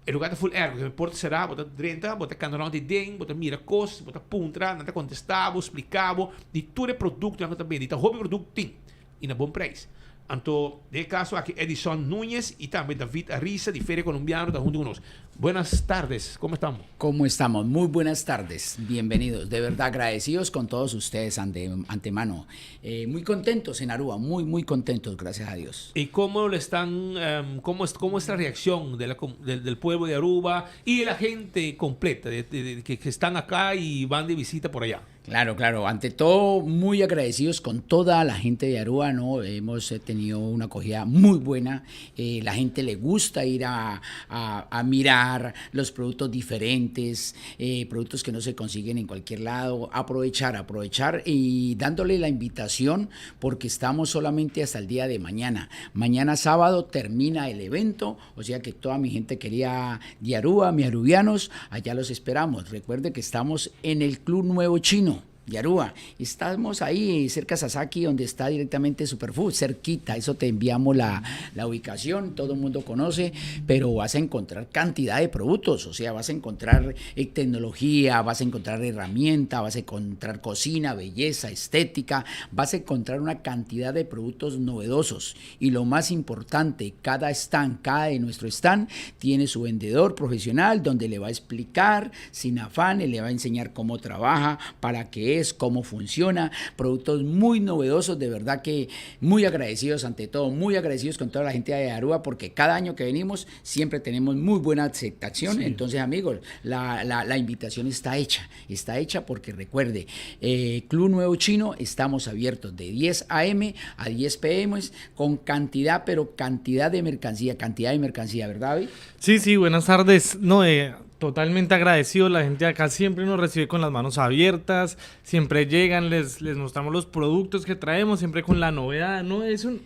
E lugar ta full airco, e porta cerá, bo ta drenta, bo ta cana rond den, bo ta mira cos, bo ta puntra, nan ta contesta bo, splica bo di tur e productonan cu ta bende. Y ta hopi producto tin y na bon prijs. Anto, den e caso aki Edison Nuñez y tambe David Ariza di Feria Colombiano ta hunto cu nos. Buenas tardes, como estamos? ¿Cómo estamos? Muy buenas tardes, bienvenidos. De verdad, agradecidos con todos ustedes ante, antemano. Eh, muy contentos en Aruba, muy, muy contentos, gracias a Dios. ¿Y cómo le están, em, cómo, es, cómo es la reacción de la, del, del pueblo de Aruba y de la gente completa, de, de, que, que están acá y van de visita por allá? Claro, claro. Ante todo, muy agradecidos con toda la gente de Aruba, ¿no? Hemos eh, tenido una acogida muy buena. Eh, la gente le gusta ir a, a, mirar los productos diferentes, eh, productos que no se consiguen en cualquier lado. Aprovechar, aprovechar y dándole la invitación porque estamos solamente hasta el día de mañana. Mañana sábado termina el evento, o sea que toda mi gente quería de Aruba, mis arubianos, allá los esperamos. Recuerde que estamos en el Club Nuevo Chino de Aruba. Estamos ahí cerca de Sasaki, donde está directamente Superfood, cerquita. Eso te enviamos la, la ubicación, todo el mundo conoce, pero vas a encontrar cantidad de productos, o sea, vas a encontrar eh, tecnología, vas a encontrar herramienta, vas a encontrar cocina, belleza, estética, vas a encontrar una cantidad de productos novedosos. Y lo más importante, cada stand, cada de nuestro stand tiene su vendedor profesional donde le va a explicar sin afán, le va a enseñar cómo trabaja, para qué es, cómo funciona, productos muy novedosos, de verdad que muy agradecidos ante todo, muy agradecidos con toda la gente de Aruba, porque cada año que venimos siempre tenemos muy buena aceptación. Entonces, amigos, la, la, invitación está hecha, está hecha porque recuerde, eh, Club Nuevo Chino, estamos abiertos de 10 a.m. a 10 p.m. con cantidad, pero cantidad de mercancía, cantidad de mercancía, ¿verdad, David? Sí, sí, buenas tardes. No, eh, totalmente agradecido. La gente acá siempre nos recibe con las manos abiertas, siempre llegan, les, les mostramos los productos que traemos, siempre con la novedad, ¿no? Es un,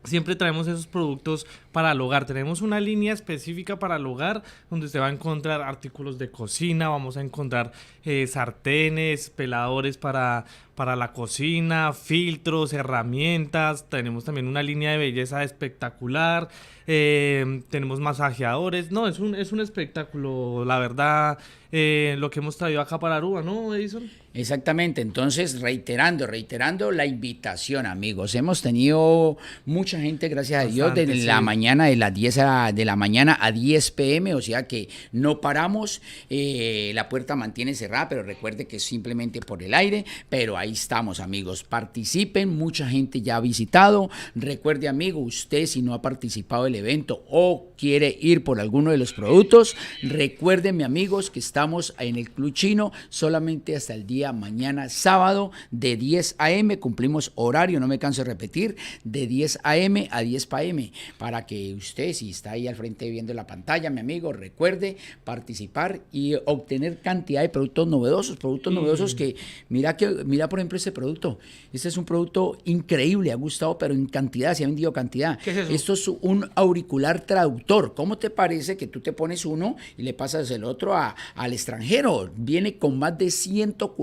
Siempre traemos esos productos para el hogar. Tenemos una línea específica para el hogar donde usted va a encontrar artículos de cocina, vamos a encontrar eh, sartenes, peladores para, para la cocina, filtros, herramientas. Tenemos también una línea de belleza espectacular. Eh, tenemos masajeadores. No, es un, es un espectáculo, la verdad, eh, lo que hemos traído acá para Aruba, ¿no, Edison? Exactamente, entonces reiterando, reiterando la invitación, amigos. Hemos tenido mucha gente, gracias a Dios, desde la mañana, de las 10 de la mañana a 10 pm, o sea que no paramos, eh, la puerta mantiene cerrada, pero recuerde que es simplemente por el aire, pero ahí estamos, amigos. Participen, mucha gente ya ha visitado. Recuerde, amigo, usted si no ha participado del evento o quiere ir por alguno de los productos, recuérdenme, amigos, que estamos en el Club Chino solamente hasta el día mañana sábado de 10 a.m. Cumplimos horario, no me canso de repetir, de 10 a.m. a 10 p.m. Para que usted, si está ahí al frente viendo la pantalla, mi amigo, recuerde participar y obtener cantidad de productos novedosos, productos novedosos que, mira que, mira por ejemplo este producto. Este es un producto increíble, ha gustado, pero en cantidad, se ha vendido cantidad. ¿Qué es eso? Esto es un auricular traductor. ¿Cómo te parece que tú te pones uno y le pasas el otro a, al extranjero? Viene con más de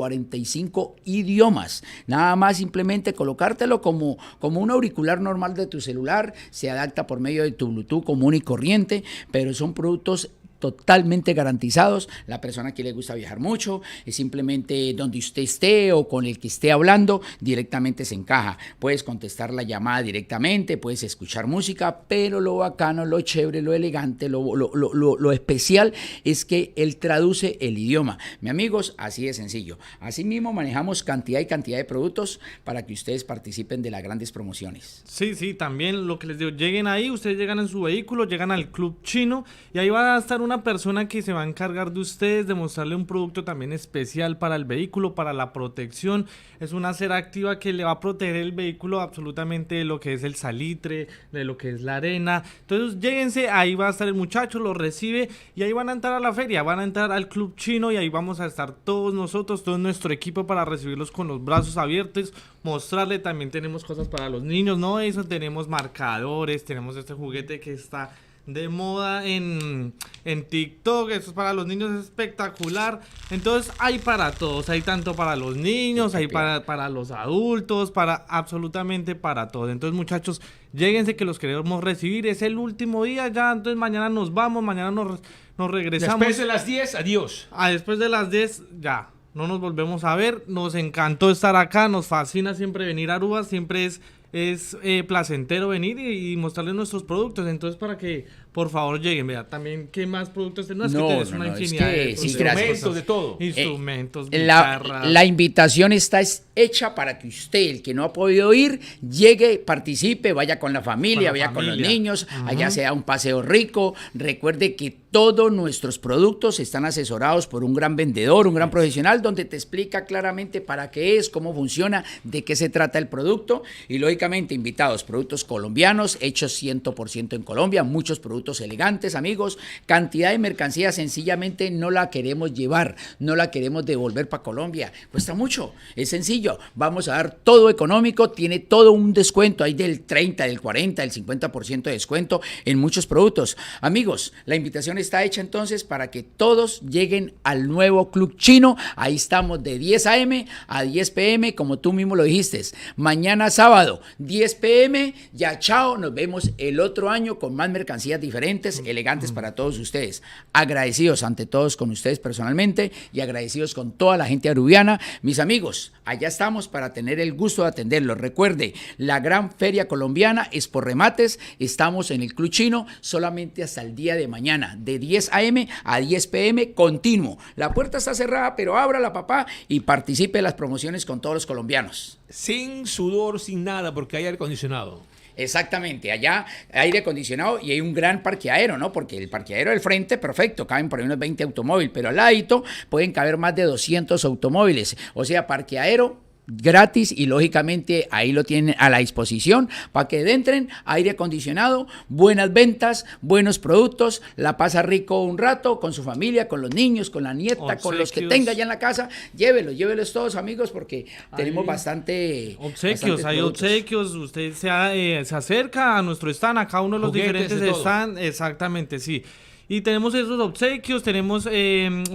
145 idiomas. Nada más simplemente colocártelo como, como un auricular normal de tu celular. Se adapta por medio de tu Bluetooth común y corriente, pero son productos totalmente garantizados. La persona que le gusta viajar mucho, es simplemente donde usted esté o con el que esté hablando, directamente se encaja. Puedes contestar la llamada directamente, puedes escuchar música, pero lo bacano, lo chévere, lo elegante, lo, lo, lo, lo especial es que él traduce el idioma. Mi amigos, así de sencillo. Asimismo, manejamos cantidad y cantidad de productos para que ustedes participen de las grandes promociones. Sí, sí, también lo que les digo, lleguen ahí, ustedes llegan en su vehículo, llegan al club chino y ahí va a estar una persona que se va a encargar de ustedes, de mostrarle un producto también especial para el vehículo, para la protección. Es una cera activa que le va a proteger el vehículo absolutamente de lo que es el salitre, de lo que es la arena. Entonces, lléguense, ahí va a estar el muchacho, lo recibe y ahí van a entrar a la feria, van a entrar al club chino y ahí vamos a estar todos nosotros, todo nuestro equipo para recibirlos con los brazos abiertos, mostrarle. También tenemos cosas para los niños, ¿no? Eso, tenemos marcadores, tenemos este juguete que está de moda en, en TikTok. Eso es para los niños, es espectacular. Entonces hay para todos, hay tanto para los niños, hay para, para los adultos, para absolutamente para todos. Entonces muchachos, lléguense que los queremos recibir. Es el último día ya, entonces mañana nos vamos, mañana nos, nos regresamos. Después de las 10, adiós. Ah, después de las 10, ya. No nos volvemos a ver. Nos encantó estar acá. Nos fascina siempre venir a Aruba. Siempre es, es eh, placentero venir y, y mostrarles nuestros productos. Entonces, para que por favor lleguen. Vea, también qué más productos tenemos. No, es que tenés una no, es infinidad que de sí, productos. gracias. de todo. Instrumentos, Eh, La, guitarras. la invitación está es- hecha para que usted, el que no ha podido ir, llegue, participe, vaya con la familia, Con la vaya con los familia. niños, allá Ujú. sea un paseo rico. Recuerde que todos nuestros productos están asesorados por un gran vendedor, un gran profesional, donde te explica claramente para qué es, cómo funciona, de qué se trata el producto. Y lógicamente, invitados, productos colombianos, hechos 100% en Colombia, muchos productos elegantes, amigos. Cantidad de mercancía sencillamente no la queremos llevar, no la queremos devolver para Colombia. Cuesta mucho, es sencillo. Vamos a dar todo económico, tiene todo un descuento, hay del 30, del 40, del 50% de descuento en muchos productos. Amigos, la invitación está hecha entonces para que todos lleguen al nuevo Club Chino. Ahí estamos de 10 a.m. a 10 p.m., como tú mismo lo dijiste. Mañana sábado, 10 p.m. Ya chao, nos vemos el otro año con más mercancías diferentes, elegantes para todos ustedes. Agradecidos ante todos con ustedes personalmente y agradecidos con toda la gente arubiana. Mis amigos, allá estamos para tener el gusto de atenderlos. Recuerde, la gran feria colombiana es por remates. Estamos en el Club Chino solamente hasta el día de mañana, de 10 a.m. a 10 p.m. continuo. La puerta está cerrada, pero ábrala, papá, y participe de las promociones con todos los colombianos. Sin sudor, sin nada, porque hay aire acondicionado. Exactamente, allá aire acondicionado y hay un gran parqueadero, ¿no? Porque el parqueadero del frente, perfecto, caben por ahí unos 20 automóviles, pero al ladito pueden caber más de 200 automóviles. O sea, parqueadero Gratis y lógicamente ahí lo tienen a la disposición para que entren, aire acondicionado, buenas ventas, buenos productos, la pasa rico un rato con su familia, con los niños, con la nieta, con los que Obsequios. tenga ya en la casa, llévelos, llévelos todos amigos porque tenemos Ahí. bastante Obsequios, bastantes hay productos. obsequios, usted se, se acerca a nuestro stand, a cada uno de los Juguetes, diferentes de todo. stands, exactamente, sí. Y tenemos esos obsequios, tenemos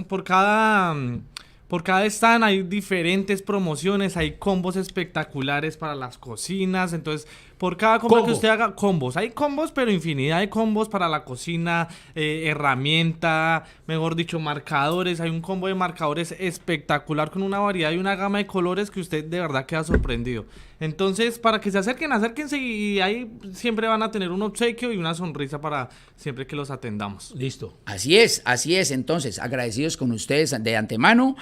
por cada stand hay diferentes promociones, hay combos espectaculares para las cocinas, entonces por cada compra que Combo. usted haga, combos, hay combos, pero infinidad de combos para la cocina, herramienta, mejor dicho, marcadores, hay un combo de marcadores espectacular con una variedad y una gama de colores que usted de verdad queda sorprendido. Entonces, para que se acerquen, acérquense y ahí siempre van a tener un obsequio y una sonrisa para siempre que los atendamos. Listo. Así es, así es. Entonces, agradecidos con ustedes de antemano,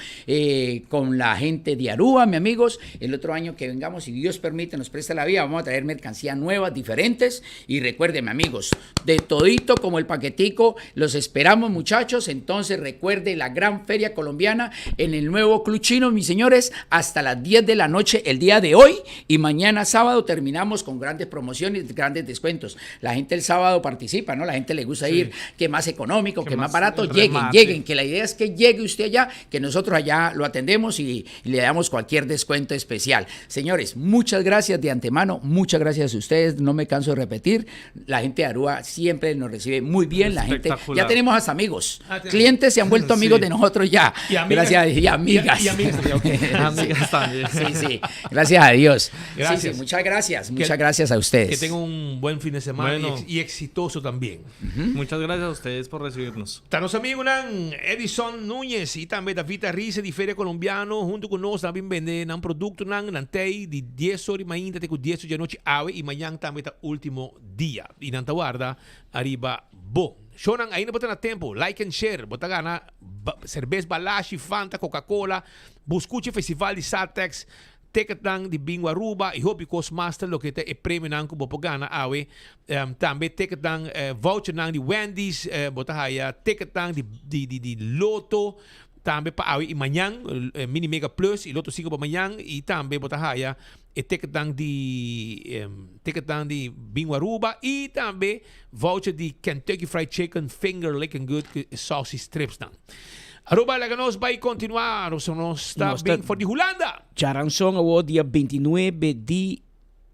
con la gente de Aruba, mi amigos. El otro año que vengamos, si Dios permite, nos presta la vida, vamos a traer mercancía nuevas, diferentes. Y recuerden, amigos, de todito como el paquetico, los esperamos, muchachos. Entonces, recuerde la gran feria colombiana en el nuevo Club Chino, mis señores, hasta las 10 de la noche el día de hoy. Y mañana sábado terminamos con grandes promociones, grandes descuentos. La gente el sábado participa, ¿no? La gente le gusta ir, que más económico, que, Que más, más barato. Lleguen, remate. lleguen, que la idea es que llegue usted allá, que nosotros allá lo atendemos y le damos cualquier descuento especial. Señores, muchas gracias de antemano, muchas gracias a ustedes, no me canso de repetir, la gente de Aruba siempre nos recibe muy bien, la gente, ya Espectacular. tenemos hasta amigos, Ah, tenemos. clientes se han vuelto amigos Sí. de nosotros ya. Y amigas. Gracias a Dios, y amigas. Y- y amigas también, ok. Amigas también. Sí, sí, gracias a Dios. Gracias. Sí, sí, muchas gracias, Que- muchas gracias a ustedes. Que tengan un buen fin de semana y Bueno. y exitoso también. Muchas gracias a ustedes por recibirnos. Ta nos amigunan Edison Núñez y tambe David Arrice di Feria Colombiano hunto cu nos tambe bende nan productonan nan t'ey di 10 or di mainta te cu 10 or di anochi awe y mañan tambe ta ultimo dia y nan ta warda ariba bo. Shownan ainda bo ta na tempo like and share bo ta gana cerbes Balashi, Fanta, Coca Cola, Buscuche Festival di Satex Ticketnan di Bingo Aruba y hopi cos mas ta loke ta e premionan cu bo por gana awe. Tambe ticketnan, vouchernan di Wendy's, bo ta haya ticketnan di di di di Lotto tambe pa awe y mañan, Mini Mega Plus y Lotto 5 pa mañan y tambe bo ta haya e ticketnan di ticketnan di Bingo Aruba y tambe voucher di Kentucky Fried Chicken Finger Lickin' Good cu e saucy stripsnan. Aruba laga nos bay continua nos nos ta Nos ta bin for di Hulanda. Djaranson awor dia 29 di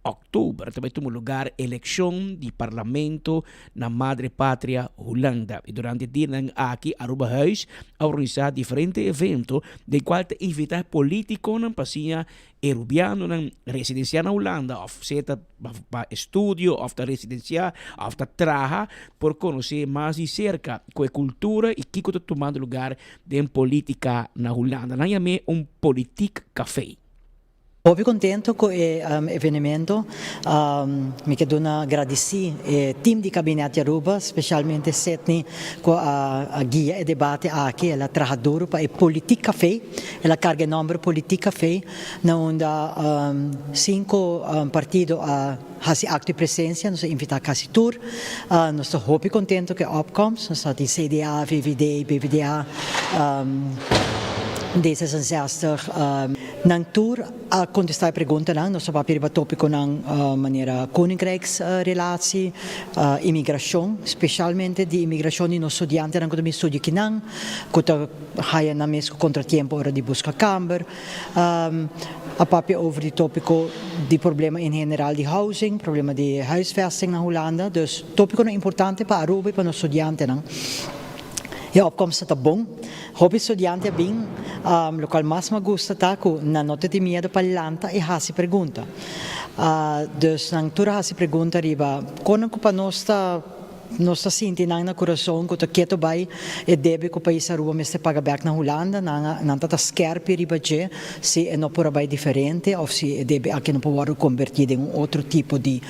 oktober ta bay tuma lugar elekshon di parlamento na Madre Patria Hulanda. Y durante e dianan aki Arubahuis a organisa diferente evento den cual ta invita e politiconan pa siña E rubianonan residenciá na Hulanda òf sea ta pa estudio òf ta residenciá òf ta traha por konosé mas di serka ku e kultura i kiko ta tumando lugar den polítika na Hulanda. Nan yam'é un politiek café. Hopi contento cu e evenemento. Mi ke duna gradici e team di Kabinet di Aruba, specialmente Sidney cu a guia e debate aki. El a traha duro pa e Politiek Café. El a carga e nomber Politiek Café na unda cinco partido a haci acto di presencia. Nos a invita casi tur. Nos ta hopi contento cu e opkomst. Nos ta tin CDA, VVD, PvdA, D66. Nan tur a contesta e preguntanan. Nos ta papia riba topiconan manera Koninkrijksrelatie, imigracion, specialmente di imigracion di nos studiantenan cu ta bin studia kinan, cu ta haya nan mes cu contratiempo ora di busca kamber. A papia over di topico di problema en general di housing, problema di huisvesting na Hulanda. Dus topiconan importante pa Aruba y pa nos studiantenan. E opkomst ta bon. Hopi studiante a bin, locual mas mi a gusta ta cu nan no ta tin miedo pa lanta y haci pregunta. Dus nan tur a haci pregunta riba con nan cu pa nos ta nos ta sinti nan na curason cu ta keto bay e debe cu pais Aruba mester paga bek na Hulanda. Nan a nan ta ta skerpi riba dje si e no por a bay diferente of si e debe aki no por wordo converti den un otro tipo di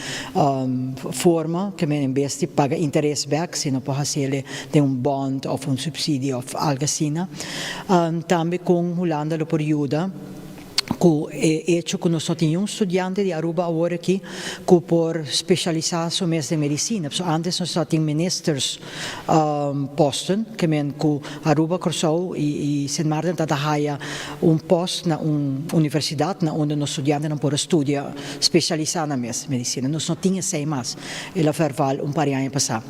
forma ke men en bes di paga interes bek si no por haciele den un bond of un subsidio of algo asina. Tambe con Hulanda lo por yuda. Ku e echo ku nos no tin niun studiante di Aruba awor aki ku por spesialisá su mes den medisina. Pasobra antes nos tabatin ministers posten, ke men ku Aruba, Kòrsou i Sint Maarten tabata haya un post na un universidat na unda nos studiantenan por a studia spesialisá nan mes medisina. Nos no tin esei mas, el a verval un par di aña pasá.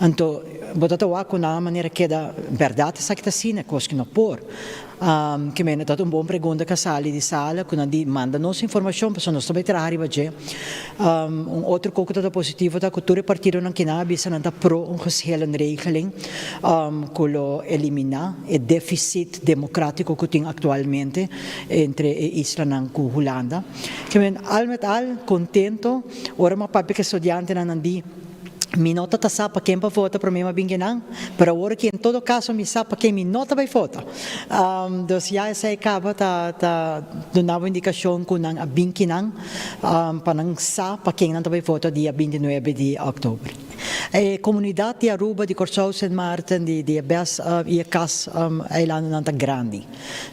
Anto bo ta ta wak ku nan manera keda bèrdat esaki ta asina, kos ku no por. Ke mende ta un bon pregunta ku a sali di sala ku nan di manda nos informashon pasobra nos ta bai traha riba dje. Un otro kos ku ta ta positivo ta ku tur e partidonan ku nan a bisa nan ta pro un geschillenregeling ku lo eliminá e defisit demokratiko ku tin aktualmente entre e islanan ku Hulanda. Ke mende al met al kontento ora mi a papia ku e studiantenan nan di. Mi no ta ta sa pa ken pa vota prome mi a bin kinan, pero awor aki en todo caso mi sa pa ken mi no ta bay vota. Dus ya esey caba ta ta duna bo indicacion cu nan a bin kinan pa nan sa pa ken nan ta bay vota dia bintinuebe di october. E comunidad di Aruba, di Corsou, Sint Maarten, di di e bes y e cas eilandennan ta grandi.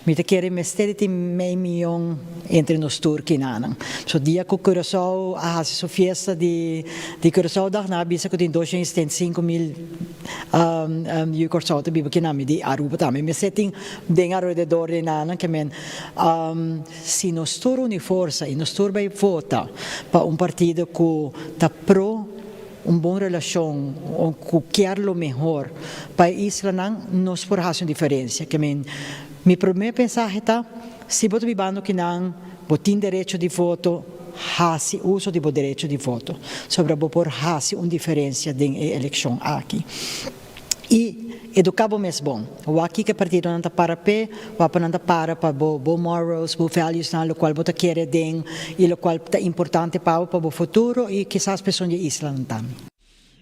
Mi ta kere mester di tin mei miyon entre nos tur kinanan. So dia ku Curaçao a hasi su fiesta di di Curaçaodag nan a bisa ku tin 275 mil yu Kòrsou ta biba kinan. Mi di Aruba tambe mester tin den alrededor di nan ke men si nos tur uni forsa i nos tur bai vota pa un partido ku ta pro un bon relashon ku kier lo mehor pa e islanan, nos por hasi un diferensia. Ke men, mi promé pensahe ta, si bo ta bibando kinan, bo tin derecho di voto, hasi uso di bo derecho di voto, sobra bo por hasi un diferensia den e elekshon aki. I eduká bo mes bon. Wak kiko e partidonan ta para p'e, wak pa nan ta para pa bo bo morals, bo valuesnan, lokual bo ta kere den i lokual ta importante pa bo, pa bo futuro i kisas pa esun di e islanan tambe.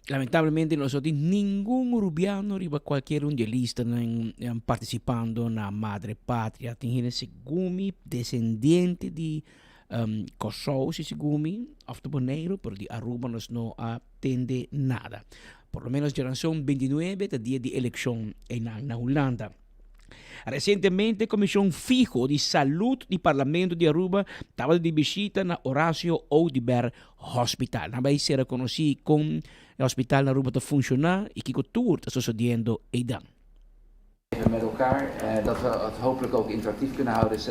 Lamentablemente no so tin ningun Rubiano riba cualkier un di e listanan participando na Madre Patria. Tin hende segun mi descendiente di Kòrsou si segun mi of di Boneiru pero di Aruba nos no a tende nada. Por lo menos djaranson 29 ta dia di elekshon einan na Hulanda. Resientemente Komishon Fiho di Salud di Parlamento di Aruba tabata di bishita na Horacio Oduber Hospital. Nan bai sera konosí kon e hospital na Aruba ta funshoná i kiko tur ta sosodiendo eidan. Even met elkaar, dat we het hopelijk ook interactief kunnen houden. Dus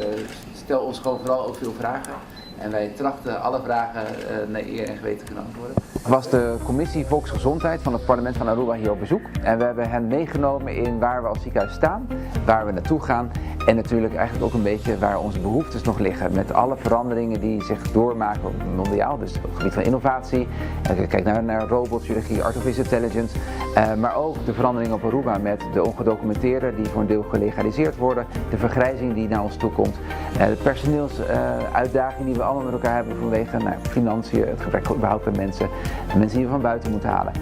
stel ons gewoon vooral ook veel vragen. En wij trachten alle vragen naar eer en geweten te kunnen antwoorden. Was de commissie Volksgezondheid van het parlement van Aruba hier op bezoek. En we hebben hen meegenomen in waar we als ziekenhuis staan, waar we naartoe gaan en natuurlijk eigenlijk ook een beetje waar onze behoeftes nog liggen. Met alle veranderingen die zich doormaken mondiaal, dus op het gebied van innovatie, kijk naar, naar robotchirurgie, artificial intelligence, maar ook de veranderingen op Aruba met de ongedocumenteerden die voor een deel gelegaliseerd worden, de vergrijzing die naar ons toe komt, de personeelsuitdaging die we allemaal met elkaar hebben vanwege nou, financiën, het gebrek überhaupt aan mensen, de mensen die we van buiten moeten halen.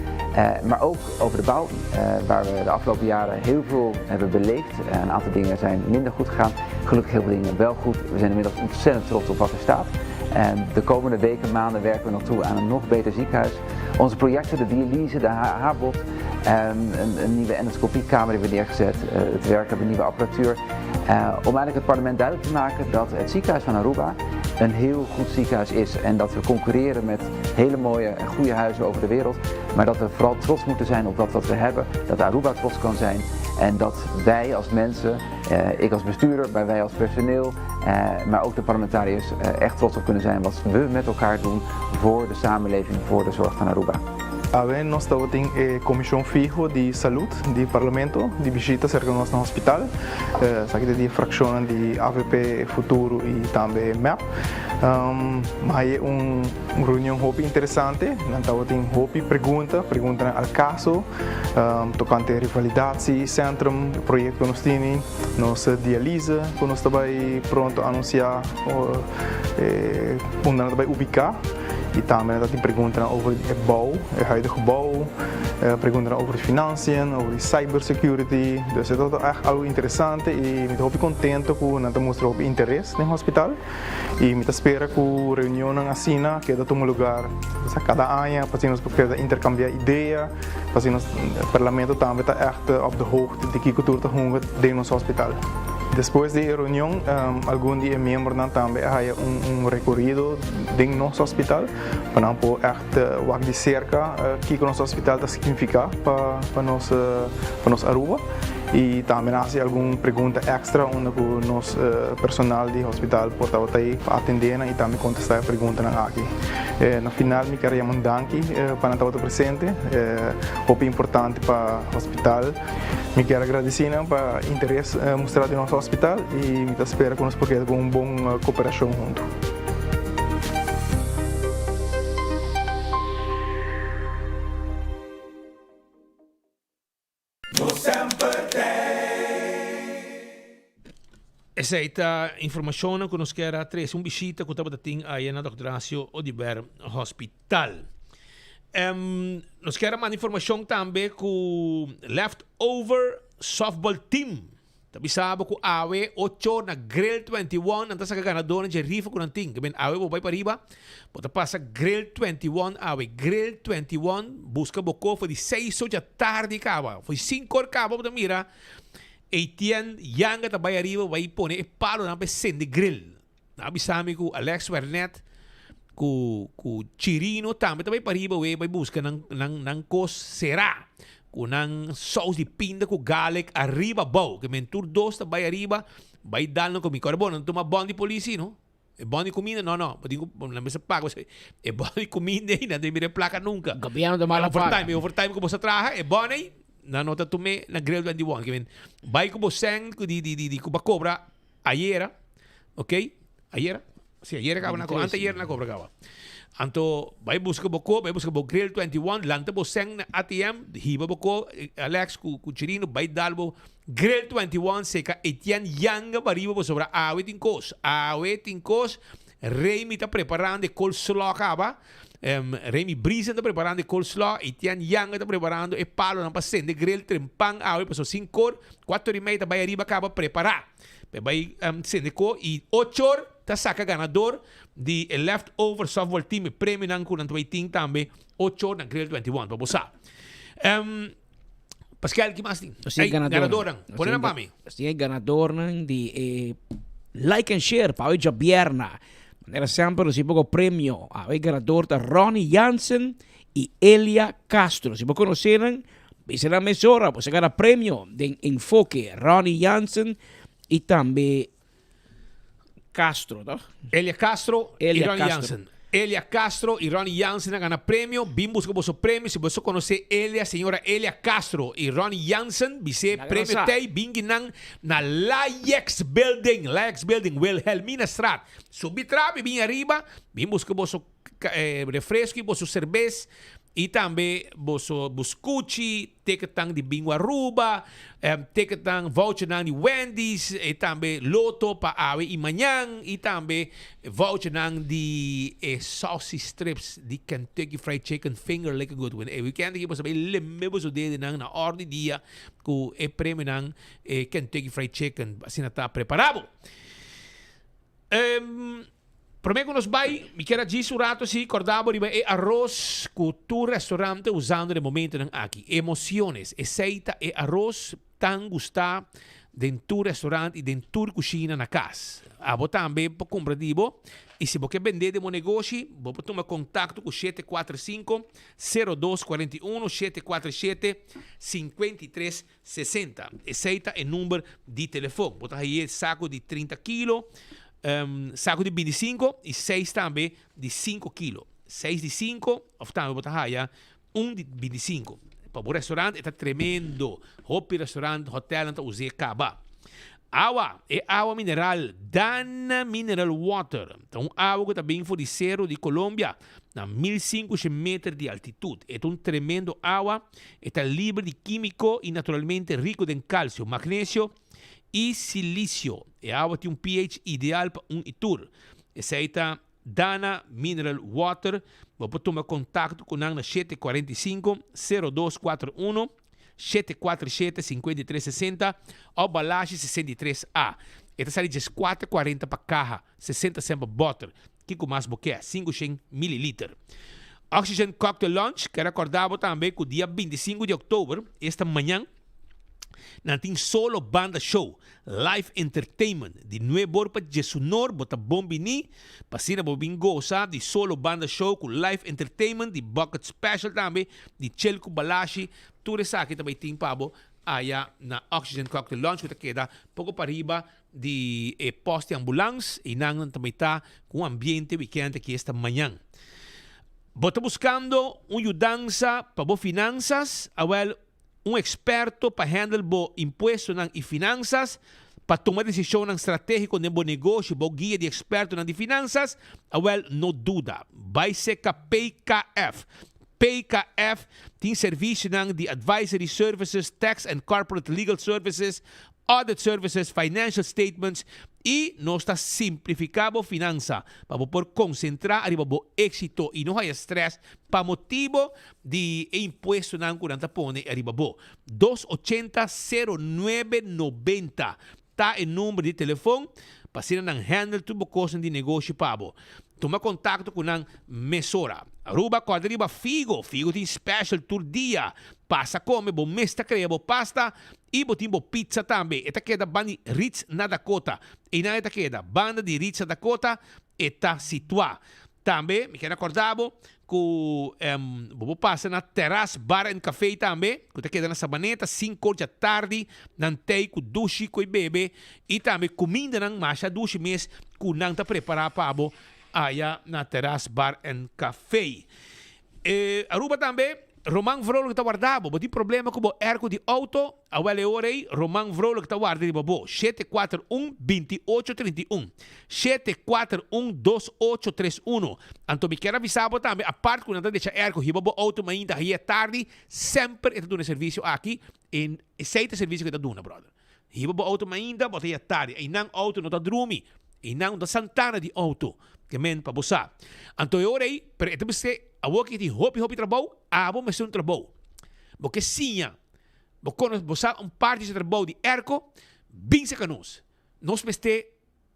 Maar ook over de bouw, waar we de afgelopen jaren heel veel hebben beleefd. Een aantal dingen zijn minder goed gegaan, gelukkig heel veel dingen wel goed. We zijn inmiddels ontzettend trots op wat er staat. En de komende weken, maanden werken we nog toe aan een nog beter ziekenhuis. Onze projecten, de dialyse, de HBOT, een nieuwe endoscopiekamer hebben we neergezet, het werken op een nieuwe apparatuur. Om eigenlijk het parlement duidelijk te maken dat het ziekenhuis van Aruba een heel goed ziekenhuis is. En dat we concurreren met hele mooie en goede huizen over de wereld. Maar dat we vooral trots moeten zijn op dat wat we hebben. Dat Aruba trots kan zijn. En dat wij als mensen, ik als bestuurder, maar wij als personeel, maar ook de parlementariërs echt trots op kunnen zijn wat we met elkaar doen voor de samenleving, voor de zorg van Aruba. Awe nos tabatin e Comision Fiho di Salud di Parlamento di bishita cerca nos na hospital. Esaki ta di fraccionnan di avp, Futuro y tambe mep. M'a haya un reunion hopi interesante. Nan tabatin hopi pregunta, preguntanan al caso tocante revalidatiecentrum, proyecto cu nos tini, nos dialyse cu nos ta bay pronto anuncia unda nan ta bay ubica. Y tambe nan tabatin preguntanan over e bouw, e huidige bouw, preguntanan over financiën, over cyber security. Dus e tabata echt algo interesante y mi ta hopi contento cu nan ta mustra hopi interes den hospital. Y mi ta spera cu reunionnan asina keda tuma lugar cada aña pa asina nos por keda intercambia idea, pa asina nos parlamento tambe ta echt op de hoogte di kico tur ta hunga den nos hospital. Despues di e reunion algun di e miembronan tambe a haya un rekorido den nos hospital pa nan por ègt wak di serka kiko nos hospital ta signifiká pa nos pa nos Aruba i tambe nan a hasi algun pregunta èkstra unda ku nos personal di hospital por tabata ei pa atendé nan i tambe kontestá e preguntanan aki. Na final mi kier yama un danki pa nan tabata presente, hopi importante pa hospital. Mi kier a gradisí nan pa interes mustrá den nos hospital i mi ta spera ku nos por keda ku un bon koperashon huntu. Esei ta informashonnan ku nos kier a trese un bishita ku tabata tin aya na Dòkter Horacio Oduber Hospital. Nos kier a manda informashon tambe ku Leftover Softball Team ta bisa bo ku awe ocho na Grill 21 nan ta saka ganadornan dje rifa ku nan tin. Ke men awe bo bai pariba bo ta pasa Grill 21 awe. Grill 21 buska bo ko for di seis or djatardi kaba. For di sinku or kaba bo ta mira Etienne Yanga ta bai ariba bai pone e palonan pa e sende grill. Nan a bisa mi ku Alex Wernet ku ku Chirino tambe ta bai pariba we bai buska nan nan nan kos será ku nan sous di pinda ku garlic ariba abou. Ke men tur dos ta bai ariba bai dal nan komi. Kòrda bon nan tuma bòn di polisi no. E bòn di kuminda no no. Bo tin ku nan mester paga e bòn di kuminda ei nan ta mira e plaka nunka. Gobièrnu ta mala paga. Overtime, e overtime ku bo sa traha e bòn ei nan no ta tum'é na grill 21. Ke men bai ku bo sèn di di di ku bo a kobra ayera ok ayera si ayera kaba nan kobra anteayera nan kobra kaba. Anto bai buska bo ko bai buska bo grill 21 lanta bo sèn na ATM hiba bo ko Alex ku ku Chirino bai dal bo Grill 21 seka Etienne yanga bariba pasobra awe tin kos awe tin kos Remy ta preparando e coleslaw kaba Remy Briesen ta preparando e coleslaw Etienne yanga ta preparando e palonan pa sende grill trempan awe pasobra sin kor kuater y mei ta bai ariba kaba prepara pa e bai sende ko y ochor ta saka ganador di e leftover softball team e premionan ku nan ta bai tin tambe ochor na Grill 21 pa bo sa. Pascal, ki mas tin? Nos tin Ey, ganadornan. ganadornan. Nos Pone tin nan pa mi. Nos tin e ganadornan di e Like and Share pa awe djabièrna. Manera semper nos tin poko premio. Awe ganador ta Ronnie Jansen i Elia Castro. Si bo konosé nan, bisa nan mesora. Bo sa gana premio den Enfoke. Ronnie Jansen i tambe Castro, toch? Elia Castro y Elia Ronnie Castro. Jansen. Elia Castro y Ronnie Jansen a gana premio. Bin busca boso premio. Si boso conoce Elia, señora Elia Castro y Ronnie Jansen, bis'é Laga nos premio sa. t'ey. Bin guinan na Layex Building, Layex Building, Wilhelminastraat. Subi trapi bin ariba, bin busca boso refresco y boso cerbes y tambe boso buscuchi, ticketnan di Bingo Aruba, ticketnan, vouchernan di Wendy's y tambe loto pa awe y mañan y tambe vouchernan di e saucy strips di Kentucky Fried Chicken Finger Lickin' Good. Bueno, e weekend aki boso bay lembe boso dedenan na or di dia cu e premionan e Kentucky Fried Chicken. Asina ta prepara bo. Prome ku nos bai, mi kier a djis un rato si korda bo riba e aros ku tur restaurant ta usando den momentonan aki. Emociones, esei ta e aros tan gustá den tur restaurant i den tur kushina na kas. Abo tambe por kumpra di bo i si bo ke bendé den bo negoshi, bo por tuma kontakto ku 745 02 41 747 53 60. Esei ta e number di telefon. Bo ta haye saco di 30 kilo, saco di 25 y seis tambe di 5 kilo. Seis di 5 of tambe bo ta haya un di 25. Pa bo restaurant e ta tremendo. Hopi restaurant, hotelnan ta us'é caba. Awa, e awa mineral Dana Mineral Water ta un awa cu ta bin for di Cerro di Colombia na 1500 meter di altitud. E ta un tremendo awa. E ta liber di kímiko i naturalmente riku den kalsio, magnesio i silisio. E awa tin un pH ideal pa un i tur. Esei ta Dana Mineral Water. Bo por tuma kontakto ku nan na 745, 0241, 747, 5360 òf Balashi 63 A. E ta sali 14 40 pa kaha, 60 sèn pa bòter. Kiko mas bo ke? 500 mililiter. Oxygen Cocktail Lounge kier acorda bo tambe cu dia 25 di october, esta mañan, Nan tin solo banda show, live entertainment, di nuebor pa djesunor bo ta bon bini, pa asina bo bin gosa di solo banda show ku live entertainment, di bucket special tambe, di chel ku balashi, tur esaki ta bai tin pa bo aya na Oxygen Cocktail Lounge ku ta keda poko pariba di e post di ambulans y nan ta bai ta ku un ambiente weekend aki esta mañan. Bo ta buskando un yudansa pa bo finansas? Awel un experto pa handle bo impuestonan y finansas, pa tuma decisionnan strategico den bo negoshi bou guia di expertonan di finansas, awel no duda, bai seca PKF. PKF tin servicionan di advisory services, tax and corporate legal services, audit services, financial statements y nos ta simplifica bo finansa pa bo por concentra ariba bo exito y no haya stress pa motibo di e impuestonan ku nan ta pone ariba bo. Dos ochenta sero nuebe nobenta ta e number di telefon pa asina nan handle tur bo kosnan di negoshi pa bo. Tuma kontakto ku nan mesora. Aruba kòrda riba Figo. Figo tin special tur dia. Pasa kome, bo mes ta krea bo pasta i bo tin bo pizza tambe. E ta keda banda di Ritz na Dakota. Einan e ta keda, banda di Ritz na Dakota e ta situá. Tambe mi kier acorda bo cu bo por pasa na Terras Bar and Café tambe cu ta keda na Sabaneta cinco or djatardi nan tey cu dushi cu e bebe y tambe cumindanan masha dushi mes cu nan ta prepara pa bo aya na Terras Bar and Café. Aruba tambe Roman Vrolijk ta warda bo. Bo tin problema cu bo airco di auto? Awel e ora ei Roman Vrolijk ta warda riba bo. 741 2831. 741 2831. Anto mi kier avisa bo tambe apart cu nan ta decha airco hiba bo auto mainta haya tardi semper e ta duna e servicio aki en esey ta e servicio cu e ta duna brother. Hiba bo auto mainta bo ta haya tardi. Einan auto no ta drumi. Einan no ta santana di auto. Ke men pa bo sa. Anto e ora ei pero e ta bis'e awor ki tin hopi hopi trabou abo mester un trabou. Bo ke siña. Bo konos, bo sa un parti di trabou di airco, bin serka nos. Nos mester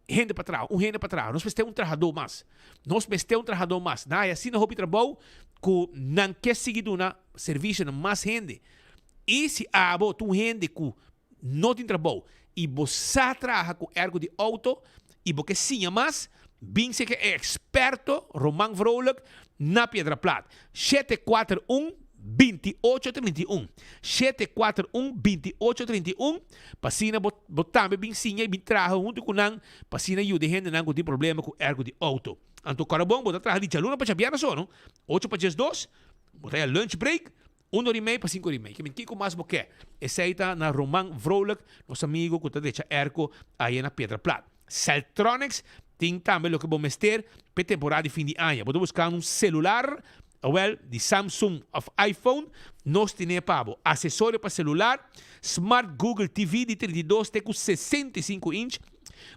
hende pa traha, un hende pa traha. Nos mester un trahadó mas. Nos mester un trahadó mas. Nan hay asina hopi trabou ku nan ke sigui duna servisio na mas hende. I si abo ta un hende ku no tin trabou i bo sa traha ku airco di auto i bo ke siña mas, bin serka e eksperto Roman Vrolijk na Piedra Plat. 741 28 31 741 28 31 pa asina bo bo tambe bin siña i bin traha huntu ku nan pa asina yuda e hendenan ku tin problema ku airco di auto. Anto kòrda bon bo ta traha di djaluna pa djabièrnè so no, ocho pa diesdos bo ta haya lunch break Un ora i mei pa sinku ora i mei. Kimin kiko mas bo ke? Esei ta na Roman Vrolijk, nos amigo ku ta drecha airco aya na Piedra Plat. Celtronics tin tambe loke bo mester p'e temporada di fin di aña. Bo ta buskando un celular? Awel, di Samsung of iPhone, nos tine pa bo. Asesorio pa celular, Smart Google TV di 32 te ku 65 inch,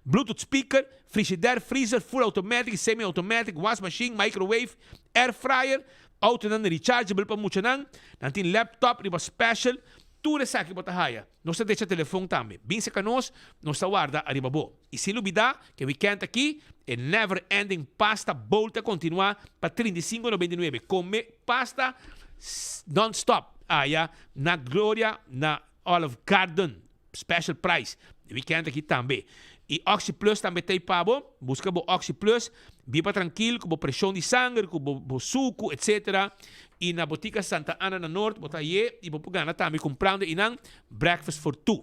Bluetooth speaker, frigidaire, freezer, full automatic, semi automatic, was machine, microwave, air fryer, Autonan rechargeable pa muchanan, nan tin laptop riba special, tur esaki bo ta haya. Nos ta decha telefon tambe. Bin serka nos, nos ta warda ariba bo. Y sin lubida ke weekend aki e never ending pasta bowl ta continua pa 35,99. Come pasta non stop aya na Gloria na Olive Garden. Special price di weekend aki tambe. Y Oxi Plus tambe ta pa bo. Busca bo Oxi Plus. Biba trankil cu bo presion di sanger, cu bo bo sucu, etc. Y na Botica Santa Ana na Noord bo ta haye y bo por gana tambe cumprando eynan Breakfast for Two.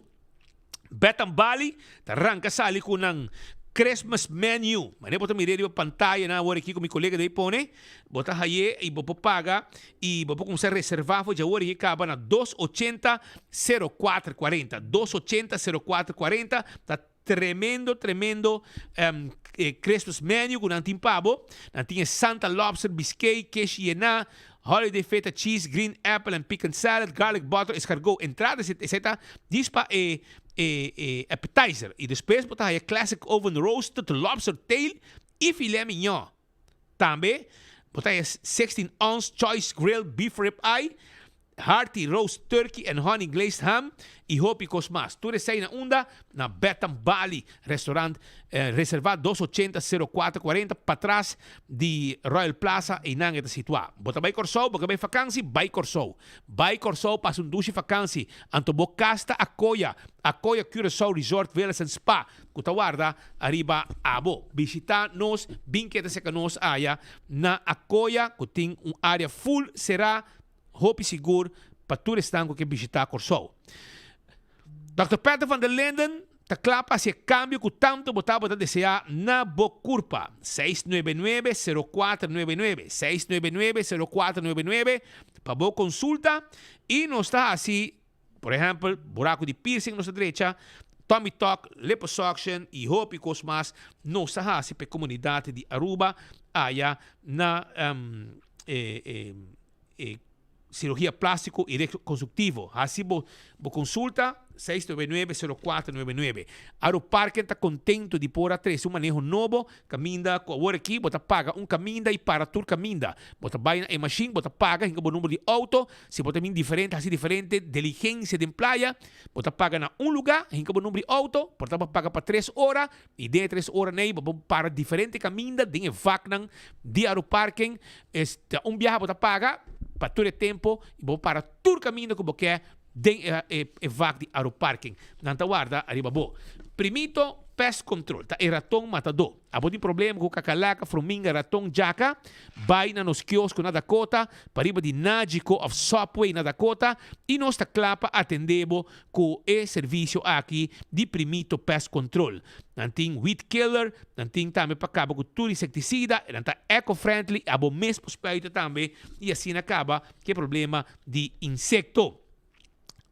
Beth and Bali ta ranca sali cu nan Christmas menu. Manera bo ta mira riba pantaya nan awor aki cu mi colega debe pone. Bo ta haye y bo por paga y bo por cuminsa reserva for dje awor aki caba na dos ochenta sero kuater kuarenta. Dos ochenta sero kuater kuarenta ta tremendo tremendo Christmas menu cu nan tin pa bo. Nan tin e Santa Lobster Biscuit, keshi yena, Holiday Feta Cheese, Green Apple and Pecan Salad, Garlic Butter Escargot. Entrada esey ta dis pa e e appetizer y despues bo ta haya Classic Oven Roasted Lobster Tail y Filet Mignon. Tambe bo ta haya 16 ounce Choice Grilled Beef Rib Eye. Hearty roast turkey and honey glazed ham y hopi cos mas. Tur esey na unda? Na Betham Bali Restaurant. Reserva dos ochenta sero kuater kuarenta patras di Royal Plaza eynan e ta situa. Bo ta bay Corsou? Bo ke bay fakansi? Bay Corsou. Bay Corsou pasa un dushi fakansi. Anto bo cas ta Akoya. Akoya Curaçao Resort Villas and Spa cu ta warda ariba abo. Bishita nos, bin keda cerca nos aya na Akoya cu tin un area full cera Hopi sigur pa tur esnan ku ke bishitá Kòrsou. Dòkter Peter van der Linden ta kla pa hasi e kambio ku tantu bo tabata deseá na bo kurpa. Seis nuebe nuebe, sero kuater nuebe nuebe, seis nuebe nuebe, sero kuater nuebe nuebe, pa bo konsulta i nos ta hasi por ehèmpel buraku di piercing nos ta drecha, tummy tuck, liposuction i hopi kos mas nos ta hasi pa e komunidat di Aruba aya na e e cirugia plastico y reconstructivo. Haci bo bo consulta 699 0499. Aruparken ta contento di por a trece un maneho nobo caminda cu awor aki bo ta paga un caminda y para tur caminda. Bo ta bay na e machine, bo ta paga hinca bo number di auto. Si bo ta bin diferente haci diferente diligencia den playa, bo ta paga na un lugar, hinca bo number di auto, por ta bo paga pa tres ora y den e tres ora ney bo por para diferente caminda den e vaknan di Aruparken. Es ta un biaha bo ta paga pa tur e tempo y bo para tur caminda cu bo ke den e e e vak di Aruparking. Nan ta warda ariba bo. Primito Pest Control ta e raton matadó. Abo tin problema cu kakalaka, fruminga, raton, djaka? Bay na nos kiosko na Dakota, pariba di Nagico of Subway na Dakota y nos ta cla pa atende bo cu e servicio aki di Primito Pest Control. Nan tin weed killer, nan tin tambe pa caba cu tur insecticida, nan ta eco friendly, abo mes por spuita tambe y asina caba cu e problema di insecto.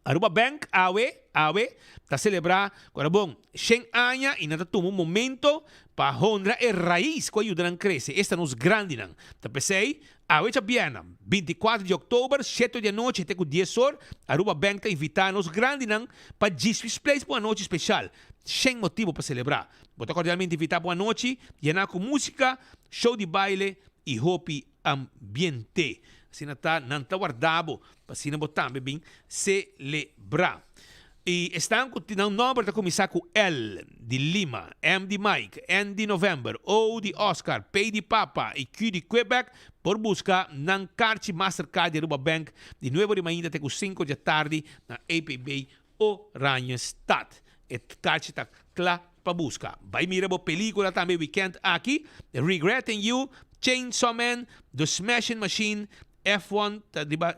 Aruba Bank awe, awe, ta celebra cu ora bon shen aña y nan ta tuma un momento pa honra e rais cu a yuda nan crece, esta nos grandinan. Ta p'esey, awe djabièrnè, 24 di october, shete di anochi te cu dies or, Aruba Bank ta invita nos grandinan pa Djiswi's Place pa un anochi special. Shen motibo pa celebra. Bo ta cordialmente invita pa un anochi yena cu musica, show di baile y hopi ambiente. Asina ta, nan ta warda bo, pa asina bo tambe bin celebra. Y esnan cu nan nomber ta cuminsa cu L di Lima, M di Mike, N di November, O di Oscar, P di Papa y Q di Quebec por busca nan karchi Mastercard di Aruba Bank di nuebe ora mainta te cu cinco dja tardi na APB Oranjestad. E karchi ta kla pa buska. Bai mira bo pelicula tambe weekend aki, Regretting You, Chainsaw Man, The Smashing Machine, F1 ta riba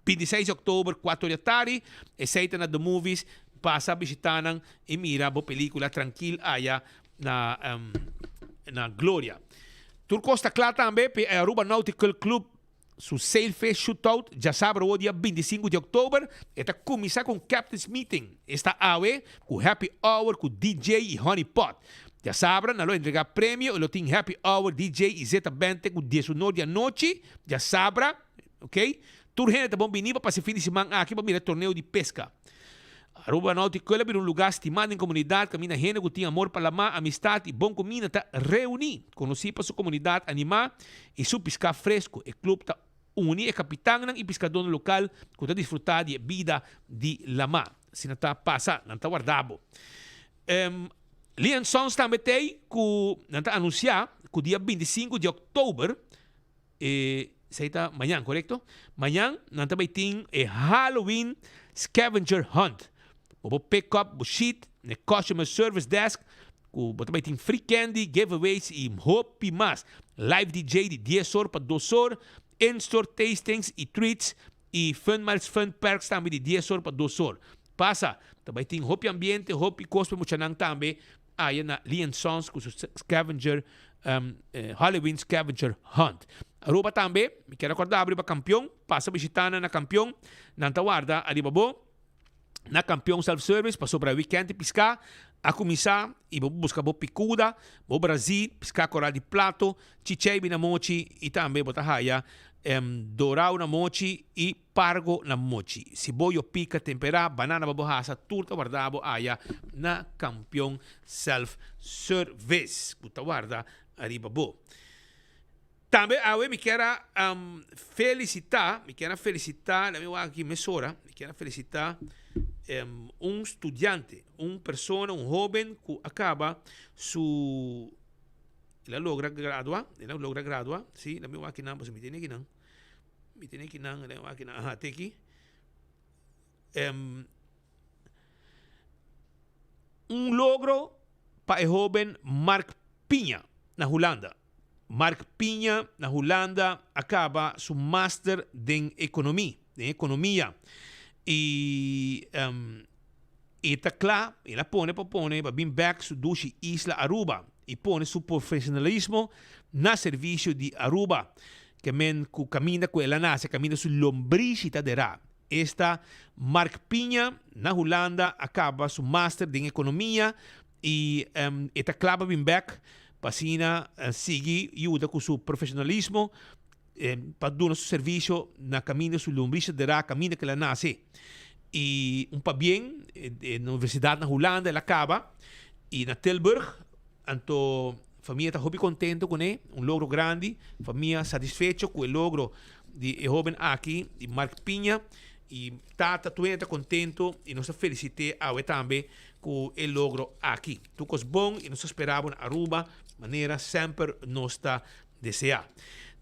26 di oktober cuatro di atardi. Esey ta na The Movies. Pasa bishita nan y mira bo pelicula trankil aya na na Gloria. Tur cos ta kla tambe pa e Aruba Nautical Club su Sailfish Shootout djasabra awo dia 25 di oktober. E ta kuminsá ku un Captain's Meeting esta awe ku happy hour ku DJ i Honey Pot. Djasabra nan lo entregá premio i lo tin happy hour, DJ i Zeta Band te ku diesunor di anochi djasabra. Ok, tur hende ta bon bini pa pasa e fin di siman aki pa mira e torneo di peska. Aruba Nautical a bira un lugá stimá den komunidat kaminda hende ku tin amor pa lamá, amistat i bon kuminda ta reuní. Konosí pa su komunidat animá i su piská fresku, e klup ta uni e kapitannan i piskadónan lokal ku ta disfrutá di e bida di lamá. Asina ta pasa, nan ta warda bo. Lee and Sons tambe t'ei ku nan ta anunsiá ku dia 25 di òktober, E esei ta mañan, korekto? Mañan nan ta bai tin e Halloween Scavenger Hunt. Bo por pick up bo sheet na e Customer Service Desk ku bo ta bai tin free candy, giveaways i hopi mas. Live DJ di dies or pa dos or, in-store tastings i treats i Fun Miles Fun Perks tambe di dies or pa dos or. Pasa, ta bai tin hopi ambiente, hopi kos pa e muchanan tambe aya na Lee and Sons ku su scavenger Halloween scavenger hunt. Aruba tambe, mi kier acorda bo riba Campeon, pasa bishita nan na Campeon, nan ta warda ariba bo na Campeon Self Service pasobra weekend di pisca a cuminsa y bo busca bo picuda, bo brazi, pisca coral di plato, chicheibi na mochi y tambe bo ta haya dorao na mochi y Pargo na mochi. Siboyo pika temperá, banana pa bo hasa, tur ta warda bo aya na Kampion Self Service ku ta warda ariba bo. Tambe awe mi kier a felicita, mi kier a felicita, laat mi wak aki mesora, mi kier a felicita un studiante, un persona, un hoben cu a caba su, el a logra gradua, el a logra gradua, si, laat mi wak akinan, pasobra mi tene akinan, mi tene akinan, laat mi wak akinan, aha, te aki. Un logro pa e hoben Mark Piña na Hulanda. Mark Piña na Hulanda a caba su master den economie, den economia. Y e ta cla, el a pone pa pone pa bin bek su dushi isla Aruba y pone su profesionalismo na servicio di Aruba. Ke men cu caminda cu el a nace, caminda su lombrishi ta dera. Esta Mark Piña na Hulanda a caba su master den economia y e ta cla pa bin bek pa asina sigui yuda cu su profesionalismo pa duna su servicio na caminda su lombriz dera caminda cu el a nace. Y un pabien na universidad na Hulanda el a caba y na Tilburg anto famia ta hopi contento cune, un logro grandi, famia satisfecho cu e logro di e hoben aki, di Mark Piña, y tata tur hende ta contento y nos ta felicite awe tambe cu e logro aki. Tur cos bon y nos ta spera bo na Aruba manera semper nos ta desea.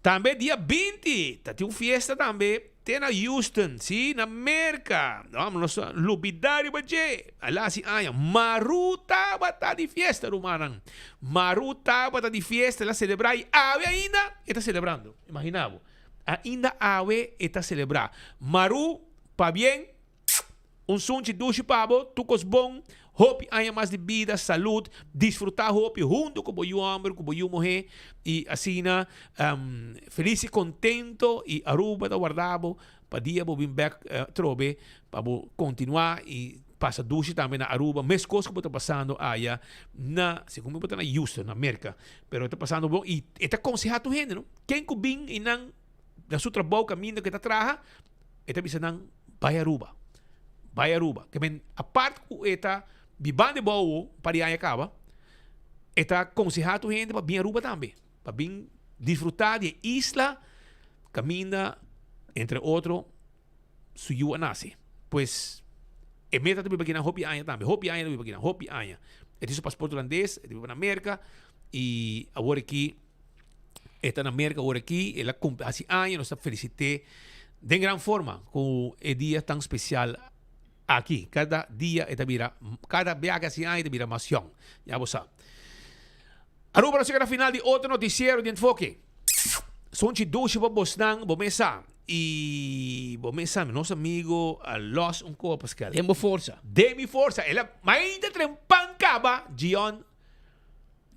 Tambe dia 20 ta tin un fiesta tambe te na Houston, si, na Merca. No, nos ta lubida riba dje. A lasi aña Maru tabata di fiesta, rumannan. Maru tabata di fiesta, el a celebra y awe ainda e ta celebrando. Imagina bo. Ainda awe e ta selebrá. Maru, pabien, un sunchi dushi pa bo, tur kos bon, hopi aña mas di bida, salud, disfrutá hopi huntu ku bo yu hòmber, ku bo yu muhé, i asina felis i kontento i Aruba ta warda bo pa dia bo bin bèk atrobe pa bo kontinuá i pasa dushi tambe na Aruba, meskos ku bo ta pasando aya na, segun mi bo ta na Houston, na Merka, pero e ta pasando bon i e ta konsehá tur hende, no. Ken ku bin i nan na su trabou kaminda ku e ta traha, e ta bisa nan bai Aruba, bai Aruba. Ke men apart ku e ta bibando e bou un par di aña kaba, e ta konsehá tur hende pa bin Aruba tambe, pa bin disfrutá di e isla kaminda entre otro su yu a nase. Pues e meta ta biba akinan hopi aña tambe, hopi aña ta biba akinan, hopi aña. E tin su pasport hulandes, e ta biba na Merka i awor aki E ta na Merca awor aki, el a cumpli haci aña, nos ta felicit'é den gran forma cu e dia tan special aki. Cada dia e ta bira, cada bia ke haci aña e ta bira mas yong, ya bo sa. Aruba nos yega na final di otro noticiero di Enfoke. Sonchi dushi pa bosnan, bo mes sa. Y bo mes sa, nos amigo a los un copa, Pascal. Den bo forsa. Den mi forsa. El a mainta tren pan caba, Gion.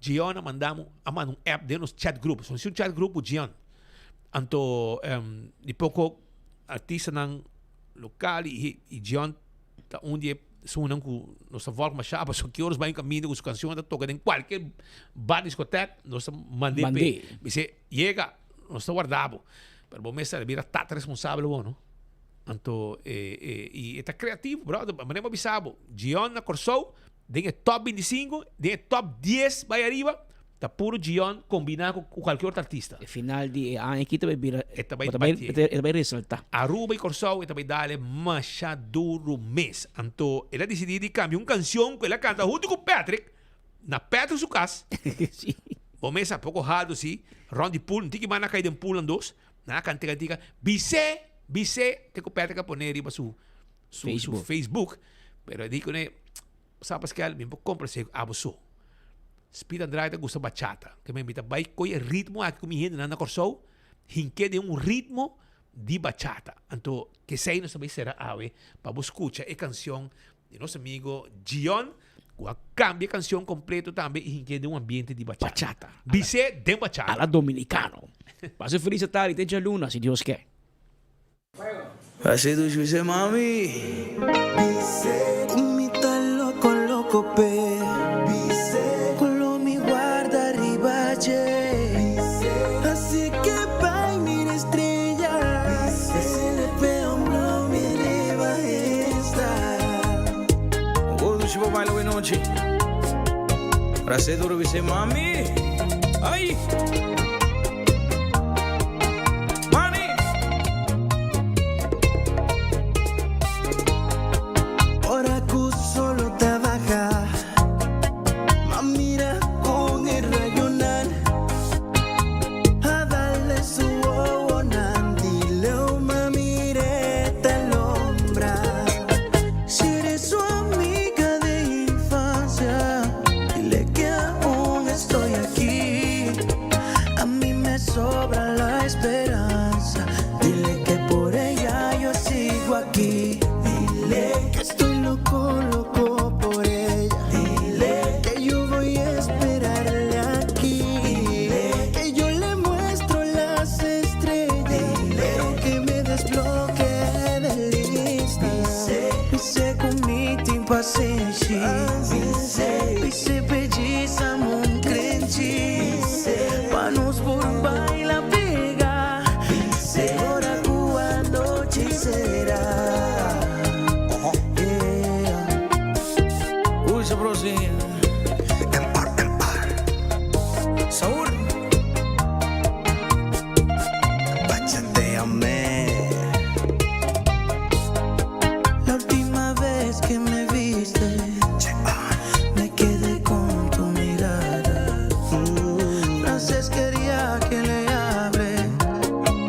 Gion a manda mu, a manda un app den nos chat group. So, un chat group ku Gion. Anto, um, di poko artistanan lokal i, i Gion ta un di e esunnan ku nos ta volg masha, pasobra ki ora nos bai un kaminda ku su kanshon ta toka den kualke bar, diskotek, nos ta mand'é p'e. Mand'é. Bis'é, yega, nos ta warda bo. Pero bo mester a bira tata responsabel awor, no? Anto, e, e, i e ta kreativo, brother. Manera bo a bisa bo, Gion na Kòrsou Den e top 25, den e top 10 bai ariba, ta puro Gion combina cu cualkier otro artista. E final di e aña aki ta bai bira, E ta bai ta bai, bati. e ta bai resalta. Aruba y Corsou e ta bai dale masha duro mes. Anto el a dicidi di cambia un cancion cu el a canta hunto cu Patrick na Patrick su cas. Si. Bo mes a poco halto si, rond di pool, un tiki mas nan a cay den pool nan dos, nan a canta cantica, Bisé, bisé, te cu Patrick a pone riba su su su Facebook. Facebook, pero e di kuné, sa Pascal, mi por compra esei abo so. Speed Andrade ta gusta bachata, ke men mi ta bai koe e ritmo aki ku mi hendenan na Kòrsou, hink'é den un ritmo di bachata. Anto kesei nos ta bai sera awe pa bo skucha e kanshon di nos amigo Gion, ku a kambia e kanshon kompleto tambe i hink'é den un ambiente di bachata. Bachata. Bis'é den bachata. A la dominicano. Pasa felis tardi te djaluna si Dios ke. Hace dushi bis'é mami. Bis'é ku mi ta loko loko p'e. Bis'é ku lo mi warda riba dje. Bis'é asi ke bai mira estrella. Bis'é le p'e un blomi riba esta. Go dushi pa baila awe nochi. Hace duro bis'é mami. Ay. Saur. Bachateame. La última vez que me viste, me quedé con tu mirada. Francés quería que le hable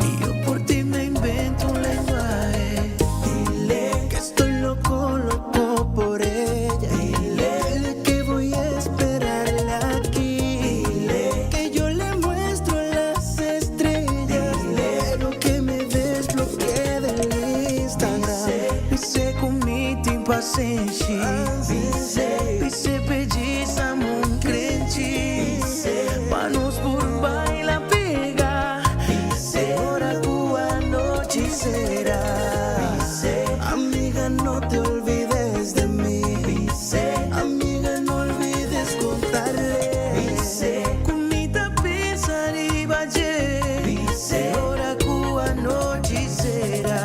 y yo por ti me invento un lenguaje. Dile que estoy loco, loco por ella. Dile que voy a esperarla aquí. Dile que yo le muestro las estrellas. Pero que me desbloquee del Instagram. Dice con mi paciente. Dice belleza mon crenchi. Panos por baila pega. Ahora anoche será. Amiga, no te olvides de mí. Amiga, no olvides contarle. Cunita pensar y valle. Ahora anoche será.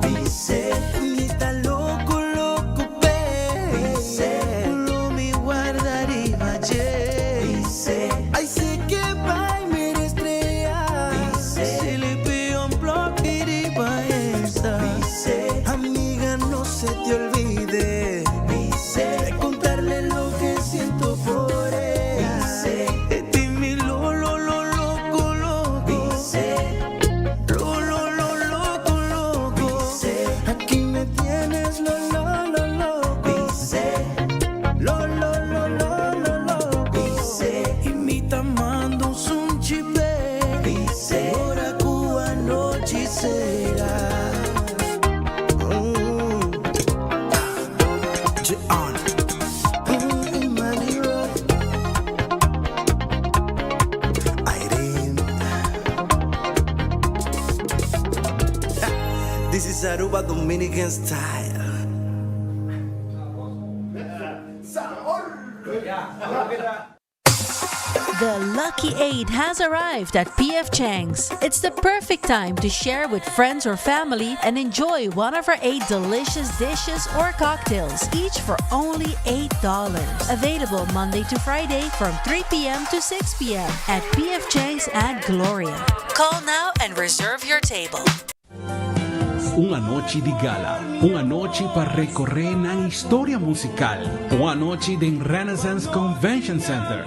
Dice, mi está loco, loco, pe. Dice, lo mi guardar y valle. Dice, ay, sé que va y me estrella. Dice, se le pide un bloque y va esta. Dice, amiga, no se te olvide. Dice, de contarle lo que siento por ella. Dice, de ti mi lo, lo, lo, loco, loco. Dice, lo, lo, lo, loco, loco. Aquí me tienes lo, lo, lo, loco. Lo, lo, lo, lo, lo, loco. Y mi mando un sunchipe. Ahora Cuba noche será. J-On. Money Rock. Irene. This is Aruba Dominican style. The Lucky 8 has arrived at PF Chang's. It's the perfect time to share with friends or family and enjoy one of our 8 delicious dishes or cocktails, each for only $8. Available Monday to Friday from 3 p.m. to 6 p.m. at PF Chang's at Gloria. Call now and reserve your table. Un anochi di gala, un anochi pa recore nan historia musical, un anochi den Renaissance Convention Center.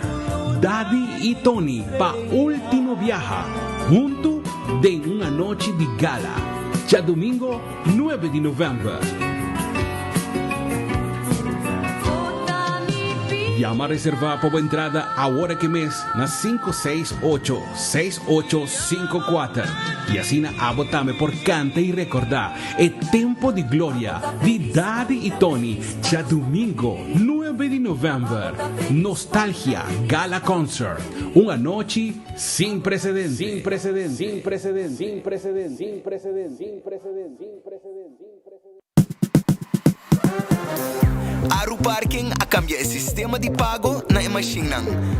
Daddy y Tony pa ultimo biaha, hunto den un anochi di gala. Diadomingo 9 di november. Yama reserva pa entrada awor aki mes na 568-6854. Y asina abo tambe por canta y recorda e tempo di gloria di Daddy y Tony. Diadomingo 9 di november. Nostalgia Gala Concert. Un anochi sin precedente. Sin precedente. Sin precedente. Sin precedente. Sin precedente. Sin precedente. Sin precedente. Sin precedente. Aru Parking a cambia e sistema di pago na e machine.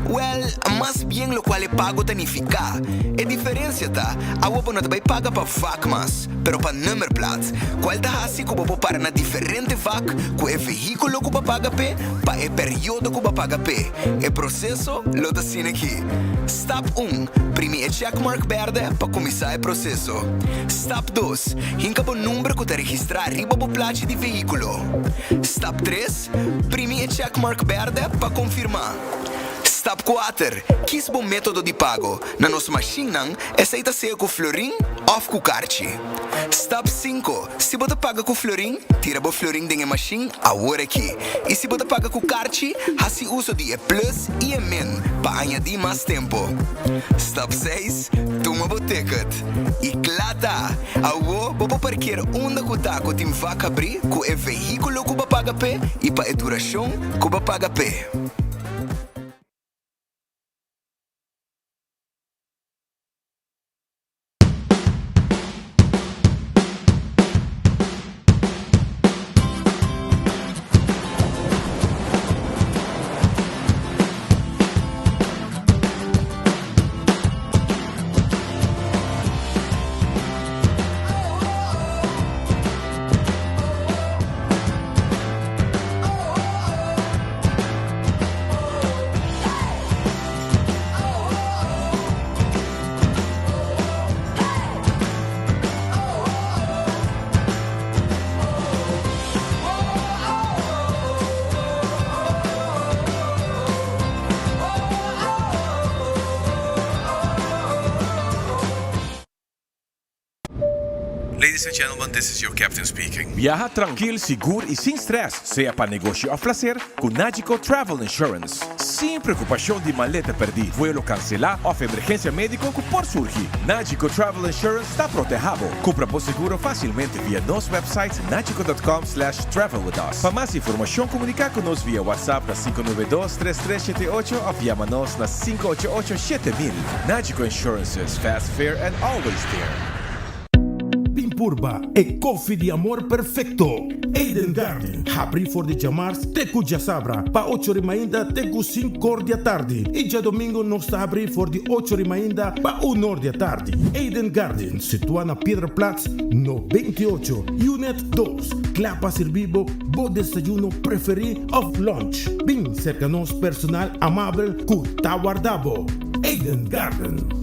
Well, mas bien locual e pago ta nifica. E diferencia ta, awor bo no ta bay paga pa vak mas, pero pa nummerplaat. Cual ta haci cu bo para na diferente vak cu e vehiculo cu bo paga pe, pa e periodo cu bo paga pe. E proceso lo ta asina aki. Stap 1. Primi e checkmark berde pa cuminsa e proceso. Stap 2. Hinca bo number cu ta registra riba bo plachi di vehiculo. Stap 3. Primi e checkmark berde pa confirma. Stap 4. Kies bo metodo di pago. Na nos machine esey ta sea cu florin of cu carchi. Stap 5. Si bo ta paga cu florin, tira bo florin den e machine awor aki. Y si bo ta paga cu carchi, haci uso di e plus y e min pa añadi mas tempo. Stap 6. Tuma bo ticket. Y cla ta. Awo bo por parkeer unda cu ta cu tin vak habri cu e vehiculo cu bo paga pe y pa e duracion cu bo paga pe. Ladies and gentlemen, this is your captain speaking. Biaha trankil, sigur y sin stress, sea pa negoshi of placer, cu Nagico Travel Insurance. Sin preocupacion di maleta perdi, vuelo cancela of emergencia medico cu por surgi. Nagico Travel Insurance ta proteha bo. Cumpra bo seguro facilmente via nos website nagico.com slash travel with us. Pa mas informacion comunica cu nos via WhatsApp na 592 3378 of yama nos na 588 7000. Nagico Insurances, fast, fair and always there. Bin purba e koffie di amor perfecto. Eden Garden, habri for di djamars te cu djasabra pa ocho ori mainta te cu cinc'or di atardi y djadomingo nos ta habri for di ocho ori mainta pa un'or di atardi. Eden Garden, situa na Piedraplaats no 28, Unit dos, cla pa sirbi bo bo desayuno preferi of lunch. Bin cerca nos personal amabel cu ta warda bo. Eden Garden.